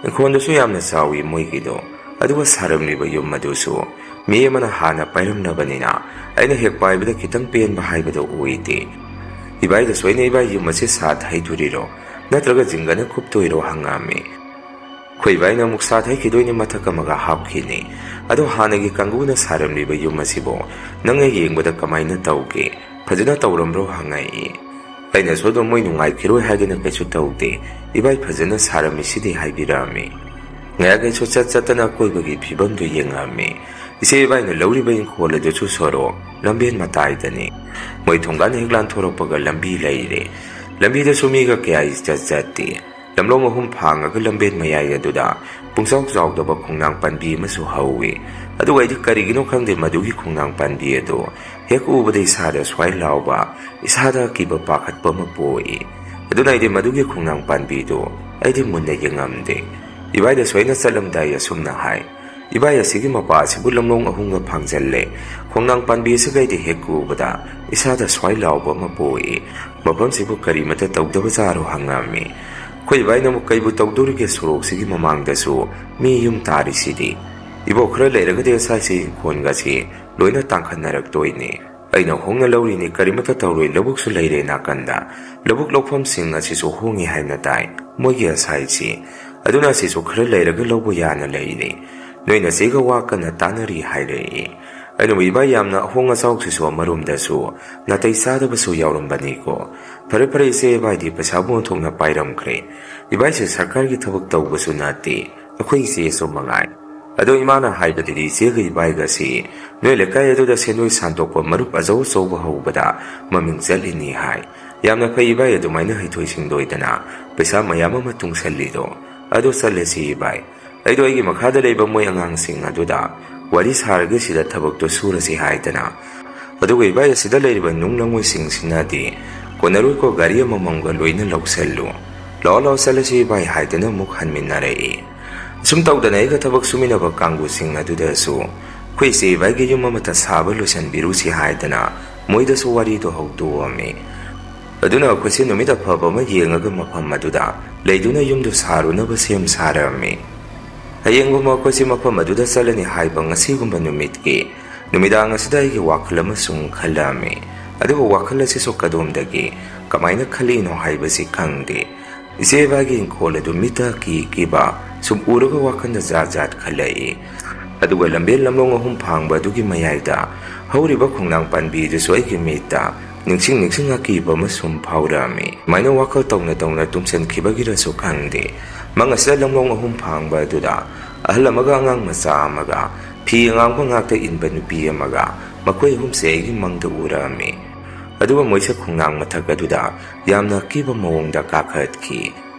ꯏꯪꯈꯣꯜꯗꯨꯁꯨ ꯌꯥꯝꯅ ꯆꯥꯎꯏ ꯃꯣꯏꯒꯤꯗꯣ꯫ ꯑꯗꯨꯒ ꯁꯥꯔꯝꯂꯤꯕ ꯌꯨꯝ ꯑꯗꯨꯁꯨ ꯃꯤ ꯑꯃꯅ ꯍꯥꯟꯅ ꯄꯥꯏꯔꯝꯂꯕꯅꯤꯅ, ꯑꯩꯅ ꯍꯦꯛ ꯄꯥꯏꯕꯗ ꯈꯤꯇꯪ ꯄꯦꯟꯕ ꯍꯥꯏꯕꯗꯣ ꯑꯣꯏꯗꯦ꯫ ꯏꯕꯥꯏꯗꯁꯨ ꯑꯩꯅ, "ꯏꯕꯥꯏ, ꯌꯨꯝ ꯑꯁꯤ ꯁꯥꯠ ꯍꯩꯗꯣꯔꯤꯔꯣ, ꯅꯠꯇ꯭ꯔꯒ ꯖꯤꯡꯒꯅ ꯀꯨꯞꯇꯣꯏꯔꯣ?" ꯍꯪꯉꯝꯃꯤ꯫ ꯑꯩꯈꯣꯏ ꯏꯕꯥꯏꯅ ꯑꯃꯨꯛ ꯁꯥꯠ ꯍꯩꯈꯤꯗꯣꯏꯅꯤ, ꯃꯊꯛ ꯑꯃꯒ ꯍꯥꯞꯈꯤꯅꯤ꯫ ꯑꯗꯣ ꯍꯥꯟꯅꯒꯤ ꯀꯥꯡꯕꯨꯅ ꯁꯥꯔꯝꯂꯤꯕ ꯌꯨꯝ ꯑꯁꯤꯕꯨ ꯅꯪꯅ ꯌꯦꯡꯕꯗ ꯀꯃꯥꯏꯅ ꯇꯧꯒꯦ? ꯐꯖꯅ ꯇꯧꯔꯝꯕ꯭ꯔꯣ?" ꯍꯪꯉꯛꯏ꯫ ꯑꯩꯅꯁꯨ ꯑꯗꯨꯝ ꯃꯣꯏ ꯅꯨꯡꯉꯥꯏꯈꯤꯔꯣꯏ ꯍꯥꯏꯗꯅ ꯀꯩꯁꯨ ꯇꯧꯗꯦ, "ꯏꯕꯥꯏ ꯐꯖꯅ ꯁꯥꯔꯝꯃꯤꯁꯤꯗꯤ" ꯍꯥꯏꯕꯤꯔꯛꯑꯝꯃꯤ꯫ ꯉꯥꯏꯍꯥꯛ ꯑꯩꯁꯨ ꯆꯠ ꯆꯠꯇꯅ ꯑꯀꯣꯏꯕꯒꯤ ꯐꯤꯕꯝꯗꯨ ꯌꯦꯡꯉꯛꯑꯝꯃꯤ꯫ ꯏꯆꯦ ꯏꯕꯥꯏꯅ ꯂꯧꯔꯤꯕ ꯏꯪꯈꯣꯜ ꯑꯗꯨꯁꯨ ꯁꯣꯔꯣꯛ ꯂꯝꯕꯦꯟ ꯃꯇꯥꯏꯗꯅꯤ꯫ ꯃꯣꯏ ꯊꯣꯡꯒꯥꯟ ꯍꯦꯛ ꯂꯥꯟꯊꯣꯔꯛꯄꯒ ꯂꯝꯕꯤ ꯂꯩꯔꯦ꯫ ꯂꯝꯕꯤꯗꯁꯨ ꯃꯤꯒ ꯀꯌꯥ ꯏꯆꯠ ꯆꯠꯇꯦ꯫ ꯂꯝꯂꯣꯡ ꯑꯍꯨꯝ ꯐꯥꯡꯉꯒ ꯂꯝꯕꯦꯟ ꯃꯌꯥꯏ ꯑꯗꯨꯗ ꯄꯨꯡꯆꯥꯎ ꯆꯥꯎꯗꯕ ꯈꯣꯡꯅꯥꯡ ꯄꯥꯟꯕꯤ ꯑꯃꯁꯨ ꯍꯧꯏ꯫ ꯑꯗꯨꯒ ꯑꯩꯗꯤ ꯀꯔꯤꯒꯤꯅꯣ ꯈꯪꯗꯦ, ꯃꯗꯨꯒꯤ ꯈꯣꯡꯅꯥꯡ ꯄꯥꯟꯕꯤ ꯑꯗꯨ ꯍꯦꯛ ꯎꯕꯗ ꯏꯁꯥꯗ ꯁ꯭ꯋꯥꯏ ꯂꯥꯎꯕ, ꯏꯁꯥꯗ ꯑꯀꯤꯕ ꯄꯥꯈꯠꯄ ꯑꯃ ꯄꯣꯛꯏ꯫ ꯑꯗꯨꯅ ꯑꯩꯗꯤ ꯃꯗꯨꯒꯤ ꯈꯣꯡꯅꯥꯡ ꯄꯥꯟꯕꯤꯗꯨ ꯑꯩꯗꯤ ꯃꯨꯟꯅ ꯌꯦꯡꯉꯝꯗꯦ꯫ ꯏꯕꯥꯏꯗꯁꯨ ꯑꯩꯅ ꯆꯠꯂꯝꯗꯥꯏ ꯑꯁꯨꯝꯅ ꯍꯥꯏ, "ꯏꯕꯥꯏ, ꯑꯁꯤꯒꯤ ꯃꯄꯥ ꯑꯁꯤꯕꯨ ꯂꯝꯂꯣꯡ ꯑꯍꯨꯝꯒ ꯐꯥꯡꯖꯜꯂꯦ꯫ ꯈꯣꯡꯅꯥꯡ ꯄꯥꯟꯕꯤ ꯑꯁꯤꯒ ꯑꯩꯗꯤ ꯍꯦꯛ ꯎꯕꯗ ꯏꯁꯥꯗ ꯁ꯭ꯋꯥꯏ ꯂꯥꯎꯕ ꯑꯃ ꯄꯣꯛꯏ꯫ ꯃꯐꯝꯁꯤꯕꯨ ꯀꯔꯤꯃꯇ ꯇꯧꯗꯕ ꯖꯥꯔꯣ?" ꯍꯪꯉꯝꯃꯤ꯫ ꯑꯩꯈꯣꯏ ꯏꯕꯥꯏꯅ ꯑꯃꯨꯛ, "ꯀꯩꯕꯨ ꯇꯧꯗꯣꯔꯤꯒꯦ? ꯁꯣꯔꯣꯛꯁꯤꯒꯤ ꯃꯃꯥꯡꯗꯁꯨ ꯃꯤ ꯌꯨꯝ ꯇꯥꯔꯤꯁꯤꯗꯤ꯫ ꯏꯕꯣꯛ, ꯈꯔ ꯂꯩꯔꯒꯗꯤ ꯑꯁꯥꯏꯁꯤ ꯏꯪꯈꯣꯜꯒꯁꯤ ꯂꯣꯏꯅ ꯇꯥꯡꯈꯠꯅꯔꯛꯇꯣꯏꯅꯤ꯫ ꯑꯩꯅ ꯍꯣꯡꯅ ꯂꯧꯔꯤꯅꯤ, ꯀꯔꯤꯃꯇ ꯇꯧꯔꯣꯏ, ꯂꯧꯕꯨꯛꯁꯨ ꯂꯩꯔꯦ ꯅꯥꯀꯟꯗ꯫ ꯂꯧꯕꯨꯛ ꯂꯧꯐꯝꯁꯤꯡ ꯑꯁꯤꯁꯨ ꯍꯣꯡꯉꯤ ꯍꯥꯏꯅ ꯇꯥꯏ, ꯃꯣꯏꯒꯤ ꯑꯁꯥꯏꯁꯤ꯫ ꯑꯗꯨꯅ ꯑꯁꯤꯁꯨ ꯈꯔ ꯂꯩꯔꯒ ꯂꯧꯕ ꯌꯥꯅ ꯂꯩꯔꯤ꯫ ꯅꯣꯏ ꯅꯆꯦꯒ ꯋꯥ ꯀꯟꯅ ꯇꯥꯅꯔꯤ" ꯍꯥꯏꯔꯛꯏ꯫ ꯑꯩꯅꯕꯨ, "ꯏꯕꯥꯏ, ꯌꯥꯝꯅ ꯑꯍꯣꯡ ꯑꯆꯥꯎꯁꯤꯁꯨ ꯑꯃꯔꯣꯝꯗꯁꯨ ꯅꯥꯇꯩ ꯆꯥꯗꯕꯁꯨ ꯌꯥꯎꯔꯝꯕꯅꯤꯀꯣ꯫ ꯐꯔꯦ ꯐꯔꯦ ꯏꯆꯦ, ꯏꯕꯥꯏꯗꯤ ꯄꯩꯁꯥꯕꯨ ꯑꯣꯟꯊꯣꯛꯅ ꯄꯥꯏꯔꯝꯈ꯭ꯔꯦ꯫ ꯏꯕꯥꯏꯁꯦ ꯁꯔꯀꯥꯔꯒꯤ ꯊꯕꯛ ꯇꯧꯕꯁꯨ ꯅꯠꯇꯦ, ꯑꯩꯈꯣꯏ ꯏꯆꯦꯁꯨ ꯃꯉꯥꯏ꯫ ꯑꯗꯣ ꯏꯃꯥꯅ ꯍꯥꯏꯕꯗꯗꯤ ꯏꯆꯦꯒ ꯏꯕꯥꯏꯒꯁꯤ ꯅꯣꯏ ꯂꯩꯀꯥꯏ ꯑꯗꯨꯗ ꯁꯦꯟꯗꯣꯏ ꯁꯥꯟꯗꯣꯛꯄ ꯃꯔꯨꯞ ꯑꯆꯧ ꯑꯆꯧꯕ ꯍꯧꯕꯗ ꯃꯃꯤꯡ ꯆꯠꯂꯤꯅꯤ ꯍꯥꯏ꯫ ꯌꯥꯝꯅ ꯐꯩ ꯏꯕꯥꯏ, ꯑꯗꯨꯃꯥꯏꯅ ꯍꯩꯊꯣꯏ ꯁꯤꯡꯊꯣꯏꯗꯅ ꯄꯩꯁꯥ ꯃꯌꯥꯝ ꯑꯃ ꯇꯨꯡꯁꯜꯂꯤꯗꯣ꯫ ꯑꯗꯣ ꯆꯠꯂꯁꯤ ꯏꯕꯥꯏ꯫ ꯑꯩꯗꯣ ꯑꯩꯒꯤ ꯃꯈꯥꯗ ꯂꯩꯕ ꯃꯣꯏ ꯑꯉꯥꯡꯁꯤꯡ ꯑꯗꯨꯗ ꯋꯥꯔꯤ ꯁꯥꯔꯒ ꯁꯤꯗ ꯊꯕꯛꯇꯣ ꯁꯨꯔꯁꯤ" ꯍꯥꯏꯗꯅ꯫ ꯑꯗꯨꯒ ꯏꯕꯥꯏ, ꯑꯁꯤꯗ ꯂꯩꯔꯤꯕ ꯅꯨꯡ ꯂꯪꯉꯣꯏꯁꯤꯡꯁꯤꯅꯗꯤ "ꯀꯣꯟꯅꯔꯣꯏꯀꯣ, ꯒꯥꯔꯤ ꯑꯃꯃꯝꯒ ꯂꯣꯏꯅ ꯂꯧꯁꯜꯂꯨ꯫ ꯂꯥꯛꯑꯣ ꯂꯥꯛꯑꯣ, ꯆꯠꯂꯁꯤ ꯏꯕꯥꯏ" ꯍꯥꯏꯗꯅ ꯑꯃꯨꯛ ꯍꯟꯃꯤꯟꯅꯔꯛꯏ꯫ ꯑꯁꯨꯝ ꯇꯧꯗꯅ ꯑꯩꯒ ꯊꯕꯛ ꯁꯨꯃꯤꯟꯅꯕ ꯀꯥꯡꯕꯨꯁꯤꯡ ꯑꯗꯨꯗꯁꯨ "ꯑꯩꯈꯣꯏ ꯏꯆꯦ ꯏꯕꯥꯏꯒꯤ ꯌꯨꯝ ꯑꯃꯇ ꯁꯥꯕ ꯂꯣꯏꯁꯤꯟꯕꯤꯔꯨꯁꯤ" ꯍꯥꯏꯗꯅ ꯃꯣꯏꯗꯁꯨ ꯋꯥꯔꯤꯗꯣ ꯍꯧꯗꯣꯛꯑꯝꯃꯤ꯫ ꯑꯗꯨꯅ ꯑꯩꯈꯣꯏꯁꯦ ꯅꯨꯃꯤꯠ ꯑꯐꯕ ꯑꯃ ꯌꯦꯡꯉꯒ ꯃꯐꯝ ꯑꯗꯨꯗ ꯂꯩꯗꯨꯅ ꯌꯨꯝꯗꯨ ꯁꯥꯔꯨꯅꯕ ꯁꯦꯝ ꯁꯥꯔꯝꯃꯤ꯫ ꯍꯌꯦꯡꯒꯨꯝꯕ ꯑꯩꯈꯣꯏꯁꯦ ꯃꯐꯝ ꯑꯗꯨꯗ ꯆꯠꯂꯅꯤ ꯍꯥꯏꯕ ꯉꯁꯤꯒꯨꯝꯕ ꯅꯨꯃꯤꯠꯀꯤ ꯅꯨꯃꯤꯗꯥꯡ ꯑꯁꯤꯗ ꯑꯩꯒꯤ ꯋꯥꯈꯜ ꯑꯃ ꯁꯨꯝ ꯈꯜꯂꯛꯑꯝꯃꯤ꯫ ꯑꯗꯨꯕꯨ ꯋꯥꯈꯜ ꯑꯁꯤꯁꯨ ꯀꯗꯣꯝꯗꯒꯤ ꯀꯃꯥꯏꯅ ꯈꯜꯂꯛꯏꯅꯣ ꯍꯥꯏꯕꯁꯤ ꯈꯪꯗꯦ꯫ ꯏꯆꯦ ꯏꯕꯥꯒꯤ ꯏꯪꯈꯣꯜ ꯑꯗꯨ ꯃꯤꯠꯇ ꯀꯤ ꯀꯤꯕ ꯁꯨꯝ ꯎꯔꯒ ꯋꯥꯈꯜꯗ ꯖꯥꯠ ꯖꯥꯠ ꯈꯜꯂꯛꯏ꯫ ꯑꯗꯨꯒ ꯂꯝꯕꯦꯜ ꯂꯝꯂꯣꯡ ꯑꯍꯨꯝ ꯐꯥꯡꯕ ꯑꯗꯨꯒꯤ ꯃꯌꯥꯏꯗ ꯍꯧꯔꯤꯕ ꯈꯣꯡꯅꯥꯡ ꯄꯥꯟꯕꯤꯗꯨꯁꯨ ꯑꯩꯒꯤ ꯃꯤꯠꯇ ꯅꯤꯡꯁꯤꯡ ꯅꯤꯡꯁꯤꯡ ꯑꯀꯤꯕ ꯑꯃ ꯁꯨꯝ ꯐꯥꯎꯔꯛꯑꯝꯃꯤ꯫ ꯁꯨꯃꯥꯏꯅ ꯋꯥꯈꯜ ꯇꯧꯅ ꯇꯧꯅ ꯇꯨꯝꯁꯤꯟꯈꯤꯕꯒꯤꯔꯁꯨ ꯈꯪꯗꯦ, ꯃꯪ ꯑꯁꯤꯗ ꯂꯝꯂꯣꯡ ꯑꯍꯨꯝ ꯐꯥꯡꯕ ꯑꯗꯨꯗ ꯑꯍꯜ ꯑꯃꯒ ꯑꯉꯥꯡ ꯃꯆꯥ ꯑꯃꯒ ꯐꯤ ꯑꯉꯥꯡꯕ ꯉꯥꯛꯇ ꯏꯟꯕ ꯅꯨꯄꯤ ꯑꯃꯒ ꯃꯈꯣꯏ ꯑꯍꯨꯝꯁꯦ ꯑꯩꯒꯤ ꯃꯪꯗ ꯎꯔꯛꯑꯝꯃꯤ꯫ ꯑꯗꯨꯒ ꯃꯣꯏꯁꯦ ꯈꯣꯡꯅꯥꯡ ꯃꯊꯛ ꯑꯗꯨꯗ ꯌꯥꯝꯅ ꯑꯀꯤꯕ ꯃꯑꯣꯡꯗ ꯀꯥꯈꯠꯈꯤ꯫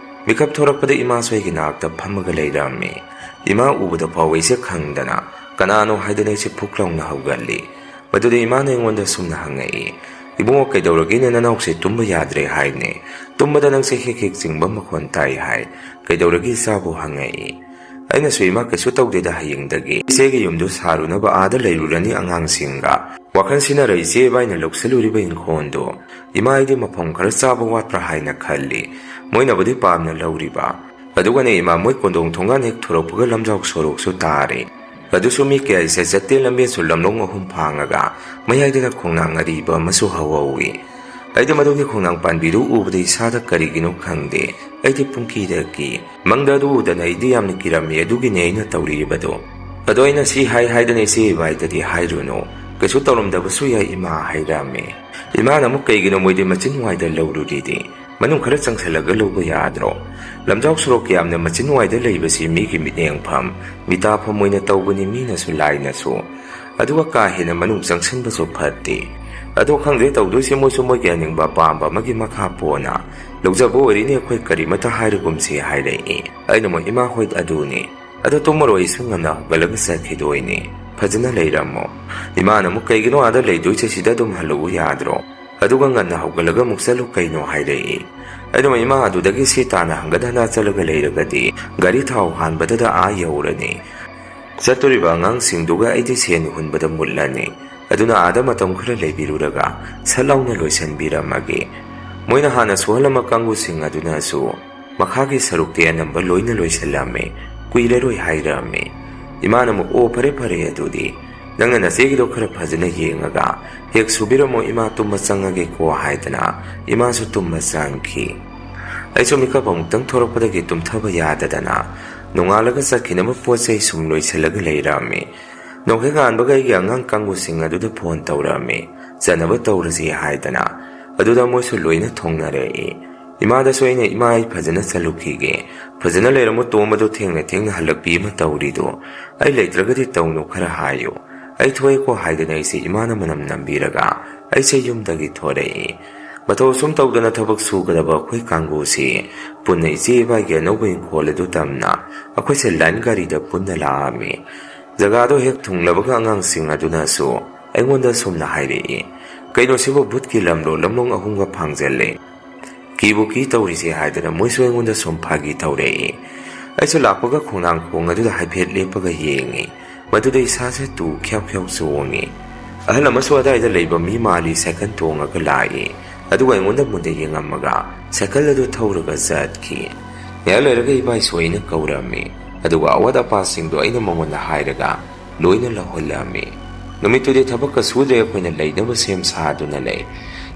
ꯃꯤꯀꯞ ꯊꯣꯔꯛꯄꯗ ꯏꯃꯥꯁꯨ ꯑꯩꯒꯤ ꯅꯥꯛꯇ ꯐꯝꯃꯒ ꯂꯩꯔꯝꯃꯤ꯫ ꯏꯃꯥ ꯎꯕꯗ ꯐꯥꯎ ꯑꯩꯁꯦ ꯈꯪꯗꯅ ꯀꯅꯥꯅꯣ ꯍꯥꯏꯗꯅ ꯑꯩꯁꯦ ꯐꯨꯛ ꯂꯥꯎꯅ ꯍꯧꯒꯠꯂꯤ꯫ ꯃꯗꯨꯗ ꯏꯃꯥꯅ ꯑꯩꯉꯣꯟꯗ ꯁꯨꯝꯅ ꯍꯪꯉꯛꯏ, "ꯏꯕꯨꯡꯉꯣ, ꯀꯩꯗꯧꯔꯒꯦꯅꯦ? ꯅꯅꯥꯎꯁꯦ ꯇꯨꯝꯕ ꯌꯥꯗ꯭ꯔꯦ ꯍꯥꯏꯅꯦ꯫ ꯇꯨꯝꯕꯗ ꯅꯪꯁꯦ ꯍꯦꯛ ꯍꯦꯛ ꯆꯤꯡꯕ ꯃꯈꯣꯟ ꯇꯥꯏ ꯍꯥꯏ꯫ ꯀꯩꯗꯧꯔꯒꯦ ꯏꯆꯥꯕꯨ?" ꯍꯪꯉꯛꯏ꯫ ꯑꯩꯅꯁꯨ, "ꯏꯃꯥ, ꯀꯩꯁꯨ ꯇꯧꯗꯦꯗ, ꯍꯌꯦꯡꯗꯒꯤ ꯏꯆꯦꯒꯤ ꯌꯨꯝꯗꯨ ꯁꯥꯔꯨꯅꯕ ꯑꯥꯗ ꯂꯩꯔꯨꯔꯅꯤ ꯑꯉꯥꯡꯁꯤꯡꯒ꯫ ꯋꯥꯈꯜꯁꯤꯅꯔ ꯏꯆꯦ ꯏꯕꯥꯏꯅ ꯂꯧꯁꯤꯜꯂꯨꯔꯤꯕ ꯏꯪꯈꯣꯜꯗꯨ ꯏꯃꯥ ꯑꯩꯗꯤ ꯃꯐꯝ ꯈꯔ ꯆꯥꯕ ꯋꯥꯠꯄ꯭ꯔꯥ ꯍꯥꯏꯅ ꯈꯜꯂꯤ꯫ ꯃꯣꯏꯅꯕꯨꯗꯤ ꯄꯥꯝꯅ ꯂꯧꯔꯤꯕ꯫ ꯑꯗꯨꯒꯅꯦ ꯏꯃꯥ, ꯃꯣꯏ ꯀꯣꯟꯗꯣꯡ ꯊꯣꯡꯒꯥꯟ ꯍꯦꯛ ꯊꯣꯔꯛꯄꯒ ꯂꯝꯖꯥꯎ ꯁꯣꯔꯣꯛꯁꯨ ꯇꯥꯔꯦ꯫ ꯑꯗꯨꯁꯨ ꯃꯤ ꯀꯌꯥ ꯏꯆꯠ ꯆꯠꯇꯦ, ꯂꯝꯕꯦꯟꯁꯨ ꯂꯝꯂꯣꯡ ꯑꯍꯨꯝ ꯐꯥꯡꯉꯒ ꯃꯌꯥꯏꯗꯅ ꯈꯣꯡꯅꯥꯡ ꯑꯔꯤꯕ ꯑꯃꯁꯨ ꯍꯧꯍꯧꯋꯤ꯫ ꯑꯩꯗꯤ ꯃꯗꯨꯒꯤ ꯈꯣꯡꯅꯥꯡ ꯄꯥꯟꯕꯤꯗꯨ ꯎꯕꯗ ꯏꯁꯥꯗ ꯀꯔꯤꯒꯤꯅꯣ ꯈꯪꯗꯦ, ꯑꯩꯗꯤ ꯄꯨꯡꯀꯤꯗ ꯀꯤ꯫ ꯃꯪꯗ ꯑꯗꯨ ꯎꯗꯅ ꯑꯩꯗꯤ ꯌꯥꯝꯅ ꯀꯤꯔꯝꯃꯤ, ꯑꯗꯨꯒꯤꯅꯦ ꯑꯩꯅ ꯇꯧꯔꯤꯕꯗꯣ꯫ ꯑꯗꯣ ꯑꯩꯅ ꯁꯤ ꯍꯥꯏ ꯍꯥꯏꯗꯅ ꯏꯆꯦ ꯏꯕꯥꯏꯗꯗꯤ ꯍꯥꯏꯔꯨꯅꯨ, ꯀꯩꯁꯨ ꯇꯧꯔꯝꯗꯕꯁꯨ ꯌꯥꯏ ꯏꯃꯥ" ꯍꯥꯏꯔꯝꯃꯤ꯫ ꯏꯃꯥꯅ ꯑꯃꯨꯛ, "ꯀꯩꯒꯤꯅꯣ ꯃꯣꯏꯗꯤ ꯃꯆꯤꯟ ꯋꯥꯏꯗ ꯂꯧꯔꯨꯔꯤꯗꯤ? ꯃꯅꯨꯡ ꯈꯔ ꯆꯪꯁꯜꯂꯒ ꯂꯧꯕ ꯌꯥꯗ꯭ꯔꯣ? ꯂꯝꯖꯥꯎ ꯁꯣꯔꯣꯛ ꯌꯥꯝꯅ ꯃꯆꯤꯟ ꯋꯥꯏꯗ ꯂꯩꯕꯁꯤ ꯃꯤꯒꯤ ꯃꯤꯠꯌꯦꯡꯐꯝ, ꯃꯤꯇꯥꯐꯝ ꯑꯣꯏꯅ ꯇꯧꯕꯅꯤ ꯃꯤꯅꯁꯨ ꯂꯥꯏꯅꯁꯨ꯫ ꯑꯗꯨꯒ ꯀꯥ ꯍꯦꯟꯅ ꯃꯅꯨꯡ ꯆꯪꯁꯤꯟꯕꯁꯨ ꯐꯠꯇꯦ꯫ ꯑꯗꯣ ꯈꯪꯗꯦ ꯇꯧꯗꯣꯏꯁꯦ, ꯃꯣꯏꯁꯨ ꯃꯣꯏꯒꯤ ꯑꯅꯤꯡꯕ ꯑꯄꯥꯝꯕ ꯑꯃꯒꯤ ꯃꯈꯥ ꯄꯣꯟꯅ ꯂꯧꯖꯕ ꯑꯣꯏꯔꯤꯅꯦ, ꯑꯩꯈꯣꯏ ꯀꯔꯤꯃꯇ ꯍꯥꯏꯔꯒꯨꯝꯁꯤ" ꯍꯥꯏꯔꯛꯏ꯫ ꯑꯩꯅ ꯑꯃꯨꯛ, "ꯏꯃꯥ ꯍꯣꯏ ꯑꯗꯨꯅꯤ꯫ ꯑꯗꯣ ꯇꯨꯝꯃꯔꯣꯏ, ꯑꯩꯁꯨ ꯉꯟꯅ ꯍꯧꯒꯠꯂꯒ ꯆꯠꯈꯤꯗꯣꯏꯅꯤ꯫ ꯐꯖꯅ ꯂꯩꯔꯝꯃꯣ"꯫ ꯏꯃꯥꯅ ꯑꯃꯨꯛ, "ꯀꯩꯒꯤꯅꯣ ꯑꯥꯗ ꯂꯩꯗꯣꯏꯁꯦ, ꯁꯤꯗ ꯑꯗꯨꯝ ꯍꯜꯂꯛꯎ ꯌꯥꯗ꯭ꯔꯣ? ꯑꯗꯨꯒ ꯉꯟꯅ ꯍꯧꯒꯠꯂꯒ ꯑꯃꯨꯛ ꯆꯠꯂꯨ ꯀꯩꯅꯣ" ꯍꯥꯏꯔꯛꯏ꯫ ꯑꯩꯅ ꯑꯃꯨꯛ, "ꯏꯃꯥ, ꯑꯗꯨꯗꯒꯤ ꯁꯤ ꯇꯥꯅ ꯍꯟꯒꯠ ꯍꯟꯗ ꯆꯠꯂꯒ ꯂꯩꯔꯒꯗꯤ ꯒꯥꯔꯤ ꯊꯥꯎ ꯍꯥꯟꯕꯗꯗ ꯑꯥ ꯌꯧꯔꯅꯤ꯫ ꯆꯠꯇꯣꯔꯤꯕ ꯑꯉꯥꯡꯁꯤꯡꯗꯨꯒ ꯑꯩꯗꯤ ꯁꯦꯟ ꯍꯨꯟꯕꯗ ꯃꯨꯠꯂꯅꯤ꯫ ꯑꯗꯨꯅ ꯑꯥꯗ ꯃꯇꯝ ꯈꯔ ꯂꯩꯕꯤꯔꯨꯔꯒ ꯁꯠ ꯂꯥꯎꯅ ꯂꯣꯏꯁꯤꯟꯕꯤꯔꯝꯃꯒꯦ"꯫ ꯃꯣꯏꯅ ꯍꯥꯟꯅ ꯁꯨꯍꯜꯂꯝꯕ ꯀꯥꯡꯕꯨꯁꯤꯡ ꯑꯗꯨꯅꯁꯨ ꯃꯈꯥꯒꯤ ꯁꯔꯨꯛꯇꯤ ꯑꯅꯝꯕ ꯂꯣꯏꯅ ꯂꯣꯏꯁꯤꯜꯂꯝꯃꯤ꯫ ꯀꯨꯏꯔꯔꯣꯏ ꯍꯥꯏꯔꯝꯃꯤ꯫ ꯏꯃꯥꯅ ꯑꯃꯨꯛ, "ꯑꯣ, ꯐꯔꯦ ꯐꯔꯦ, ꯑꯗꯨꯗꯤ ꯅꯪꯅ ꯅꯆꯦꯒꯤꯗꯣ ꯈꯔ ꯐꯖꯅ ꯌꯦꯡꯉꯒ ꯍꯦꯛ ꯁꯨꯕꯤꯔꯝꯃꯣ, ꯏꯃꯥ ꯇꯨꯝꯕ ꯆꯪꯉꯒꯦꯀꯣ" ꯍꯥꯏꯗꯅ ꯏꯃꯥꯁꯨ ꯇꯨꯝꯕ ꯆꯪꯈꯤ꯫ ꯑꯩꯁꯨ ꯃꯤꯀꯞ ꯑꯃꯨꯛꯇꯪ ꯊꯣꯔꯛꯄꯗꯒꯤ ꯇꯨꯝꯊꯕ ꯌꯥꯗꯗꯅ ꯅꯣꯡꯉꯥꯜꯂꯒ ꯆꯠꯈꯤꯅꯕ ꯄꯣꯠ ꯆꯩ ꯁꯨꯝ ꯂꯣꯏꯁꯤꯜꯂꯒ ꯂꯩꯔꯝꯃꯤ꯫ ꯅꯣꯡꯍꯦꯛ ꯉꯥꯟꯕꯒ ꯑꯩꯒꯤ ꯑꯉꯥꯡ ꯀꯥꯡꯕꯨꯁꯤꯡ ꯑꯗꯨꯗ ꯐꯣꯟ ꯇꯧꯔꯝꯃꯤ꯫ ꯆꯠꯅꯕ ꯇꯧꯔꯁꯤ ꯍꯥꯏꯗꯅ꯫ ꯑꯗꯨꯗ ꯃꯣꯏꯁꯨ ꯂꯣꯏꯅ ꯊꯣꯡꯅꯔꯛꯏ꯫ ꯏꯃꯥꯗꯁꯨ ꯑꯩꯅ, "ꯏꯃꯥ, ꯑꯩ ꯐꯖꯅ ꯆꯠꯂꯨꯈꯤꯒꯦ, ꯐꯖꯅ ꯂꯩꯔꯝꯃꯨ, ꯇꯣꯝꯕꯗꯣ ꯊꯦꯡꯅ ꯊꯦꯡꯅ ꯍꯜꯂꯛꯄꯤ ꯑꯃ ꯇꯧꯔꯤꯗꯣ, ꯑꯩ ꯂꯩꯇ꯭ꯔꯒꯗꯤ ꯇꯧꯅꯨ, ꯈꯔ ꯍꯥꯏꯌꯨ꯫ ꯑꯩ ꯊꯣꯛꯑꯦꯀꯣ" ꯍꯥꯏꯗꯅ ꯑꯩꯁꯦ ꯏꯃꯥꯅ ꯃꯅꯝ ꯅꯝꯕꯤꯔꯒ ꯑꯩꯁꯦ ꯌꯨꯝꯗꯒꯤ ꯊꯣꯔꯛꯏ꯫ ꯃꯊꯧ ꯑꯁꯨꯝ ꯇꯧꯗꯅ ꯊꯕꯛ ꯁꯨꯒꯗꯕ ꯑꯩꯈꯣꯏ ꯀꯥꯡꯕꯨꯁꯤ ꯄꯨꯟꯅ ꯏꯆꯦ ꯏꯕꯥꯏꯒꯤ ꯑꯅꯧꯕ ꯏꯪꯈꯣꯜ ꯑꯗꯨ ꯇꯝꯅ ꯑꯩꯈꯣꯏꯁꯦ ꯂꯥꯏꯟ ꯒꯥꯔꯤꯗ ꯄꯨꯟꯅ ꯂꯥꯛꯑꯝꯃꯤ꯫ ꯖꯒꯥꯗꯣ ꯍꯦꯛ ꯊꯨꯡꯂꯕꯒ ꯑꯉꯥꯡꯁꯤꯡ ꯑꯗꯨꯅꯁꯨ ꯑꯩꯉꯣꯟꯗ ꯁꯨꯝꯅ ꯍꯥꯏꯔꯛꯏ, "ꯀꯩꯅꯣ ꯁꯤꯕꯨ ꯚꯨꯠꯀꯤ ꯂꯝꯂꯣ, ꯂꯝꯂꯣꯡ ꯑꯍꯨꯝꯒ ꯐꯥꯡꯖꯜꯂꯦ? ꯀꯤꯕꯨ ꯀꯤ ꯇꯧꯔꯤꯁꯦ" ꯍꯥꯏꯗꯅ ꯃꯣꯏꯁꯨ ꯑꯩꯉꯣꯟꯗ ꯁꯨꯝ ꯐꯥꯒꯤ ꯇꯧꯔꯛꯏ꯫ ꯑꯩꯁꯨ ꯂꯥꯛꯄꯒ ꯈꯣꯡꯅꯥꯡ ꯈꯣꯡ ꯑꯗꯨꯗ ꯍꯥꯏꯐꯦꯠ ꯂꯦꯞꯄꯒ ꯌꯦꯡꯉꯤ꯫ ꯃꯗꯨꯗ ꯏꯁꯥꯁꯦ ꯇꯨ ꯈ꯭ꯌꯥꯎ ꯈ꯭ꯌꯥꯎ ꯆꯣꯡꯉꯤ꯫ ꯑꯍꯜ ꯑꯃꯁꯨ ꯑꯗꯥꯏꯗ ꯂꯩꯕ ꯃꯤ ꯃꯥꯜꯂꯤ ꯁꯥꯏꯀꯜ ꯇꯣꯡꯉꯒ ꯂꯥꯛꯏ꯫ ꯑꯗꯨꯒ ꯑꯩꯉꯣꯟꯗ ꯃꯨꯟꯅ ꯌꯦꯡꯉꯝꯃꯒ ꯁꯥꯏꯀꯜ ꯑꯗꯨ ꯊꯧꯔꯒ ꯆꯠꯈꯤ꯫ ꯉꯥꯏꯍꯥꯛ ꯂꯩꯔꯒ ꯏꯕꯥꯏꯁꯨ ꯑꯩꯅ ꯀꯧꯔꯝꯃꯤ꯫ ꯑꯗꯨꯒ ꯑꯋꯥꯠ ꯑꯄꯥꯁꯤꯡꯗꯣ ꯑꯩꯅ ꯃꯉꯣꯟꯗ ꯍꯥꯏꯔꯒ ꯂꯣꯏꯅ ꯂꯧꯍꯜꯂꯝꯃꯤ꯫ ꯅꯨꯃꯤꯠꯇꯨꯗꯤ ꯊꯕꯛꯀ ꯁꯨꯗ꯭ꯔꯦ, ꯑꯩꯈꯣꯏꯅ ꯂꯩꯅꯕ ꯁꯦꯝ ꯁꯥꯗꯨꯅ ꯂꯩ꯫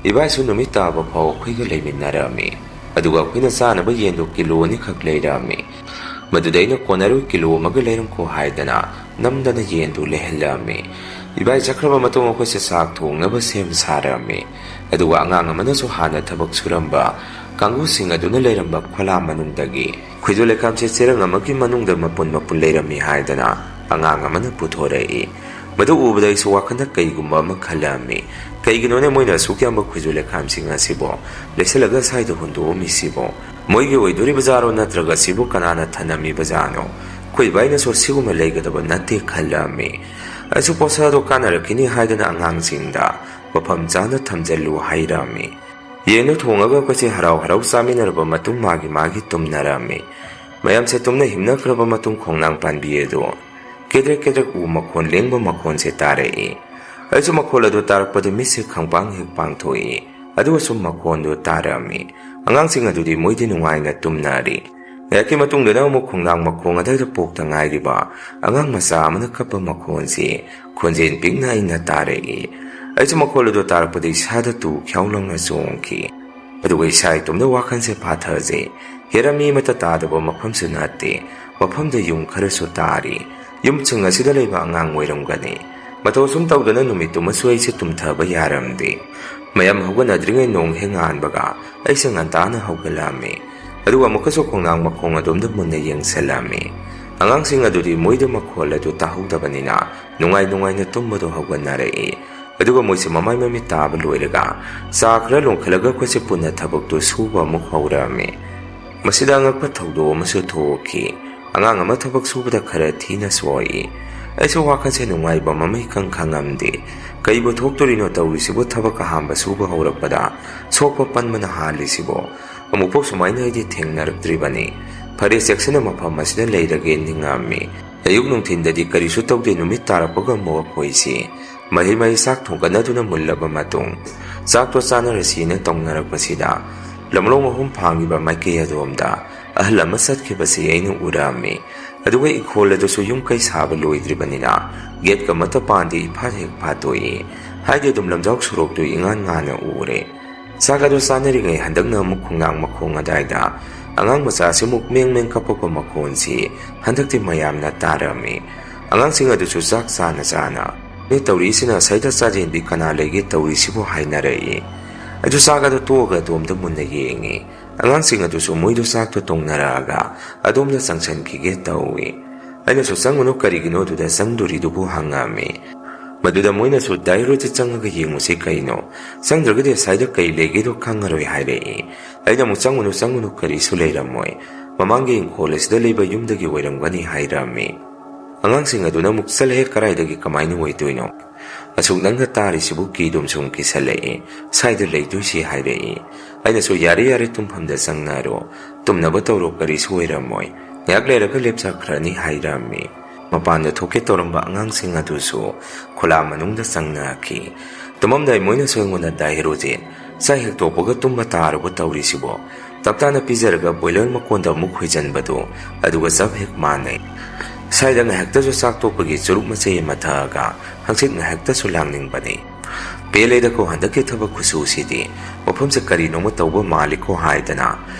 ꯏꯕꯥꯏꯁꯨ ꯅꯨꯃꯤꯠ ꯇꯥꯕ ꯐꯥꯎ ꯑꯩꯈꯣꯏꯒ ꯂꯩꯃꯤꯟꯅꯔꯝꯃꯤ꯫ ꯑꯗꯨꯒ ꯑꯩꯈꯣꯏꯅ ꯆꯥꯅꯕ ꯌꯦꯟꯗꯣ ꯀꯤꯂꯣ ꯑꯅꯤꯈꯛ ꯂꯩꯔꯝꯃꯤ꯫ ꯃꯗꯨꯗ ꯑꯩꯅ ꯀꯣꯟꯅꯔꯣꯏ, ꯀꯤꯂꯣ ꯑꯃꯒ ꯂꯩꯔꯝꯈꯣ ꯍꯥꯏꯗꯅ ꯅꯝꯗꯅ ꯌꯦꯟꯗꯨ ꯂꯩꯍꯜꯂꯝꯃꯤ꯫ ꯏꯕꯥꯏ ꯆꯠꯈ꯭ꯔꯕ ꯃꯇꯨꯡ ꯑꯩꯈꯣꯏꯁꯦ ꯆꯥꯛ ꯊꯣꯡꯅꯕ ꯁꯦꯝ ꯁꯥꯔꯝꯃꯤ꯫ ꯑꯗꯨꯒ ꯑꯉꯥꯡ ꯑꯃꯅꯁꯨ ꯍꯥꯟꯅ ꯊꯕꯛ ꯁꯨꯔꯝꯕ ꯀꯥꯡꯕꯨꯁꯤꯡ ꯑꯗꯨꯅ ꯂꯩꯔꯝꯕ ꯈꯣꯂꯥ ꯃꯅꯨꯡꯗꯒꯤ ꯈꯨꯏꯖꯨ ꯂꯩꯈꯥꯝꯁꯦ ꯆꯦꯔꯪ ꯑꯃꯒꯤ ꯃꯅꯨꯡꯗ ꯃꯄꯨꯟ ꯃꯄꯨꯟ ꯂꯩꯔꯝꯃꯤ ꯍꯥꯏꯗꯅ ꯑꯉꯥꯡ ꯑꯃꯅ ꯄꯨꯊꯣꯔꯛꯏ꯫ ꯃꯗꯨ ꯎꯕꯗ ꯑꯩꯁꯨ ꯋꯥꯈꯜꯗ ꯀꯩꯒꯨꯝꯕ ꯑꯃ ꯈꯜꯂꯛꯑꯝꯃꯤ꯫ ꯀꯩꯒꯤꯅꯣꯅꯦ ꯃꯣꯏꯅ ꯑꯁꯨꯛ ꯌꯥꯝꯕ ꯈꯨꯏꯖꯨ ꯂꯩꯈꯥꯝꯁꯤꯡ ꯑꯁꯤꯕꯨ ꯂꯩꯁꯜꯂꯒ ꯁ꯭ꯋꯥꯏꯗ ꯍꯨꯟꯗꯣꯛꯑꯝꯃꯤꯁꯤꯕꯣ? ꯃꯣꯏꯒꯤ ꯑꯣꯏꯗꯣꯔꯤꯕ ꯖꯥꯔꯣ, ꯅꯠꯇ꯭ꯔꯒ ꯁꯤꯕꯨ ꯀꯅꯥꯅ ꯊꯅꯝꯃꯤꯕ ꯖꯥꯠꯅꯣ? ꯑꯩꯈꯣꯏ ꯏꯕꯥꯏꯅꯁꯨ ꯁꯤꯒꯨꯝꯕ ꯂꯩꯒꯗꯕ ꯅꯠꯇꯦ ꯈꯜꯂꯝꯃꯤ꯫ ꯑꯩꯁꯨ ꯄꯣꯠꯁꯛ ꯑꯗꯨ ꯀꯥꯟꯅꯔꯛꯈꯤꯅꯤ ꯍꯥꯏꯗꯅ ꯑꯉꯥꯡꯁꯤꯡꯗ ꯃꯐꯝ ꯆꯥꯅ ꯊꯝꯖꯜꯂꯨ ꯍꯥꯏꯔꯝꯃꯤ꯫ ꯌꯦꯟꯗꯨ ꯊꯣꯡꯉꯒ ꯑꯩꯈꯣꯏꯁꯦ ꯍꯔꯥꯎ ꯍꯔꯥꯎ ꯆꯥꯃꯤꯟꯅꯔꯕ ꯃꯇꯨꯡ ꯃꯥꯒꯤ ꯃꯥꯒꯤ ꯇꯨꯝꯅꯔꯝꯃꯤ꯫ ꯃꯌꯥꯝꯁꯦ ꯇꯨꯝꯅ ꯍꯤꯞꯅꯈ꯭ꯔꯕ ꯃꯇꯨꯡ ꯈꯣꯡꯅꯥꯡ ꯄꯥꯟꯕꯤ ꯑꯗꯨ ꯀꯦꯗ꯭ꯔꯦꯛ ꯀꯦꯗ꯭ꯔꯦꯛ ꯎ ꯃꯈꯣꯟ ꯂꯦꯡꯕ ꯃꯈꯣꯟꯁꯦ ꯇꯥꯔꯛꯏ꯫ ꯑꯩꯁꯨ ꯃꯈꯣꯜ ꯑꯗꯨ ꯇꯥꯔꯛꯄꯗ ꯃꯤꯠꯁꯦ ꯈꯪꯄꯥꯡ ꯍꯦꯛ ꯄꯥꯡꯊꯣꯛꯏ꯫ ꯑꯗꯨꯒ ꯁꯨꯝ ꯃꯈꯣꯟꯗꯨ ꯇꯥꯔꯛꯑꯝꯃꯤ꯫ ꯑꯉꯥꯡꯁꯤꯡ ꯑꯗꯨꯗꯤ ꯃꯣꯏꯗꯤ ꯅꯨꯡꯉꯥꯏꯅ ꯇꯨꯝꯅꯔꯤ꯫ ꯉꯥꯏꯍꯥꯛꯀꯤ ꯃꯇꯨꯡꯗꯅ ꯑꯃꯨꯛ ꯈꯣꯡꯅꯥꯡ ꯃꯈꯣꯡ ꯑꯗꯨꯋꯥꯏꯗ ꯄꯣꯛꯇ ꯉꯥꯏꯔꯤꯕ ꯑꯉꯥꯡ ꯃꯆꯥ ꯑꯃꯅ ꯀꯞꯄ ꯃꯈꯣꯟꯁꯤ ꯈꯣꯟꯖꯦꯜ ꯄꯤꯛꯅ ꯑꯩꯅ ꯇꯥꯔꯛꯏ꯫ ꯑꯩꯁꯨ ꯃꯈꯣꯜ ꯑꯗꯨ ꯇꯥꯔꯛꯄꯗ ꯏꯁꯥꯗ ꯇꯨ ꯈ꯭ꯌꯥꯎ ꯂꯥꯎꯅ ꯆꯣꯡꯈꯤ꯫ ꯑꯗꯨꯒ ꯏꯁꯥ ꯏꯇꯣꯝꯇ ꯋꯥꯈꯜꯁꯦ ꯐꯥꯊꯖꯩ꯫ ꯍꯦꯔꯥ ꯃꯤ ꯑꯃꯠꯇ ꯇꯥꯗꯕ ꯃꯐꯝꯁꯨ ꯅꯠꯇꯦ꯫ ꯃꯐꯝꯗ ꯌꯨꯝ ꯈꯔꯁꯨ ꯇꯥꯔꯤ꯫ ꯌꯨꯝꯁꯤꯡ ꯑꯁꯤꯗ ꯂꯩꯕ ꯑꯉꯥꯡ ꯑꯣꯏꯔꯝꯒꯅꯤ꯫ ꯃꯇꯧ ꯑꯁꯨꯝ ꯇꯧꯗꯅ ꯅꯨꯃꯤꯠꯇꯨꯃꯁꯨ ꯑꯩꯁꯦ ꯇꯨꯝꯊꯕ ꯌꯥꯔꯝꯗꯦ꯫ ꯃꯌꯥꯝ ꯍꯧꯒꯠꯅꯗ꯭ꯔꯤꯉꯩ ꯅꯣꯡ ꯍꯦꯛ ꯉꯥꯟꯕꯒ ꯑꯩꯁꯦ ꯉꯟꯇꯥꯅ ꯍꯧꯒꯠꯂꯛꯑꯝꯃꯤ꯫ ꯑꯗꯨꯒ ꯑꯃꯨꯛꯀꯁꯨ ꯈꯣꯡꯅꯥꯡ ꯃꯈꯣꯡ ꯑꯗꯣꯝꯗ ꯃꯨꯟꯅ ꯌꯦꯡꯁꯤꯜꯂꯝꯃꯤ꯫ ꯑꯉꯥꯡꯁꯤꯡ ꯑꯗꯨꯗꯤ ꯃꯣꯏꯗ ꯃꯈꯣꯜ ꯑꯗꯨ ꯇꯥꯍꯧꯗꯕꯅꯤꯅ ꯅꯨꯡꯉꯥꯏ ꯅꯨꯡꯉꯥꯏꯅ ꯇꯨꯝꯕꯗꯣ ꯍꯧꯒꯠꯅꯔꯛꯏ꯫ ꯑꯗꯨꯒ ꯃꯣꯏꯁꯦ ꯃꯃꯥꯏ ꯃꯃꯤꯠ ꯇꯥꯕ ꯂꯣꯏꯔꯒ ꯆꯥ ꯈꯔ ꯂꯣꯟꯈꯠꯂꯒ ꯑꯩꯈꯣꯏꯁꯦ ꯄꯨꯟꯅ ꯊꯕꯛꯇꯨ ꯁꯨꯕ ꯑꯃꯨꯛ ꯍꯧꯔꯛꯑꯝꯃꯤ꯫ ꯃꯁꯤꯗ ꯑꯉꯛꯄ ꯊꯧꯗꯣꯛ ꯑꯃꯁꯨ ꯊꯣꯛꯈꯤ꯫ ꯑꯉꯥꯡ ꯑꯃ ꯊꯕꯛ ꯁꯨꯕꯗ ꯈꯔ ꯊꯤꯅ ꯁꯣꯛꯏ꯫ ꯑꯩꯁꯨ ꯋꯥꯈꯜꯁꯦ ꯅꯨꯡꯉꯥꯏꯕ ꯑꯃ ꯏꯈꯪ ꯈꯪꯉꯝꯗꯦ꯫ ꯀꯩꯕꯨ ꯊꯣꯛꯇꯣꯔꯤꯅꯣ ꯇꯧꯔꯤꯁꯤꯕꯨ? ꯊꯕꯛ ꯑꯍꯥꯟꯕ ꯁꯨꯕ ꯍꯧꯔꯛꯄꯗ ꯁꯣꯛꯄ ꯄꯟꯕꯅ ꯍꯥꯜꯂꯤꯁꯤꯕꯨ? ꯑꯃꯨꯛꯐꯥꯎ ꯁꯨꯃꯥꯏꯅ ꯑꯩꯗꯤ ꯊꯦꯡꯅꯔꯛꯇ꯭ꯔꯤꯕꯅꯤ꯫ ꯐꯔꯦ, ꯆꯦꯛꯁꯤꯟꯅ ꯃꯐꯝ ꯑꯁꯤꯗ ꯂꯩꯔꯒꯦ ꯅꯤꯡꯉꯝꯃꯤ꯫ ꯑꯌꯨꯛ ꯅꯨꯡꯊꯤꯟꯗꯗꯤ ꯀꯔꯤꯁꯨ ꯇꯧꯗꯦ꯫ ꯅꯨꯃꯤꯠ ꯇꯥꯔꯛꯄꯒ ꯑꯃꯨꯛ ꯑꯩꯈꯣꯏꯁꯤ ꯃꯍꯩ ꯃꯍꯩ ꯆꯥꯛ ꯊꯣꯡꯒꯠꯅꯗꯨꯅ ꯃꯨꯜꯂꯕ ꯃꯇꯨꯡ ꯆꯥꯛꯇꯣ ꯆꯥꯅꯔꯁꯤꯅ ꯇꯧꯅꯔꯛꯄꯁꯤꯗ ꯂꯝꯂꯣꯡ ꯑꯍꯨꯝ ꯐꯥꯡꯉꯤꯕ ꯃꯥꯏꯀꯩ ꯑꯗꯣꯝꯗ ꯑꯍꯜ ꯑꯃ ꯆꯠꯈꯤꯕꯁꯤ ꯑꯩꯅ ꯎꯔꯝꯃꯤ꯫ ꯑꯗꯨꯒ ꯏꯪꯈꯣꯜ ꯑꯗꯨꯁꯨ ꯌꯨꯝ ꯀꯩ ꯁꯥꯕ ꯂꯣꯏꯗ꯭ꯔꯤꯕꯅꯤꯅ ꯒꯦꯠꯀ ꯑꯃꯠꯇ ꯄꯥꯟꯗꯦ, ꯏꯐꯥꯠ ꯍꯦꯛ ꯐꯥꯠꯇꯣꯛꯏ꯫ ꯍꯥꯏꯗꯤ ꯑꯗꯨꯝ ꯂꯝꯖꯥꯎ ꯁꯣꯔꯣꯛꯇꯨ ꯏꯉꯥꯟ ꯉꯥꯟꯅ ꯎꯔꯦ꯫ ꯆꯥꯛ ꯑꯗꯨ ꯆꯥꯅꯔꯤꯉꯩ ꯍꯟꯗꯛꯅ ꯑꯃꯨꯛ ꯈꯣꯡꯅꯥꯡ ꯃꯈꯣꯡ ꯑꯗꯥꯏꯗ ꯑꯉꯥꯡ ꯃꯆꯥꯁꯤꯃꯨꯛ ꯃꯦꯡ ꯃꯦꯡ ꯀꯞꯄꯛꯄ ꯃꯈꯣꯟꯁꯤ ꯍꯟꯗꯛꯇꯤ ꯃꯌꯥꯝꯅ ꯇꯥꯔꯝꯃꯤ꯫ ꯑꯉꯥꯡꯁꯤꯡ ꯑꯗꯨꯁꯨ ꯆꯥꯛ ꯆꯥꯅ ꯆꯥꯅ, "ꯅꯦ ꯇꯧꯔꯤꯁꯤꯅ ꯁꯩꯗ ꯆꯥꯖꯦꯟꯕꯤ ꯀꯅꯥ ꯂꯩꯒꯦ ꯇꯧꯔꯤꯁꯤꯕꯨ?" ꯍꯥꯏꯅꯔꯛꯏ꯫ ꯑꯗꯨ ꯆꯥꯛ ꯑꯗꯨ ꯇꯣꯛꯑꯒ ꯑꯗꯣꯝꯗ ꯃꯨꯟꯅ ꯌꯦꯡꯉꯤ꯫ ꯑꯉꯥꯡꯁꯤꯡ ꯑꯗꯨꯁꯨ ꯃꯣꯏꯗꯣ ꯆꯥꯛꯇꯣ ꯇꯣꯡꯅꯔꯛꯑꯒ ꯑꯗꯣꯝꯗ ꯆꯪꯁꯤꯟꯈꯤꯒꯦ ꯇꯧꯏ꯫ ꯑꯩꯅꯁꯨ, "ꯆꯪꯉꯨꯅꯨ, ꯀꯔꯤꯒꯤꯅꯣ ꯑꯗꯨꯗ ꯆꯪꯗꯣꯔꯤꯗꯨꯕꯨ?" ꯍꯪꯉꯝꯃꯤ꯫ ꯃꯗꯨꯗ ꯃꯣꯏꯅꯁꯨ, "ꯗꯥꯏ ꯍꯤꯔꯣꯁꯦ ꯆꯪꯉꯒ ꯌꯦꯡꯉꯨꯁꯤ ꯀꯩꯅꯣ? ꯆꯪꯗ꯭ꯔꯒꯗꯤ ꯑꯁ꯭ꯋꯥꯏꯗ ꯀꯩ ꯂꯩꯒꯦꯗꯣ ꯈꯪꯉꯔꯣꯏ," ꯍꯥꯏꯔꯛꯏ꯫ ꯑꯩꯅ ꯑꯃꯨꯛ, "ꯆꯪꯉꯨꯅꯨ, ꯆꯪꯉꯨꯅꯨ, ꯀꯔꯤꯁꯨ ꯂꯩꯔꯝꯃꯣꯏ꯫ ꯃꯃꯥꯡꯒꯤ ꯏꯪꯈꯣꯜ ꯑꯁꯤꯗ ꯂꯩꯕ ꯌꯨꯝꯗꯒꯤ ꯑꯣꯏꯔꯝꯒꯅꯤ," ꯍꯥꯏꯔꯝꯃꯤ꯫ ꯑꯉꯥꯡꯁꯤꯡ ꯑꯗꯨꯅ ꯑꯃꯨꯛ, "ꯆꯠꯂꯍꯦ, ꯀꯗꯥꯏꯗꯒꯤ, ꯀꯃꯥꯏꯅ ꯑꯣꯏꯗꯣꯏꯅꯣ? ꯑꯁꯨꯛ ꯅꯪꯅ ꯇꯥꯔꯤꯁꯤꯕꯨ ꯀꯤꯗꯨꯝ ꯁꯨꯝ ꯀꯤꯁꯜꯂꯛꯏ, ꯁ꯭ꯋꯥꯏꯗ ꯂꯩꯗꯣꯏꯁꯤ," ꯍꯥꯏꯔꯛꯏ꯫ ꯑꯩꯅꯁꯨ, "ꯌꯥꯔꯦ, ꯌꯥꯔꯦ, ꯇꯨꯝꯐꯝꯗ ꯆꯪꯅꯔꯣ, ꯇꯨꯝꯅꯕ ꯇꯧꯔꯣ, ꯀꯔꯤꯁꯨ ꯑꯣꯏꯔꯝꯃꯣꯏ, ꯉꯥꯏꯍꯥꯛ ꯂꯩꯔꯒ ꯂꯦꯞꯆꯈ꯭ꯔꯅꯤ," ꯍꯥꯏꯔꯝꯃꯤ꯫ ꯃꯄꯥꯟꯗ ꯊꯣꯛꯀꯦ ꯇꯧꯔꯝꯕ ꯑꯉꯥꯡꯁꯤꯡ ꯑꯗꯨꯁꯨ ꯈꯨꯂꯥ ꯃꯅꯨꯡꯗ ꯆꯪꯅꯈꯤ꯫ ꯇꯨꯝꯃꯝꯗꯥꯏ ꯃꯣꯏꯅꯁꯨ ꯑꯩꯉꯣꯟꯗ, "ꯗꯥꯏ ꯍꯤꯔꯣꯖꯤꯠ, ꯆꯥꯛ ꯍꯦꯛ ꯇꯣꯛꯄꯒ ꯇꯨꯝꯕ ꯇꯥꯔꯕꯣ ꯇꯧꯔꯤꯁꯤꯕꯣ? ꯇꯞꯇꯥꯅ ꯄꯤꯖꯔꯒ ꯕꯣꯏꯂꯔ ꯃꯀꯣꯟꯗ ꯑꯃꯨꯛ ꯈꯣꯏꯖꯟꯕꯗꯨ, ꯑꯗꯨꯒ ꯆꯞ ꯍꯦꯛ ꯃꯥꯟꯅꯩ꯫ ꯁ꯭ꯋꯥꯏꯗ ꯉꯥꯏꯍꯥꯛꯇꯁꯨ ꯆꯥꯛ ꯇꯣꯛꯄꯒꯤ ꯆꯨꯔꯨꯞ ꯃꯆꯩ ꯑꯃ ꯊꯛꯑꯒ ꯍꯪꯆꯤꯠ ꯉꯥꯏꯍꯥꯛꯇꯁꯨ ꯂꯥꯡꯅꯤꯡꯕꯅꯤ꯫ ꯄꯦꯜꯂꯦꯗꯀꯣ ꯍꯟꯗꯛꯀꯤ ꯊꯕꯛ ꯈꯨꯁꯨꯁꯤꯗꯤ, ꯃꯐꯝꯁꯦ ꯀꯔꯤꯅꯣꯃ ꯇꯧꯕ ꯃꯥꯜꯂꯤꯀꯣ ꯍꯥꯏꯗꯅ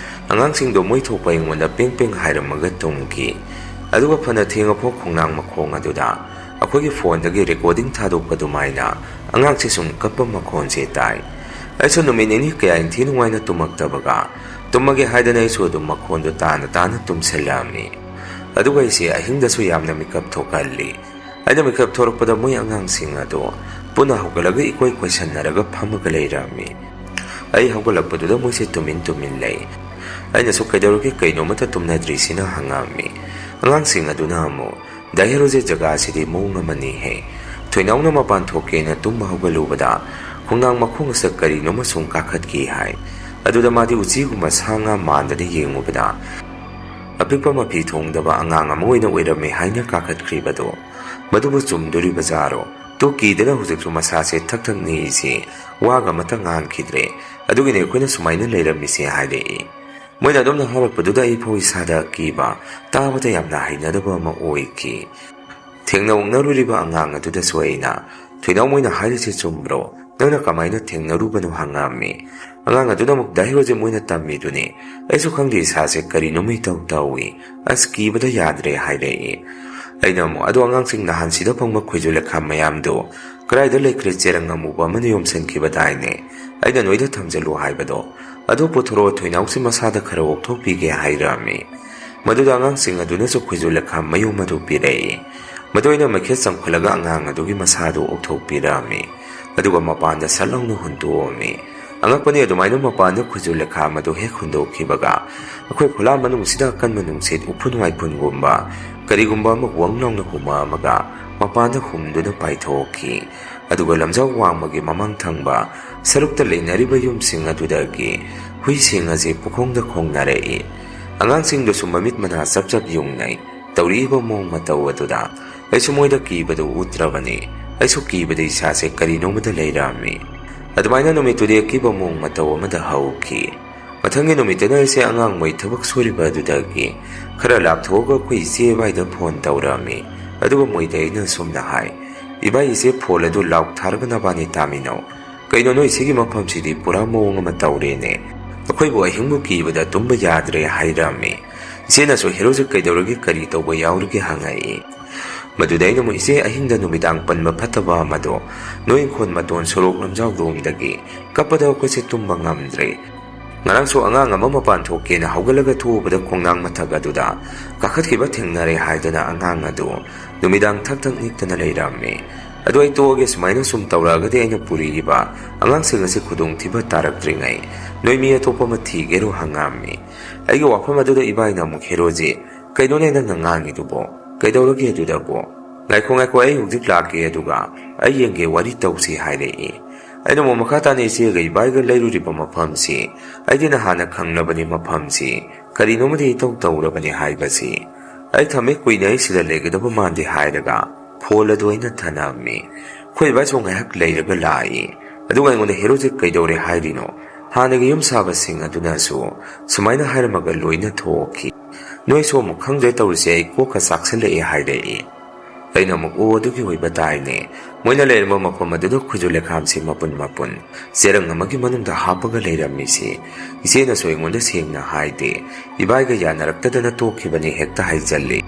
ꯑꯉꯥꯡꯁꯤꯡꯗꯣ ꯃꯣꯏ ꯊꯣꯛꯄ ꯑꯩꯉꯣꯟꯗ ꯄꯦꯡ ꯄꯦꯡ ꯍꯥꯏꯔꯝꯃꯒ ꯇꯨꯝꯈꯤ꯫ ꯑꯗꯨꯒ ꯐꯅ ꯊꯦꯡꯉꯐꯥꯎ ꯈꯣꯡꯅꯥꯡ ꯃꯈꯣꯡ ꯑꯗꯨꯗ ꯑꯩꯈꯣꯏꯒꯤ ꯐꯣꯟꯗꯒꯤ ꯔꯦꯀꯣꯔꯗꯤꯡ ꯊꯥꯗꯣꯛꯄ ꯑꯗꯨꯃꯥꯏꯅ ꯑꯉꯥꯡꯁꯦ ꯁꯨꯝ ꯀꯞꯄ ꯃꯈꯣꯟꯁꯦ ꯇꯥꯏ꯫ ꯑꯩꯁꯨ ꯅꯨꯃꯤꯠ ꯅꯤꯅꯤ ꯀꯌꯥ ꯏꯟꯊꯤ ꯅꯨꯡꯉꯥꯏꯅ ꯇꯨꯝꯃꯛꯇꯕꯒ ꯇꯨꯝꯃꯒꯦ ꯍꯥꯏꯗꯅ ꯑꯩꯁꯨ ꯑꯗꯨꯝ ꯃꯈꯣꯟꯗꯣ ꯇꯥꯅ ꯇꯥꯅ ꯇꯨꯝꯁꯤꯜꯂꯛꯑꯝꯃꯤ꯫ ꯑꯗꯨꯒ ꯑꯩꯁꯦ ꯑꯍꯤꯡꯗꯁꯨ ꯌꯥꯝꯅ ꯃꯤꯀꯞ ꯊꯣꯛꯍꯜꯂꯤ꯫ ꯑꯩꯅ ꯃꯤꯀꯞ ꯊꯣꯔꯛꯄꯗ ꯃꯣꯏ ꯑꯉꯥꯡꯁꯤꯡ ꯑꯗꯨ ꯄꯨꯟꯅ ꯍꯧꯒꯠꯂꯒ ꯏꯀꯣꯏ ꯀꯣꯏꯁꯟꯅꯔꯒ ꯐꯝꯃꯒ ꯂꯩꯔꯝꯃꯤ꯫ ꯑꯩ ꯍꯧꯒꯠꯂꯛꯄꯗꯨꯗ ꯃꯣꯏꯁꯦ ꯇꯨꯃꯤꯟ ꯇꯨꯃꯤꯟ ꯂꯩ꯫ ꯑꯩꯅꯁꯨ "ꯀꯩꯗꯧꯔꯒꯦ, ꯀꯩꯅꯣꯃꯠꯇ ꯇꯨꯝꯅꯗ꯭ꯔꯤꯁꯤꯅ?" ꯍꯪꯉꯛꯑꯝꯃꯤ꯫ ꯑꯉꯥꯡꯁꯤꯡ ꯑꯗꯨꯅ ꯑꯃꯨꯛ, "ꯗꯥ ꯍꯦꯔꯣꯖꯦ, ꯖꯒꯥꯁꯤꯗꯤ ꯃꯑꯣꯡ ꯑꯃꯅꯤꯍꯦ꯫ ꯊꯣꯏꯅꯥꯎꯅ ꯃꯄꯥꯟ ꯊꯣꯛꯀꯦꯅ ꯇꯨꯝꯕ ꯍꯧꯒꯠꯂꯨꯕꯗ ꯈꯣꯡꯅꯥꯡ ꯃꯈꯣꯡ ꯑꯁꯤꯗ ꯀꯔꯤꯅꯣꯃ ꯁꯨꯝ ꯀꯥꯈꯠꯈꯤ ꯍꯥꯏ꯫ ꯑꯗꯨꯗ ꯃꯥꯗꯤ ꯎꯆꯤꯒꯨꯝꯕ ꯁꯥ ꯉꯥ ꯃꯥꯟꯗꯅ ꯌꯦꯡꯉꯨꯕꯗ ꯑꯄꯤꯛꯄ ꯃꯐꯤ ꯊꯣꯡꯗꯕ ꯑꯉꯥꯡ ꯑꯃ ꯑꯣꯏꯅ ꯑꯣꯏꯔꯝꯃꯦ ꯍꯥꯏꯅ ꯀꯥꯈꯠꯈ꯭ꯔꯤꯕꯗꯣ꯫ ꯃꯗꯨꯕꯨ ꯆꯨꯝꯗꯣꯔꯤꯕꯖꯥꯔꯣ? ꯇꯨ ꯀꯤꯗꯅ ꯍꯧꯖꯤꯛꯁꯨ ꯃꯁꯥꯁꯦ ꯊꯛ ꯊꯛ ꯅꯤꯛꯏꯁꯦ, ꯋꯥꯒ ꯑꯃꯇ ꯉꯥꯡꯈꯤꯗ꯭ꯔꯦ꯫ ꯑꯗꯨꯒꯤꯅꯦ ꯑꯩꯈꯣꯏꯅ ꯁꯨꯃꯥꯏꯅ ꯂꯩꯔꯝꯃꯤꯁꯦ", ꯍꯥꯏꯔꯛꯏ꯫ ꯃꯣꯏꯅ ꯑꯗꯨꯝꯅ ꯍꯥꯏꯔꯛꯄꯗꯨꯗ ꯑꯩ ꯐꯥꯎ ꯏꯁꯥꯗ ꯑꯀꯤꯕ, ꯇꯥꯕꯗ ꯌꯥꯝꯅ ꯍꯩꯅꯗꯕ ꯑꯃ ꯑꯣꯏꯈꯤ꯫ ꯊꯦꯡꯅ ꯑꯣꯛꯅꯔꯨꯔꯤꯕ ꯑꯉꯥꯡ ꯑꯗꯨꯗꯁꯨ ꯑꯩꯅ, "ꯊꯣꯏꯅꯥꯎ, ꯃꯣꯏꯅ ꯍꯥꯏꯔꯤꯁꯦ ꯆꯨꯝꯕ꯭ꯔꯣ? ꯅꯪꯅ ꯀꯃꯥꯏꯅ ꯊꯦꯡꯅꯔꯨꯕꯅꯣ?" ꯍꯪꯉꯛꯑꯝꯃꯤ꯫ ꯑꯉꯥꯡ ꯑꯗꯨꯅ ꯑꯃꯨꯛ, "ꯗꯥ ꯍꯤꯔꯣꯖꯤꯠ, ꯃꯣꯏꯅ ꯇꯝꯃꯤꯗꯨꯅꯤ꯫ ꯑꯩꯁꯨ ꯈꯪꯗꯦ, ꯏꯁꯥꯁꯦ ꯀꯔꯤꯅꯣꯝꯃ ꯏꯇꯧ ꯇꯧꯏ꯫ ꯑꯁ, ꯀꯤꯕꯗ ꯌꯥꯗ꯭ꯔꯦ", ꯍꯥꯏꯔꯛꯏ꯫ ꯑꯩꯅ ꯑꯃꯨꯛ, "ꯑꯗꯣ ꯑꯉꯥꯡꯁꯤꯡ ꯅꯍꯥꯟꯁꯤꯗ ꯐꯪꯕ ꯈꯣꯏꯖꯨ ꯂꯩꯈꯥꯝ ꯃꯌꯥꯝꯗꯣ ꯀꯗꯥꯏꯗ ꯂꯩꯈ꯭ꯔꯦ? ꯆꯦꯔꯪ ꯑꯃꯨꯕ ꯑꯃꯅ ꯌꯣꯝꯁꯤꯟꯈꯤꯕꯗꯥꯏꯅꯦ? ꯑꯩꯅ ꯅꯣꯏꯗ ꯊꯝꯖꯜꯂꯨ ꯍꯥꯏꯕꯗꯣ꯫ ꯑꯗꯨ ꯄꯨꯊꯣꯔꯛꯑꯣ, ꯊꯣꯏꯅꯥꯎꯁꯤ ꯃꯁꯥꯗ ꯈꯔ ꯑꯣꯛꯊꯣꯛꯄꯤꯒꯦ", ꯍꯥꯏꯔꯛꯑꯝꯃꯤ꯫ ꯃꯗꯨꯗ ꯑꯉꯥꯡꯁꯤꯡ ꯑꯗꯨꯅꯁꯨ ꯈꯣꯏꯖꯨ ꯂꯩꯈꯥꯝ ꯃꯌꯨꯝ ꯑꯗꯨ ꯄꯤꯔꯛꯏ꯫ ꯃꯗꯨ ꯑꯩꯅ ꯃꯩꯈꯦꯠ ꯆꯪꯈꯠꯂꯒ ꯑꯉꯥꯡ ꯑꯗꯨꯒꯤ ꯃꯁꯥꯗꯨ ꯑꯣꯛꯊꯣꯛꯄꯤꯔꯛꯑꯝꯃꯤ꯫ ꯑꯗꯨꯒ ꯃꯄꯥꯟꯗ ꯁꯠ ꯂꯥꯎꯅ ꯍꯨꯟꯗꯣꯛꯑꯝꯃꯤ꯫ ꯑꯉꯛꯄꯅꯤ, ꯑꯗꯨꯃꯥꯏꯅ ꯃꯄꯥꯟꯗ ꯈꯨꯖꯨ ꯂꯩꯈꯥꯝ ꯑꯗꯨ ꯍꯦꯛ ꯍꯨꯟꯗꯣꯛꯈꯤꯕꯒ, ꯑꯩꯈꯣꯏ ꯈꯨꯂꯥ ꯃꯅꯨꯡꯁꯤꯗ ꯑꯀꯟꯕ ꯅꯨꯡꯁꯤꯠ ꯎꯐꯨꯟ ꯋꯥꯏꯐꯨꯟꯒꯨꯝꯕ ꯀꯔꯤꯒꯨꯝꯕ ꯑꯃ ꯋꯪ ꯂꯥꯎꯅ ꯍꯨꯝꯃꯛꯑꯝꯃꯒ ꯃꯄꯥꯟꯗ ꯍꯨꯝꯗꯨꯅ ꯄꯥꯏꯊꯣꯛꯈꯤ꯫ ꯑꯗꯨꯒ ꯂꯝꯖꯥꯎ ꯋꯥꯡꯃꯒꯤ ꯃꯃꯥꯡ ꯊꯪꯕ ꯁꯔꯨꯛꯇ ꯂꯩꯅꯔꯤꯕ ꯌꯨꯝꯁꯤꯡ ꯑꯗꯨꯗꯒꯤ ꯍꯨꯏꯁꯤꯡ ꯑꯁꯤ ꯄꯨꯈꯣꯡꯗ ꯈꯣꯡꯅꯔꯛꯏ꯫ ꯑꯉꯥꯡꯁꯤꯡꯗꯨꯁꯨ ꯃꯃꯤꯠ ꯃꯅꯥ ꯆꯞ ꯆꯞ ꯌꯨꯡꯅꯩ꯫ ꯇꯧꯔꯛꯏꯕ ꯃꯑꯣꯡ ꯃꯇꯧ ꯑꯗꯨꯗ ꯑꯩꯁꯨ ꯃꯣꯏꯗ ꯀꯤꯕꯗꯨ ꯎꯠꯇ꯭ꯔꯕꯅꯤ꯫ ꯑꯩꯁꯨ ꯀꯤꯕꯗ ꯏꯁꯥꯁꯦ ꯀꯔꯤꯅꯣꯃꯗ ꯂꯩꯔꯝꯃꯤ꯫ ꯑꯗꯨꯃꯥꯏꯅ ꯅꯨꯃꯤꯠꯇꯨꯗꯤ ꯑꯀꯤꯕ ꯃꯑꯣꯡ ꯃꯇꯧ ꯑꯃꯗ ꯍꯧꯈꯤ꯫ ꯃꯊꯪꯒꯤ ꯅꯨꯃꯤꯠꯇꯅ ꯑꯩꯁꯦ ꯑꯉꯥꯡ ꯃꯣꯏ ꯊꯕꯛ ꯁꯨꯔꯤꯕ ꯑꯗꯨꯗꯒꯤ ꯈꯔ ꯂꯥꯞꯊꯣꯛꯑꯒ ꯑꯩꯈꯣꯏ ꯏꯆꯦ ꯏꯕꯥꯏꯗ ꯐꯣꯟ ꯇꯧꯔꯛꯑꯝꯃꯤ꯫ ꯑꯗꯨꯒ ꯃꯣꯏꯗ ꯑꯩꯅ ꯑꯁꯨꯝꯅ ꯍꯥꯏ, "ꯏꯕꯥꯏ, ꯏꯆꯦ ꯐꯣꯟ ꯑꯗꯨ ꯂꯥꯎꯠ ꯊꯥꯔꯒ ꯅꯕꯥꯅꯤ ꯇꯥꯃꯤꯟꯅꯧ꯫ ꯀꯩꯅꯣ, ꯅꯣꯏ ꯁꯤꯒꯤ ꯃꯐꯝꯁꯤꯗꯤ ꯄꯨꯔꯥ ꯃꯑꯣꯡ ꯑꯃ ꯇꯧꯔꯦꯅꯦ꯫ ꯑꯩꯈꯣꯏꯕꯨ ꯑꯍꯤꯡꯕꯨ ꯀꯤꯕꯗ ꯇꯨꯝꯕ ꯌꯥꯗ꯭ꯔꯦ" ꯍꯥꯏꯔꯝꯃꯤ꯫ ꯏꯆꯦꯅꯁꯨ, "ꯍꯦꯔꯣꯁꯦ ꯀꯩꯗꯧꯔꯒꯦ, ꯀꯔꯤ ꯇꯧꯕ ꯌꯥꯎꯔꯒꯦ?" ꯍꯪꯉꯛꯏ꯫ ꯃꯗꯨꯗ ꯑꯩꯅ ꯑꯃꯨꯛ, "ꯏꯆꯦ, ꯑꯍꯤꯡꯗ ꯅꯨꯃꯤꯗꯥꯡ ꯄꯟꯕ ꯐꯠꯇꯕ ꯑꯃꯗꯣ ꯅꯣꯏ ꯏꯪꯈꯣꯜ ꯃꯇꯣꯟ ꯁꯣꯔꯣꯛ ꯂꯝꯖꯥꯎꯔꯣꯝꯗꯒꯤ ꯀꯞꯄꯗ ꯑꯩꯈꯣꯏꯁꯦ ꯇꯨꯝꯕ ꯉꯝꯗ꯭ꯔꯦ꯫ ꯉꯔꯥꯡꯁꯨ ꯑꯉꯥꯡ ꯑꯃ ꯃꯄꯥꯟ ꯊꯣꯛꯀꯦꯅ ꯍꯧꯒꯠꯂꯒ ꯊꯣꯛꯎꯕꯗ ꯈꯣꯡꯅꯥꯡ ꯃꯊꯛ ꯑꯗꯨꯗ ꯀꯥꯈꯠꯈꯤꯕ ꯊꯦꯡꯅꯔꯦ" ꯍꯥꯏꯗꯅ ꯑꯉꯥꯡ ꯑꯗꯨ ꯅꯨꯃꯤꯗꯥꯡ ꯊꯛ ꯊꯛ ꯅꯤꯛꯇꯅ ꯂꯩꯔꯝꯃꯤ꯫ ꯑꯗꯨ ꯑꯩ ꯇꯣꯛꯑꯒꯦ, ꯁꯨꯃꯥꯏꯅ ꯁꯨꯝ ꯇꯧꯔꯛꯑꯒꯗꯤ ꯑꯩꯅ ꯄꯨꯔꯤꯕ ꯑꯉꯥꯡꯁꯤꯡ ꯑꯁꯤ ꯈꯨꯗꯣꯡꯊꯤꯕ ꯇꯥꯔꯛꯇ꯭ꯔꯤꯉꯩ ꯅꯣꯏ ꯃꯤ ꯑꯇꯣꯞꯄ ꯑꯃ ꯊꯤꯒꯦꯔꯣ ꯍꯪꯉꯛꯑꯝꯃꯤ꯫ ꯑꯩꯒꯤ ꯋꯥꯐꯝ ꯑꯗꯨꯗ ꯏꯕꯥꯏꯅ ꯑꯃꯨꯛ, "ꯍꯦꯔꯣꯖꯤ, ꯀꯩꯅꯣꯅꯦ ꯅꯪꯅ ꯉꯥꯡꯉꯤꯗꯨꯕꯣ? ꯀꯩꯗꯧꯔꯒꯦ ꯑꯗꯨꯗꯕꯣ?" "ꯉꯥꯏꯈꯣ, ꯉꯥꯏꯈꯣ, ꯑꯩ ꯍꯧꯖꯤꯛ ꯂꯥꯛꯀꯦ, ꯑꯗꯨꯒ ꯑꯩ ꯌꯦꯡꯒꯦ, ꯋꯥꯔꯤ ꯇꯧꯁꯤ" ꯍꯥꯏꯔꯛꯏ꯫ ꯑꯩꯅ ꯑꯃꯨꯛ ꯃꯈꯥ ꯇꯥꯅ ꯏꯆꯦꯒ ꯏꯕꯥꯏꯒ ꯂꯩꯔꯨꯔꯤꯕ ꯃꯐꯝꯁꯤ ꯑꯩꯗꯤ ꯅꯍꯥꯟꯅ ꯈꯪꯂꯕꯅꯤ, ꯃꯐꯝꯁꯤ ꯀꯔꯤꯅꯣꯃꯗꯤ ꯏꯇꯧ ꯇꯧꯔꯕꯅꯤ ꯍꯥꯏꯕꯁꯤ꯫ "ꯑꯩ ꯊꯝꯃꯦ, ꯀꯨꯏꯅ ꯑꯩ ꯁꯤꯗ ꯂꯩꯒꯗꯕ ꯃꯥꯟꯗꯦ" ꯍꯥꯏꯔꯒ ꯐꯣꯟ ꯑꯗꯨ ꯑꯩꯅ ꯊꯅꯝꯃꯤ꯫ ꯑꯩꯈꯣꯏ ꯏꯕꯥꯏꯁꯨ ꯉꯥꯏꯍꯥꯛ ꯂꯩꯔꯒ ꯂꯥꯛꯏ꯫ ꯑꯗꯨꯒ ꯑꯩꯉꯣꯟꯗ, "ꯍꯦꯔꯣꯖꯤ, ꯀꯩꯗꯧꯔꯦ ꯍꯥꯏꯔꯤꯅꯣ? ꯍꯥꯟꯅꯒꯤ ꯌꯨꯝ ꯁꯥꯕꯁꯤꯡ ꯑꯗꯨꯅꯁꯨ ꯁꯨꯃꯥꯏꯅ ꯍꯥꯏꯔꯝꯃꯒ ꯂꯣꯏꯅ ꯊꯣꯛꯈꯤ꯫ ꯅꯣꯏꯁꯨ ꯑꯃꯨꯛ ꯈꯪꯗ꯭ꯔꯦ ꯇꯧꯔꯤꯁꯦ, ꯑꯩ ꯀꯣꯛꯀ ꯆꯥꯛꯁꯜꯂꯛꯑꯦ" ꯍꯥꯏꯔꯛꯏ꯫ ꯑꯩꯅ ꯑꯃꯨꯛ, "ꯑꯣ, ꯑꯗꯨꯒꯤ ꯑꯣꯏꯕ ꯇꯥꯏꯅꯦ꯫ ꯃꯣꯏꯅ ꯂꯩꯔꯝꯕ ꯃꯐꯝ ꯑꯗꯨꯗ ꯈꯨꯖꯨ ꯂꯩꯈꯥꯝꯁꯤ ꯃꯄꯨꯟ ꯃꯄꯨꯟ ꯆꯦꯔꯪ ꯑꯃꯒꯤ ꯃꯅꯨꯡꯗ ꯍꯥꯞꯄꯒ ꯂꯩꯔꯝꯃꯤꯁꯤ ꯏꯆꯦꯅꯁꯨ ꯑꯩꯉꯣꯟꯗ ꯁꯦꯡꯅ ꯍꯥꯏꯗꯦ꯫ ꯏꯕꯥꯏꯒ ꯌꯥꯅꯔꯛꯇꯗꯅ ꯇꯣꯛꯈꯤꯕꯅꯤ" ꯍꯦꯛꯇ ꯍꯥꯏꯖꯜꯂꯤ꯫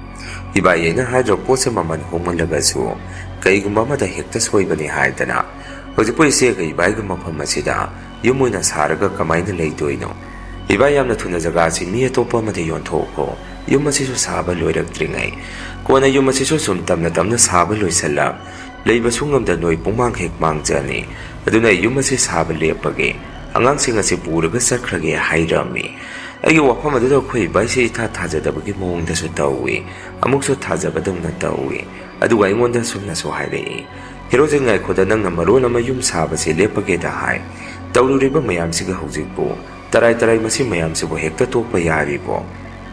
"ꯏꯕꯥꯏ, ꯑꯩꯅ ꯍꯥꯏꯗ꯭ꯔꯣ, ꯄꯣꯠꯁꯦ ꯃꯃꯜ ꯍꯣꯡꯃꯜꯂꯒꯁꯨ ꯀꯩꯒꯨꯝꯕ ꯑꯃꯗ ꯍꯦꯛꯇ ꯁꯣꯏꯕꯅꯤ" ꯍꯥꯏꯗꯅ꯫ "ꯍꯧꯖꯤꯛꯄꯨ ꯏꯆꯦꯒ ꯏꯕꯥꯏꯒ ꯃꯐꯝ ꯑꯁꯤꯗ ꯌꯨꯝ ꯑꯣꯏꯅ ꯁꯥꯔꯒ ꯀꯃꯥꯏꯅ ꯂꯩꯗꯣꯏꯅꯣ? ꯏꯕꯥꯏ, ꯌꯥꯝꯅ ꯊꯨꯅ ꯖꯒꯥꯁꯤ ꯃꯤ ꯑꯇꯣꯞꯄ ꯑꯃꯗ ꯌꯣꯟꯊꯣꯛꯈꯣ꯫ ꯌꯨꯝ ꯑꯁꯤꯁꯨ ꯁꯥꯕ ꯂꯣꯏꯔꯛꯇ꯭ꯔꯤꯉꯩ꯫ ꯀꯣꯟꯅ ꯌꯨꯝ ꯑꯁꯤꯁꯨ ꯁꯨꯝ ꯇꯞꯅ ꯇꯞꯅ ꯁꯥꯕ ꯂꯣꯏꯁꯤꯜꯂꯛ, ꯂꯩꯕꯁꯨ ꯉꯝꯗ ꯅꯣꯏ ꯄꯨꯡꯃꯥꯡ ꯍꯦꯛ ꯃꯥꯡꯖꯅꯤ꯫ ꯑꯗꯨꯅ ꯑꯩ ꯌꯨꯝ ꯑꯁꯤ ꯁꯥꯕ ꯂꯦꯞꯄꯒꯦ꯫ ꯑꯉꯥꯡꯁꯤꯡ ꯑꯁꯤ ꯄꯨꯔꯒ ꯆꯠꯈ꯭ꯔꯒꯦ" ꯍꯥꯏꯔꯝꯃꯤ꯫ ꯑꯩꯒꯤ ꯋꯥꯐꯝ ꯑꯗꯨꯗ ꯑꯩꯈꯣꯏ ꯏꯕꯥꯏꯁꯦ ꯏꯊꯥ ꯊꯥꯖꯗꯕꯒꯤ ꯃꯑꯣꯡꯗꯁꯨ ꯇꯧꯏ, ꯑꯃꯨꯛꯁꯨ ꯊꯥꯖꯕꯗꯧꯅ ꯇꯧꯏ꯫ ꯑꯗꯨꯒ ꯑꯩꯉꯣꯟꯗ ꯑꯁꯨꯝꯅꯁꯨ ꯍꯥꯏꯔꯛꯏ, "ꯍꯦꯔꯣꯖꯤ, ꯉꯥꯏꯈꯣꯗ, ꯅꯪꯅ ꯃꯔꯣꯟ ꯑꯃ ꯌꯨꯝ ꯁꯥꯕꯁꯦ ꯂꯦꯞꯄꯒꯦꯗ ꯍꯥꯏ꯫ ꯇꯧꯔꯨꯔꯤꯕ ꯃꯌꯥꯝꯁꯤꯒ ꯍꯧꯖꯤꯛꯄꯨ ꯇꯔꯥꯏ ꯇꯔꯥꯏ ꯃꯁꯤ ꯃꯌꯥꯝꯁꯤꯕꯨ ꯍꯦꯛꯇ ꯇꯣꯛꯄ ꯌꯥꯔꯤꯕꯣ?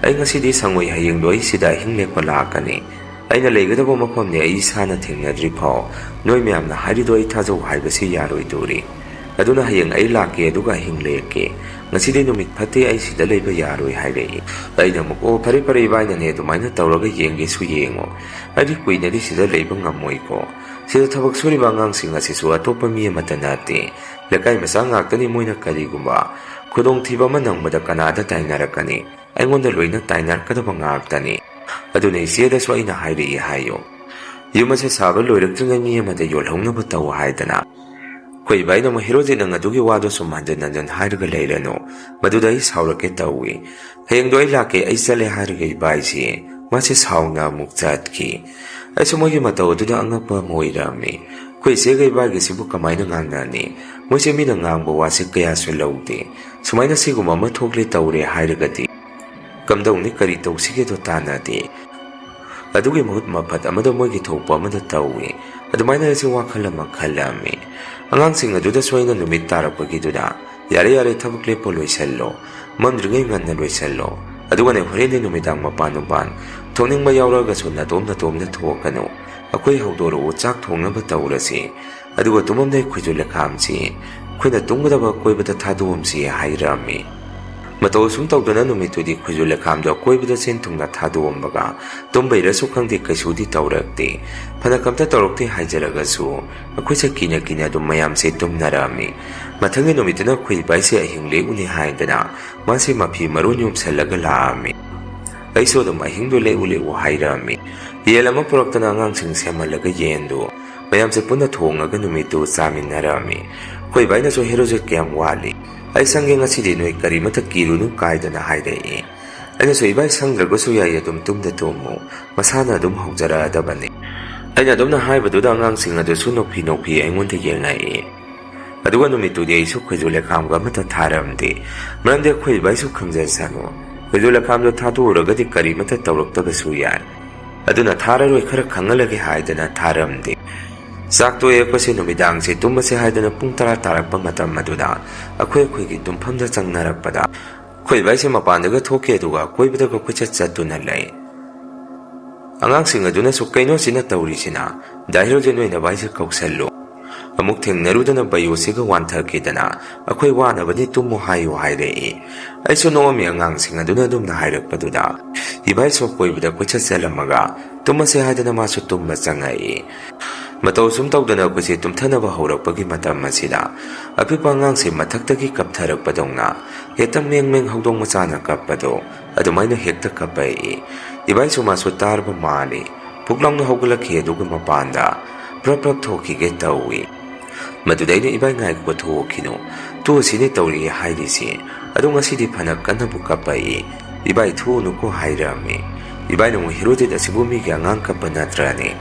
ꯑꯩ ꯉꯁꯤꯗꯤ ꯁꯪꯉꯣꯏ, ꯍꯌꯦꯡꯗꯣ ꯑꯩ ꯁꯤꯗ ꯑꯍꯤꯡ ꯂꯦꯛꯄ ꯂꯥꯛꯀꯅꯤ꯫ ꯑꯩꯅ ꯂꯩꯒꯗꯕ ꯃꯐꯝꯅꯤ ꯑꯩ ꯏꯁꯥꯅ ꯊꯦꯡꯅꯗ꯭ꯔꯤ ꯐꯥꯎ ꯅꯣꯏ ꯃꯌꯥꯝꯅ ꯍꯥꯏꯔꯤꯗꯣ ꯑꯩ ꯊꯥꯖꯧ ꯍꯥꯏꯕꯁꯤ ꯌꯥꯔꯣꯏꯗꯣꯔꯤ꯫ ꯑꯗꯨꯅ ꯍꯌꯦꯡ ꯑꯩ ꯂꯥꯛꯀꯦ, ꯑꯗꯨꯒ ꯑꯍꯤꯡ ꯂꯦꯛꯀꯦ꯫ ꯉꯁꯤꯗꯤ ꯅꯨꯃꯤꯠ ꯐꯠꯇꯦ, ꯑꯩ ꯁꯤꯗ ꯂꯩꯕ ꯌꯥꯔꯣꯏ" ꯍꯥꯏꯔꯛꯏ꯫ ꯑꯩꯅ ꯑꯃꯨꯛ, "ꯑꯣ, ꯐꯔꯦ ꯐꯔꯦ, ꯏꯕꯥꯏꯅꯅꯦ ꯑꯗꯨꯃꯥꯏꯅ ꯇꯧꯔꯒ ꯌꯦꯡꯒꯦꯁꯨ ꯌꯦꯡꯉꯣ꯫ ꯑꯩꯗꯤ ꯀꯨꯏꯅꯗꯤ ꯁꯤꯗ ꯂꯩꯕ ꯉꯝꯃꯣꯏꯀꯣ꯫ ꯁꯤꯗ ꯊꯕꯛ ꯁꯨꯔꯤꯕ ꯑꯉꯥꯡꯁꯤꯡ ꯑꯁꯤꯁꯨ ꯑꯇꯣꯞꯄ ꯃꯤ ꯑꯃꯠꯇ ꯅꯠꯇꯦ꯫ ꯂꯩꯀꯥꯏ ꯃꯆꯥ ꯉꯥꯛꯇꯅꯤ, ꯃꯣꯏꯅ ꯀꯔꯤꯒꯨꯝꯕ ꯈꯨꯗꯣꯡꯊꯤꯕ ꯑꯃ ꯅꯪꯕꯗ ꯀꯅꯥꯗ ꯇꯥꯏꯅꯔꯛꯀꯅꯤ? ꯑꯩꯉꯣꯟꯗ ꯂꯣꯏꯅ ꯇꯥꯏꯅꯔꯛꯀꯗꯕ ꯉꯥꯛꯇꯅꯤ꯫ ꯑꯗꯨꯅ ꯏꯆꯦꯗꯁꯨ ꯑꯩꯅ ꯍꯥꯏꯔꯛꯏ ꯍꯥꯏꯌꯨ꯫ ꯌꯨꯝ ꯑꯁꯦ ꯁꯥꯕ ꯂꯣꯏꯔꯛꯇ꯭ꯔꯤꯉꯩ ꯃꯤ ꯑꯃꯗ ꯌꯣꯜꯍꯧꯅꯕ ꯇꯧ" ꯍꯥꯏꯗꯅ꯫ ꯑꯩꯈꯣꯏ ꯏꯕꯥꯏꯅ ꯑꯃꯨꯛ, "ꯍꯦꯔꯣꯖꯤꯠ, ꯅꯪ ꯑꯗꯨꯒꯤ ꯋꯥꯗꯣ ꯁꯨꯝ ꯍꯟꯖꯤꯟ ꯍꯟꯖꯤꯟ ꯍꯥꯏꯔꯒ ꯂꯩꯔꯅꯨ꯫ ꯃꯗꯨꯗ ꯑꯩ ꯁꯥꯎꯔꯛꯀꯦ ꯇꯧꯏ꯫ ꯍꯌꯦꯡꯗꯣ ꯑꯩ ꯂꯥꯛꯀꯦ, ꯑꯩ ꯆꯠꯂꯦ" ꯍꯥꯏꯔꯒ ꯏꯕꯥꯏꯁꯤ ꯃꯥꯁꯦ ꯁꯥꯎꯅ ꯑꯃꯨꯛ ꯆꯠꯈꯤ꯫ ꯑꯩꯁꯨ ꯃꯣꯏꯒꯤ ꯃꯇꯧ ꯑꯗꯨꯗ ꯑꯉꯛꯄ ꯑꯃ ꯑꯣꯏꯔꯝꯃꯤ꯫ ꯑꯩꯈꯣꯏ ꯏꯆꯦꯒ ꯏꯕꯥꯏꯒꯁꯤꯕꯨ ꯀꯃꯥꯏꯅ ꯉꯥꯡꯅꯅꯤ? ꯃꯣꯏꯁꯦ ꯃꯤꯅ ꯉꯥꯡꯕ ꯋꯥꯁꯦ ꯀꯌꯥꯁꯨ ꯂꯧꯗꯦ꯫ ꯁꯨꯃꯥꯏꯅ ꯁꯤꯒꯨꯝꯕ ꯑꯃ ꯊꯣꯛꯂꯦ ꯇꯧꯔꯦ ꯍꯥꯏꯔꯒꯗꯤ ꯀꯝꯗꯧꯅꯤ, ꯀꯔꯤ ꯇꯧꯁꯤꯒꯦꯗꯣ ꯇꯥꯟꯅꯗꯦ꯫ ꯑꯗꯨꯒꯤ ꯃꯍꯨꯠ ꯃꯐꯠ ꯑꯃꯗ ꯃꯣꯏꯒꯤ ꯊꯣꯛꯄ ꯑꯃꯗ ꯇꯧꯏ꯫ ꯑꯗꯨꯃꯥꯏꯅ ꯑꯩꯁꯦ ꯋꯥꯈꯜ ꯑꯃ ꯈꯜꯂꯝꯃꯤ꯫ ꯑꯉꯥꯡꯁꯤꯡ ꯑꯗꯨꯗꯁꯨ ꯑꯩꯅ ꯅꯨꯃꯤꯠ ꯇꯥꯔꯛꯄꯒꯤꯗꯨꯗ, "ꯌꯥꯔꯦ, ꯌꯥꯔꯦ, ꯊꯕꯛ ꯂꯦꯞꯄ ꯂꯣꯏꯁꯜꯂꯣ꯫ ꯃꯝꯗ꯭ꯔꯤꯉꯩ ꯉꯟꯅ ꯂꯣꯏꯁꯜꯂꯣ꯫ ꯑꯗꯨꯒꯅꯦ, ꯍꯣꯔꯦꯟꯗꯤ ꯅꯨꯃꯤꯗꯥꯡ ꯃꯄꯥꯟ ꯅꯨꯄꯥꯟ ꯊꯣꯛꯅꯤꯡꯕ ꯌꯥꯎꯔꯒꯁꯨ ꯅꯇꯣꯝ ꯅꯇꯣꯝꯗ ꯊꯣꯛꯀꯅꯨ꯫ ꯑꯩꯈꯣꯏ ꯍꯧꯗꯣꯔꯛꯎ, ꯆꯥꯛ ꯊꯣꯡꯅꯕ ꯇꯧꯔꯁꯤ꯫ ꯑꯗꯨꯒ ꯇꯨꯝꯃꯝꯗꯥꯏ ꯈꯣꯏꯖꯨ ꯂꯩꯈꯥꯝꯁꯤ ꯑꯩꯈꯣꯏꯅ ꯇꯨꯝꯒꯗꯕ ꯑꯀꯣꯏꯕꯗ ꯊꯥꯗꯣꯛꯑꯝꯁꯤ" ꯍꯥꯏꯔꯝꯃꯤ꯫ ꯃꯇꯧ ꯑꯁꯨꯝ ꯇꯧꯗꯅ ꯅꯨꯃꯤꯠꯇꯨꯗꯤ ꯈꯣꯏꯖꯨ ꯂꯩꯈꯥꯝꯗꯣ ꯑꯀꯣꯏꯕꯗ ꯆꯦꯟ ꯊꯨꯡꯅ ꯊꯥꯗꯣꯛꯑꯝꯕꯒ, ꯇꯨꯝꯕꯩꯔꯁꯨ ꯈꯪꯗꯦ, ꯀꯩꯁꯨꯗꯤ ꯇꯧꯔꯛꯇꯦ꯫ ꯐꯅ ꯀꯝꯇ ꯇꯧꯔꯛꯇꯦ ꯍꯥꯏꯖꯔꯒꯁꯨ, ꯑꯩꯈꯣꯏꯁꯦ ꯀꯤꯅ ꯀꯤꯅ ꯑꯗꯨꯝ ꯃꯌꯥꯝꯁꯦ ꯇꯨꯝꯅꯔꯛꯑꯝꯃꯤ꯫ ꯃꯊꯪꯒꯤ ꯅꯨꯃꯤꯠꯇꯨꯅ ꯑꯩꯈꯣꯏ ꯏꯕꯥꯏꯁꯦ ꯑꯍꯤꯡ ꯂꯦꯛꯎꯅꯤ ꯍꯥꯏꯗꯅ ꯃꯥꯁꯦ ꯃꯐꯤ ꯃꯔꯣꯟ ꯌꯣꯝꯁꯜꯂꯒ ꯂꯥꯛꯑꯝꯃꯤ꯫ ꯑꯩꯁꯨ ꯑꯗꯨꯝ ꯑꯍꯤꯡꯗꯣ ꯂꯦꯛꯎ ꯂꯦꯛꯎ ꯍꯥꯏꯔꯛꯑꯝꯃꯤ꯫ ꯌꯦꯟ ꯑꯃ ꯄꯨꯔꯛꯇꯅ ꯑꯉꯥꯡꯁꯤꯡ ꯁꯦꯝꯍꯜꯂꯒ ꯌꯦꯟꯗꯨ ꯃꯌꯥꯝꯁꯦ ꯄꯨꯟꯅ ꯊꯣꯡꯉꯒ ꯅꯨꯃꯤꯠꯇꯨ ꯆꯥꯃꯤꯟꯅꯔꯛꯑꯝꯃꯤ꯫ ꯑꯩꯈꯣꯏ ꯏꯕꯥꯏꯅꯁꯨ, "ꯍꯦꯔꯣꯖꯤꯠ, ꯀꯌꯥꯝ ꯋꯥꯠꯂꯤ? ꯑꯩ ꯁꯪꯒꯦ, ꯉꯁꯤꯗꯤ ꯅꯣꯏ ꯀꯔꯤꯃꯠꯇ ꯀꯤꯔꯨꯅꯨ" ꯀꯥꯏꯗꯅ ꯍꯥꯏꯔꯛꯏ꯫ ꯑꯩꯅꯁꯨ, "ꯏꯕꯥꯏ, ꯁꯪꯗ꯭ꯔꯒꯁꯨ ꯌꯥꯏ, ꯑꯗꯨꯝ ꯇꯨꯝꯗ ꯇꯨꯝꯃꯨ, ꯃꯁꯥꯅ ꯑꯗꯨꯝ ꯍꯧꯖꯔꯛꯑꯗꯕꯅꯤ"꯫ ꯑꯩꯅ ꯑꯗꯨꯝꯅ ꯍꯥꯏꯕꯗꯨꯗ ꯑꯉꯥꯡꯁꯤꯡ ꯑꯗꯨꯁꯨ ꯅꯣꯛꯐꯤ ꯅꯣꯛꯐꯤ ꯑꯩꯉꯣꯟꯗ ꯌꯦꯡꯉꯛꯏ꯫ ꯑꯗꯨꯒ ꯅꯨꯃꯤꯠꯇꯨꯗꯤ ꯑꯩꯁꯨ ꯈꯣꯏꯖꯨ ꯂꯩꯈꯥꯝꯒ ꯑꯃꯠꯇ ꯊꯥꯔꯝꯗꯦ꯫ ꯃꯔꯝꯗꯤ ꯑꯩꯈꯣꯏ ꯏꯕꯥꯏꯁꯨ ꯈꯪꯖꯁꯅꯨ, ꯈꯣꯏꯖꯨ ꯂꯩꯈꯥꯝꯗꯣ ꯊꯥꯗꯣꯛꯎꯔꯒꯗꯤ ꯀꯔꯤꯃꯠꯇ ꯇꯧꯔꯛꯇꯕꯁꯨ ꯌꯥꯏ꯫ ꯑꯗꯨꯅ ꯊꯥꯔꯔꯣꯏ, ꯈꯔ ꯈꯪꯍꯜꯂꯒꯦ ꯍꯥꯏꯗꯅ ꯊꯥꯔꯝꯗꯦ꯫ ꯆꯥꯛ ꯇꯣꯛꯑꯦ, ꯑꯩꯈꯣꯏꯁꯦ ꯅꯨꯃꯤꯗꯥꯡꯁꯦ ꯇꯨꯝꯕꯁꯦ ꯍꯥꯏꯗꯅ ꯄꯨꯡ ꯇꯔꯥ ꯇꯥꯔꯛꯄ ꯃꯇꯝ ꯑꯗꯨꯗ ꯑꯩꯈꯣꯏ ꯑꯩꯈꯣꯏꯒꯤ ꯇꯨꯝꯐꯝꯗ ꯆꯪꯅꯔꯛꯄꯗ, ꯑꯩꯈꯣꯏ ꯏꯕꯥꯏꯁꯦ ꯃꯄꯥꯟꯗꯒ ꯊꯣꯛꯈꯤ, ꯑꯗꯨꯒ ꯑꯀꯣꯏꯕꯗꯒ ꯀꯣꯏꯆꯠ ꯆꯠꯇꯨꯅ ꯂꯩ꯫ ꯑꯉꯥꯡꯁꯤꯡ ꯑꯗꯨꯅꯁꯨ, "ꯀꯩꯅꯣ ꯁꯤꯅ ꯇꯧꯔꯤꯁꯤꯅ? ꯗꯥ ꯍꯦꯔꯣꯖꯤꯠ, ꯅꯣꯏ ꯅꯕꯥꯏꯁꯦ ꯀꯧꯁꯜꯂꯨ꯫ ꯑꯃꯨꯛ ꯊꯦꯡꯅꯔꯨꯗꯅ ꯕꯌꯨꯁꯤꯒ ꯋꯥꯟꯊꯈꯤꯗꯅ, "ꯑꯩꯈꯣꯏ ꯋꯥꯅꯕꯅꯤ, ꯇꯨꯝꯃꯨ ꯍꯥꯏꯌꯨ" ꯍꯥꯏꯔꯛꯏ꯫ ꯑꯩꯁꯨ ꯅꯣꯛꯑꯝꯃꯤ ꯑꯉꯥꯡꯁꯤꯡ ꯑꯗꯨꯅ ꯑꯗꯨꯝꯅ ꯍꯥꯏꯔꯛꯄꯗꯨꯗ꯫ ꯏꯕꯥꯏꯁꯨ ꯑꯀꯣꯏꯕꯗ ꯀꯣꯏꯆꯠ ꯆꯠꯂꯝꯃꯒ ꯇꯨꯝꯃꯁꯦ ꯍꯥꯏꯗꯅ ꯃꯥꯁꯨ ꯇꯨꯝꯕ ꯆꯪꯉꯛꯏ꯫ ꯃꯇꯧ ꯁꯨꯝ ꯇꯧꯗꯅ ꯑꯩꯈꯣꯏꯁꯦ ꯇꯨꯝꯊꯅꯕ ꯍꯧꯔꯛꯄꯒꯤ ꯃꯇꯝ ꯑꯁꯤꯗ ꯑꯄꯤꯛꯄ ꯑꯉꯥꯡꯁꯦ ꯃꯊꯛꯇꯒꯤ ꯀꯞꯊꯔꯛꯄꯗꯧꯅ ꯍꯦꯛꯇ ꯃꯦꯡ ꯃꯦꯡ ꯍꯧꯗꯣꯡ ꯃꯆꯥꯅ ꯀꯞꯄꯗꯣ ꯑꯗꯨꯃꯥꯏꯅ ꯍꯦꯛꯇ ꯀꯞꯄꯛꯏ꯫ ꯏꯕꯥꯏꯁꯨ ꯃꯥꯁꯨ ꯇꯥꯔꯕ ꯃꯥꯜꯂꯤ꯫ ꯄꯨꯛ ꯂꯥꯎꯅ ꯍꯧꯒꯠꯂꯛꯈꯤ, ꯑꯗꯨꯒ ꯃꯄꯥꯟꯗ ꯄ꯭ꯔꯞ ꯄ꯭ꯔꯞ ꯊꯣꯛꯈꯤꯒꯦ ꯇꯧꯏ꯫ ꯃꯗꯨꯗ ꯑꯩꯅ, "ꯏꯕꯥꯏ ꯉꯥꯏꯈꯣ, ꯊꯣꯛꯈꯤꯅꯨ꯫ ꯇꯨ ꯑꯁꯤꯅꯦ ꯇꯧꯔꯤꯌꯦ ꯍꯥꯏꯔꯤꯁꯤ꯫ ꯑꯗꯣ ꯉꯁꯤꯗꯤ ꯐꯅ ꯀꯟꯅꯕꯨ ꯀꯞꯄꯛꯏ꯫ ꯏꯕꯥꯏ ꯊꯣꯛꯎꯅꯨꯀꯣ" ꯍꯥꯏꯔꯝꯃꯤ꯫ ꯏꯕꯥꯏꯅ ꯑꯃꯨꯛ, "ꯍꯦꯔꯣꯗꯤꯠ, ꯑꯁꯤꯕꯨ ꯃꯤꯒꯤ ꯑꯉꯥꯡ ꯀꯞꯄ ꯅꯠꯇ꯭ꯔꯅꯦ?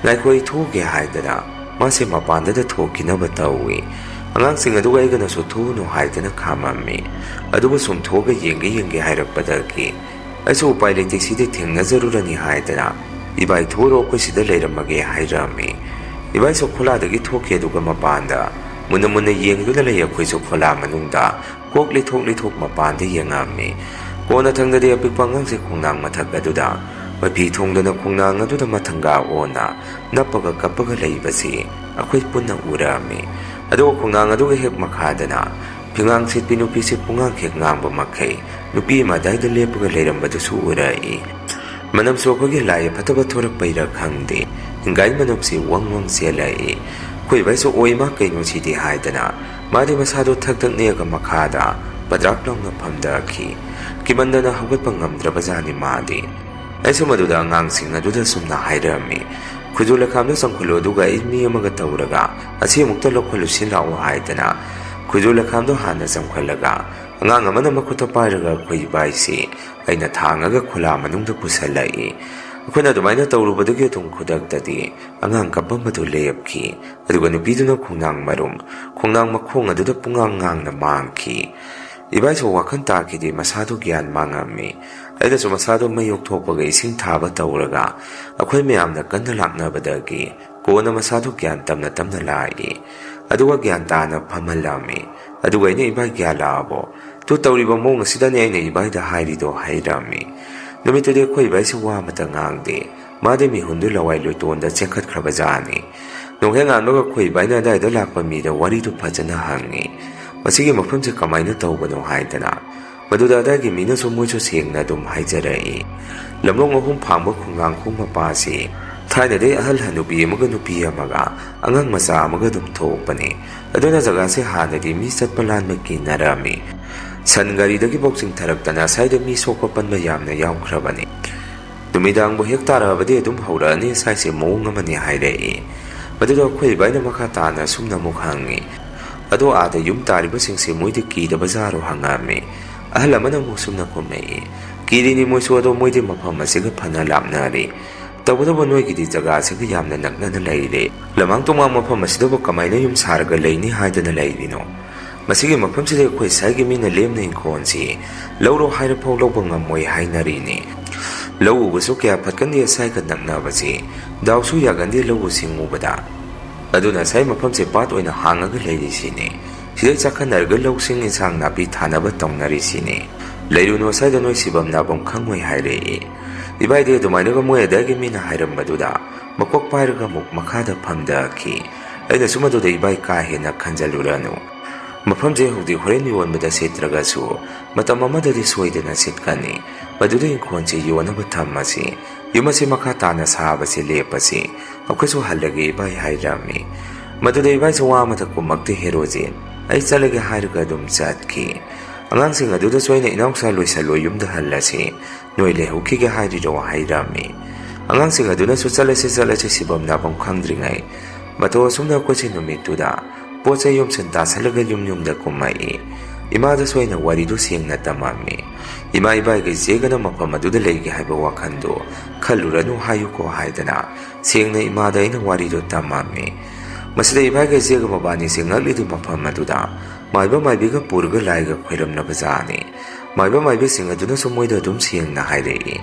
ꯉꯥꯏꯈꯣ, ꯑꯩ ꯊꯣꯛꯎꯒꯦ" ꯍꯥꯏꯗꯅ ꯃꯥꯁꯦ ꯃꯄꯥꯟꯗꯗ ꯊꯣꯛꯈꯤꯅꯕ ꯇꯧꯏ꯫ ꯑꯉꯥꯡꯁꯤꯡ ꯑꯗꯨꯒ ꯑꯩꯒꯅꯁꯨ ꯊꯣꯛꯎꯅꯨ ꯍꯥꯏꯗꯅ ꯈꯥꯝꯃꯝꯃꯤ꯫ ꯑꯗꯨꯕꯨ ꯁꯨꯝ ꯊꯣꯛꯑꯒ ꯌꯦꯡꯒꯦ ꯌꯦꯡꯒꯦ ꯍꯥꯏꯔꯛꯄꯗꯒꯤ ꯑꯩꯁꯨ ꯎꯄꯥꯏ ꯂꯩꯇꯦ, ꯁꯤꯗꯤ ꯊꯦꯡꯅꯖꯔꯨꯔꯅꯤ ꯍꯥꯏꯗꯅ, "ꯏꯕꯥꯏ ꯊꯣꯛꯎꯔꯣ, ꯑꯩꯈꯣꯏ ꯁꯤꯗ ꯂꯩꯔꯝꯃꯒꯦ" ꯍꯥꯏꯔꯝꯃꯤ꯫ ꯏꯕꯥꯏꯁꯨ ꯈꯣꯂꯥꯗꯒꯤ ꯊꯣꯛꯈꯤ, ꯑꯗꯨꯒ ꯃꯄꯥꯟꯗ ꯃꯨꯟꯅ ꯃꯨꯟꯅ ꯌꯦꯡꯗꯨꯅ ꯂꯩ꯫ ꯑꯩꯈꯣꯏꯁꯨ ꯈꯣꯂꯥ ꯃꯅꯨꯡꯗ ꯀꯣꯛ ꯂꯤꯊꯣꯛ ꯂꯤꯊꯣꯛ ꯃꯄꯥꯟꯗ ꯌꯦꯡꯉꯝꯃꯤ꯫ ꯀꯣꯟꯅꯊꯪꯗꯗꯤ ꯑꯄꯤꯛꯄ ꯑꯉꯥꯡꯁꯦ ꯈꯣꯡꯅꯥꯡ ꯃꯊꯛ ꯑꯗꯨꯗ ꯃꯐꯤ ꯊꯣꯡꯗꯨꯅ ꯈꯣꯡꯅꯥꯡ ꯑꯗꯨꯗ ꯃꯊꯪꯒꯥ ꯑꯣꯟꯅ ꯅꯞꯄꯒ ꯀꯞꯄꯒ ꯂꯩꯕꯁꯤ ꯑꯩꯈꯣꯏ ꯄꯨꯟꯅ ꯎꯔꯝꯃꯤ꯫ ꯑꯗꯨꯒ ꯈꯣꯡꯅꯥꯡ ꯑꯗꯨꯒ ꯍꯦꯛ ꯃꯈꯥꯗꯅ ꯐꯤꯉꯥꯡ ꯁꯦꯠꯄꯤ ꯅꯨꯄꯤꯁꯦ ꯄꯨꯡꯉꯥꯡ ꯍꯦꯛ ꯉꯥꯡꯕ ꯃꯈꯩ ꯅꯨꯄꯤ ꯑꯃ ꯑꯗꯥꯏꯗ ꯂꯦꯞꯄꯒ ꯂꯩꯔꯝꯕꯗꯨꯁꯨ ꯎꯔꯛꯏ꯫ ꯃꯅꯝꯁꯨ ꯑꯩꯈꯣꯏꯒꯤ ꯂꯥꯏ ꯐꯠꯇꯕ ꯊꯣꯔꯛꯄꯩꯔꯥ ꯈꯪꯗꯦ, ꯍꯤꯡꯒꯥꯏ ꯃꯅꯝꯁꯤ ꯋꯪ ꯋꯪ ꯆꯦꯜꯂꯛꯏ꯫ ꯑꯩꯈꯣꯏ ꯏꯕꯥꯏꯁꯨ, "ꯑꯣꯏ ꯃꯥ, ꯀꯩꯅꯣ ꯁꯤꯗꯤ?" ꯍꯥꯏꯗꯅ ꯃꯥꯗꯤ ꯃꯁꯥꯗꯣ ꯊꯛ ꯊꯛ ꯅꯦꯛꯑꯒ ꯃꯈꯥꯗ ꯄꯗ꯭ꯔꯥꯛ ꯂꯥꯎꯅ ꯐꯝꯊꯈꯤ꯫ ꯀꯤꯃꯟꯗꯅ ꯍꯧꯒꯠꯄ ꯉꯝꯗ꯭ꯔꯕꯖꯥꯠꯅꯤ ꯃꯥꯗꯤ꯫ ꯑꯩꯁꯨ ꯃꯗꯨꯗ ꯑꯉꯥꯡꯁꯤꯡ ꯑꯗꯨꯗ ꯁꯨꯝꯅ ꯍꯥꯏꯔꯝꯃꯤ, "ꯈꯨꯖꯨ ꯂꯩꯈꯥꯝꯗꯣ ꯆꯪꯈꯠꯂꯣ, ꯑꯗꯨꯒ ꯑꯩ ꯃꯤ ꯑꯃꯒ ꯇꯧꯔꯒ ꯑꯁꯤ ꯑꯃꯨꯛꯇ ꯂꯧꯈꯠꯂꯨꯁꯤ ꯂꯥꯛꯑꯣ" ꯍꯥꯏꯗꯅ ꯈꯨꯖꯨ ꯂꯩꯈꯥꯝꯗꯣ ꯍꯥꯟꯅ ꯆꯪꯈꯠꯂꯒ ꯑꯉꯥꯡ ꯑꯃꯅ ꯃꯈꯨꯠꯇ ꯄꯥꯏꯔꯒ ꯑꯩꯈꯣꯏ ꯏꯕꯥꯏꯁꯤ ꯑꯩꯅ ꯊꯥꯡꯉꯒ ꯈꯨꯂꯥ ꯃꯅꯨꯡꯗ ꯄꯨꯁꯜꯂꯛꯏ꯫ ꯑꯩꯈꯣꯏꯅ ꯑꯗꯨꯃꯥꯏꯅ ꯇꯧꯔꯨꯕꯗꯒꯤ ꯑꯗꯨꯝ ꯈꯨꯗꯛꯇꯗꯤ ꯑꯉꯥꯡ ꯀꯞꯄꯝꯕꯗꯨ ꯂꯦꯞꯈꯤ꯫ ꯑꯗꯨꯒ ꯅꯨꯄꯤꯗꯨꯅ ꯈꯣꯡꯅꯥꯡ ꯃꯔꯨꯝ, ꯈꯣꯡꯅꯥꯡ ꯃꯈꯣꯡ ꯑꯗꯨꯗ ꯄꯨꯡꯉꯥꯡ ꯉꯥꯡꯅ ꯃꯥꯡꯈꯤ꯫ ꯏꯕꯥꯏꯁꯨ ꯋꯥꯈꯜ ꯇꯥꯈꯤꯗꯦ, ꯃꯁꯥꯗꯨ ꯒ꯭ꯌꯥꯟ ꯃꯥꯡꯉꯝꯃꯤ꯫ ꯑꯩꯅꯁꯨ ꯃꯁꯥꯗꯨ ꯃꯩ ꯑꯣꯛꯊꯣꯛꯄꯒ ꯏꯁꯤꯡ ꯊꯥꯕ ꯇꯧꯔꯒ ꯑꯩꯈꯣꯏ ꯃꯌꯥꯝꯅ ꯀꯟꯅ ꯂꯥꯛꯅꯕꯗꯒꯤ ꯀꯣꯟꯅ ꯃꯁꯥꯗꯨ ꯒ꯭ꯌꯥꯟ ꯇꯞꯅ ꯇꯞꯅ ꯂꯥꯛꯏ꯫ ꯑꯗꯨꯒ ꯒ꯭ꯌꯥꯟ ꯇꯥꯅ ꯐꯝꯍꯜꯂꯝꯃꯤ꯫ ꯑꯗꯨꯒ ꯑꯩꯅ, "ꯏꯕꯥꯏ, ꯒ꯭ꯌꯥꯟ ꯂꯥꯛꯑꯕꯣ? ꯇꯨ ꯇꯧꯔꯤꯕ ꯃꯑꯣꯡ ꯑꯁꯤꯗꯅꯦ ꯑꯩꯅ ꯏꯕꯥꯏꯗ ꯍꯥꯏꯔꯤꯗꯣ" ꯍꯥꯏꯔꯝꯃꯤ꯫ ꯅꯨꯃꯤꯠꯇꯨꯗꯤ ꯑꯩꯈꯣꯏ ꯏꯕꯥꯏꯁꯤ ꯋꯥ ꯑꯃꯇ ꯉꯥꯡꯗꯦ꯫ ꯃꯥꯗꯤ ꯃꯤꯍꯨꯟꯗꯨ ꯂꯋꯥꯏ ꯂꯣꯏꯇꯣꯟꯗ ꯆꯦꯟꯈꯠꯈ꯭ꯔꯕ ꯖꯥꯠꯅꯤ꯫ ꯅꯣꯡꯍꯦꯛ ꯉꯥꯟꯕꯒ ꯑꯩꯈꯣꯏ ꯏꯕꯥꯏꯅ ꯑꯗꯥꯏꯗ ꯂꯥꯛꯄ ꯃꯤꯗ ꯋꯥꯔꯤꯗꯨ ꯐꯖꯅ ꯍꯪꯉꯤ꯫ "ꯃꯁꯤꯒꯤ ꯃꯐꯝꯁꯦ ꯀꯃꯥꯏꯅ ꯇꯧꯕꯅꯣ?" ꯍꯥꯏꯗꯅ꯫ ꯃꯗꯨꯗ ꯑꯗꯥꯏꯒꯤ ꯃꯤꯅꯁꯨ ꯃꯣꯏꯁꯨ ꯁꯦꯡꯅ ꯑꯗꯨꯝ ꯍꯥꯏꯖꯔꯛꯏ꯫ ꯂꯝꯂꯣꯡ ꯑꯍꯨꯝ ꯐꯥꯡꯕ ꯈꯣꯡꯅꯥꯡꯈꯣꯡ ꯃꯄꯥꯁꯤ ꯊꯥꯏꯅꯗꯩ ꯑꯍꯜ ꯍꯅꯨꯕꯤ ꯑꯃꯒ ꯅꯨꯄꯤ ꯑꯃꯒ ꯑꯉꯥꯡ ꯃꯆꯥ ꯑꯃꯒ ꯑꯗꯨꯝ ꯊꯣꯛꯄꯅꯤ꯫ ꯑꯗꯨꯅ ꯖꯒꯥꯁꯦ ꯍꯥꯟꯅꯗꯤ ꯃꯤ ꯆꯠꯄ ꯂꯥꯟꯕ ꯀꯤꯅꯔꯝꯃꯤ꯫ ꯁꯟ ꯒꯥꯔꯤꯗꯒꯤꯐꯥꯎ ꯆꯤꯡꯊꯔꯛꯇꯅ ꯁ꯭ꯋꯥꯏꯗ ꯃꯤ ꯁꯣꯛꯄ ꯄꯟꯕ ꯌꯥꯝꯅ ꯌꯥꯎꯈ꯭ꯔꯕꯅꯤ꯫ ꯅꯨꯃꯤꯗꯥꯡꯕꯨ ꯍꯦꯛ ꯇꯥꯔꯛꯑꯕꯗꯤ ꯑꯗꯨꯝ ꯍꯧꯔꯛꯑꯅꯤ, ꯁ꯭ꯋꯥꯏꯁꯦ ꯃꯑꯣꯡ ꯑꯃꯅꯤ ꯍꯥꯏꯔꯛꯏ꯫ ꯃꯗꯨꯗ ꯑꯩꯈꯣꯏ ꯏꯕꯥꯏꯅ ꯃꯈꯥ ꯇꯥꯅ ꯑꯁꯨꯝꯅ ꯑꯃꯨꯛ ꯍꯪꯉꯤ, "ꯑꯗꯣ ꯑꯥꯗ ꯌꯨꯝ ꯇꯥꯔꯤꯕꯁꯤꯡꯁꯦ ꯃꯣꯏꯗꯤ ꯀꯤꯗꯕ ꯖꯥꯔꯣ?" ꯍꯪꯉꯛꯑꯝꯃꯤ꯫ ꯑꯍꯜ ꯑꯃꯅ ꯑꯃꯨꯛ ꯑꯁꯨꯝꯅ ꯈꯨꯝꯃꯛꯏ, "ꯀꯤꯔꯤꯅꯤ ꯃꯣꯏꯁꯨ, ꯑꯗꯣ ꯃꯣꯏꯗꯤ ꯃꯐꯝ ꯑꯁꯤꯒ ꯐꯅ ꯂꯥꯞꯅꯔꯤ꯫ ꯇꯧꯕꯇꯕꯨ ꯅꯣꯏꯒꯤꯗꯤ ꯖꯒꯥꯁꯤꯒ ꯌꯥꯝꯅ ꯅꯛꯅꯅ ꯂꯩꯔꯦ꯫ ꯂꯃꯥꯡ ꯇꯣꯃꯥꯡ ꯃꯐꯝ ꯑꯁꯤꯗꯕꯨ ꯀꯃꯥꯏꯅ ꯌꯨꯝ ꯁꯥꯔꯒ ꯂꯩꯅꯤ ꯍꯥꯏꯗꯅ ꯂꯩꯔꯤꯅꯣ? ꯃꯁꯤꯒꯤ ꯃꯐꯝꯁꯤꯗ ꯑꯩꯈꯣꯏ ꯁ꯭ꯋꯥꯏꯒꯤ ꯃꯤꯅ ꯂꯦꯝꯅ ꯏꯪꯈꯣꯜꯁꯤ ꯂꯧꯔꯣ ꯍꯥꯏꯔꯐꯥꯎ ꯂꯧꯕ ꯉꯝꯃꯣꯏ ꯍꯥꯏꯅꯔꯤꯅꯤ꯫ ꯂꯧ ꯎꯕꯁꯨ ꯀꯌꯥ ꯐꯠꯀꯟꯗꯦ ꯁ꯭ꯋꯥꯏꯒ ꯅꯛꯅꯕꯁꯤ꯫ ꯗꯥꯎꯁꯨ ꯌꯥꯒꯟꯗꯦ ꯂꯧ ꯁꯤꯡ ꯎꯕꯗ꯫ ꯑꯗꯨꯅ ꯁ꯭ꯋꯥꯏ ꯃꯐꯝꯁꯦ ꯄꯥꯠ ꯑꯣꯏꯅ ꯍꯥꯡꯉꯒ ꯂꯩꯔꯤꯁꯤꯅꯤ꯫ ꯁꯤꯗꯩ ꯆꯥꯈꯠꯅꯔꯒ ꯂꯧꯁꯤꯡ ꯏꯟꯁꯥꯡ ꯅꯥꯄꯤ ꯊꯥꯅꯕ ꯇꯧꯅꯔꯤꯁꯤꯅꯤ꯫ ꯂꯩꯔꯨꯅꯨ ꯁ꯭ꯋꯥꯏꯗ ꯅꯣꯏ ꯁꯤꯐꯝ ꯅꯥꯐꯝ ꯈꯪꯉꯣꯏ" ꯍꯥꯏꯔꯛꯏ꯫ ꯏꯕꯥꯏꯗꯤ ꯑꯗꯨꯃꯥꯏꯅꯒ ꯃꯣꯏ ꯑꯗꯥꯏꯒꯤ ꯃꯤꯅ ꯍꯥꯏꯔꯝꯕꯗꯨꯗ ꯃꯀꯣꯛ ꯄꯥꯏꯔꯒ ꯑꯃꯨꯛ ꯃꯈꯥꯗ ꯐꯝꯊꯈꯤ꯫ ꯑꯩꯅꯁꯨ ꯃꯗꯨꯗ ꯏꯕꯥꯏ ꯀꯥ ꯍꯦꯟꯅ ꯈꯟꯖꯜꯂꯨꯔꯅꯨ꯫ ꯃꯐꯝꯁꯦ ꯍꯧꯖꯤꯛ ꯍꯣꯔꯦꯟ ꯌꯣꯟꯕꯗ ꯁꯤꯠꯇ꯭ꯔꯒꯁꯨ ꯃꯇꯝ ꯑꯃꯗꯗꯤ ꯁꯣꯏꯗꯅ ꯁꯤꯠꯀꯅꯤ꯫ ꯃꯗꯨꯗ ꯏꯪꯈꯣꯜꯁꯤ ꯌꯣꯟꯅꯕ ꯊꯝꯃꯁꯤ꯫ ꯌꯨꯝ ꯑꯁꯤ ꯃꯈꯥ ꯇꯥꯅ ꯁꯥꯕꯁꯤ ꯂꯦꯞꯄꯁꯤ꯫ ꯑꯩꯈꯣꯏꯁꯨ ꯍꯜꯂꯒꯦ ꯏꯕꯥꯏ ꯍꯥꯏꯔꯝꯃꯤ꯫ ꯃꯗꯨꯗ ꯏꯕꯥꯏꯁꯨ ꯋꯥ ꯑꯃꯇ ꯀꯨꯝꯃꯛꯇꯦ ꯍꯦꯔꯣꯖꯤꯠ꯫ "ꯑꯩ ꯆꯠꯂꯒꯦ" ꯍꯥꯏꯔꯒ ꯑꯗꯨꯝ ꯆꯠꯈꯤ꯫ ꯑꯉꯥꯡꯁꯤꯡ ꯑꯗꯨꯗꯁꯨ ꯑꯩꯅ, "ꯏꯅꯥꯎꯆꯥ ꯂꯣꯏꯁꯜꯂꯣ, ꯌꯨꯝꯗ ꯍꯜꯂꯁꯤ꯫ ꯅꯣꯏ ꯂꯩꯍꯧꯈꯤꯒꯦ ꯍꯥꯏꯔꯤꯔꯣ?" ꯍꯥꯏꯔꯝꯃꯤ꯫ ꯑꯉꯥꯡꯁꯤꯡ ꯑꯗꯨꯅꯁꯨ, "ꯆꯠꯂꯁꯤ, ꯆꯠꯂꯁꯤ, ꯁꯤꯐꯝ ꯅꯥꯐꯝ ꯈꯪꯗ꯭ꯔꯤꯉꯩ"꯫ ꯃꯇꯧ ꯑꯁꯨꯝꯅ ꯑꯩꯈꯣꯏꯁꯦ ꯅꯨꯃꯤꯠꯇꯨꯗ ꯄꯣꯠ ꯆꯩ ꯌꯣꯝꯁꯤꯟ ꯇꯥꯁꯜꯂꯒ ꯌꯨꯝ ꯌꯨꯝꯗ ꯀꯨꯝꯃꯛꯏ꯫ ꯏꯃꯥꯗꯁꯨ ꯑꯩꯅ ꯋꯥꯔꯤꯗꯨ ꯁꯦꯡꯅ ꯇꯝꯃꯝꯃꯤ꯫ ꯏꯃꯥ ꯏꯕꯥꯏꯒ ꯏꯆꯦꯒꯅ ꯃꯐꯝ ꯑꯗꯨꯗ ꯂꯩꯒꯦ ꯍꯥꯏꯕ ꯋꯥꯈꯜꯗꯨ ꯈꯜꯂꯨꯔꯅꯨ ꯍꯥꯏꯌꯨꯀꯣ ꯍꯥꯏꯗꯅ ꯁꯦꯡꯅ ꯏꯃꯥꯗ ꯑꯩꯅ ꯋꯥꯔꯤꯗꯨ ꯇꯝꯃꯝꯃꯤ꯫ ꯃꯁꯤꯗ ꯏꯕꯥꯏꯒ ꯏꯆꯦꯒ ꯃꯕꯥꯅꯤꯁꯦ ꯉꯛꯂꯤꯗꯨ ꯃꯐꯝ ꯑꯗꯨꯗ ꯃꯥꯏꯕ ꯃꯥꯏꯕꯤꯒ ꯄꯨꯔꯒ ꯂꯥꯏꯒ ꯈꯣꯏꯔꯝꯂꯕ ꯖꯥꯠꯅꯤ꯫ ꯃꯥꯏꯕ ꯃꯥꯏꯕꯤꯁꯤꯡ ꯑꯗꯨꯅꯁꯨ ꯃꯣꯏꯗ ꯑꯗꯨꯝ ꯁꯦꯡꯅ ꯍꯥꯏꯔꯛꯏ,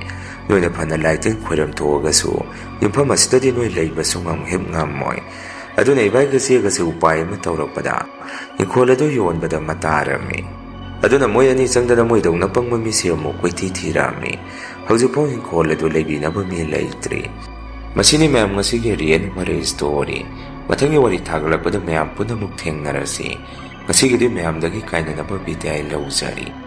"ꯅꯣꯏꯅ ꯐꯅ ꯂꯥꯏ ꯇꯤꯟ ꯈꯣꯏꯔꯝ ꯊꯣꯛꯑꯒꯁꯨ ꯌꯨꯝꯐꯝ ꯑꯁꯤꯗꯗꯤ ꯅꯣꯏ ꯂꯩꯕꯁꯨ ꯉꯝ-, ꯍꯦꯛ ꯉꯝꯃꯣꯏ꯫ ꯑꯗꯨꯅ ꯏꯕꯥꯏꯒ ꯏꯆꯦꯒꯁꯦ ꯎꯄꯥꯏ ꯑꯃ ꯇꯧꯔꯛꯄꯗ ꯏꯪꯈꯣꯜ ꯑꯗꯨ ꯌꯣꯟꯕꯗ ꯃꯇꯥꯔꯝꯃꯤ"꯫ ꯑꯗꯨꯅ ꯃꯣꯏ ꯑꯅꯤ ꯆꯪꯗꯅ ꯃꯣꯏꯗꯧꯅ ꯄꯪꯕ ꯃꯤꯁꯤ ꯑꯃꯨꯛ ꯀꯣꯏꯊꯤ ꯊꯤꯔꯛꯑꯝꯃꯤ꯫ ꯍꯧꯖꯤꯛꯐꯥꯎ ꯍꯤꯡꯈꯣꯜ ꯑꯗꯨ ꯂꯩꯕꯤꯅꯕ ꯃꯤ ꯂꯩꯇ꯭ꯔꯤ꯫ ꯃꯁꯤꯅꯤ ꯃꯌꯥꯝ ꯉꯁꯤꯒꯤ ꯔꯤꯌꯦꯜ ꯃꯔꯩ ꯁ꯭ꯇꯣꯔꯤ꯫ ꯃꯊꯪꯒꯤ ꯋꯥꯔꯤ ꯊꯥꯒꯠꯂꯛꯄꯗ ꯃꯌꯥꯝ ꯄꯨꯝꯅꯃꯛ ꯊꯦꯡꯅꯔꯁꯤ꯫ ꯉꯁꯤꯒꯤꯗꯤ ꯃꯌꯥꯝꯗꯒꯤ ꯀꯥꯏꯅꯅꯕ ꯕꯤꯗꯥꯏ ꯂꯧꯖꯔꯤ꯫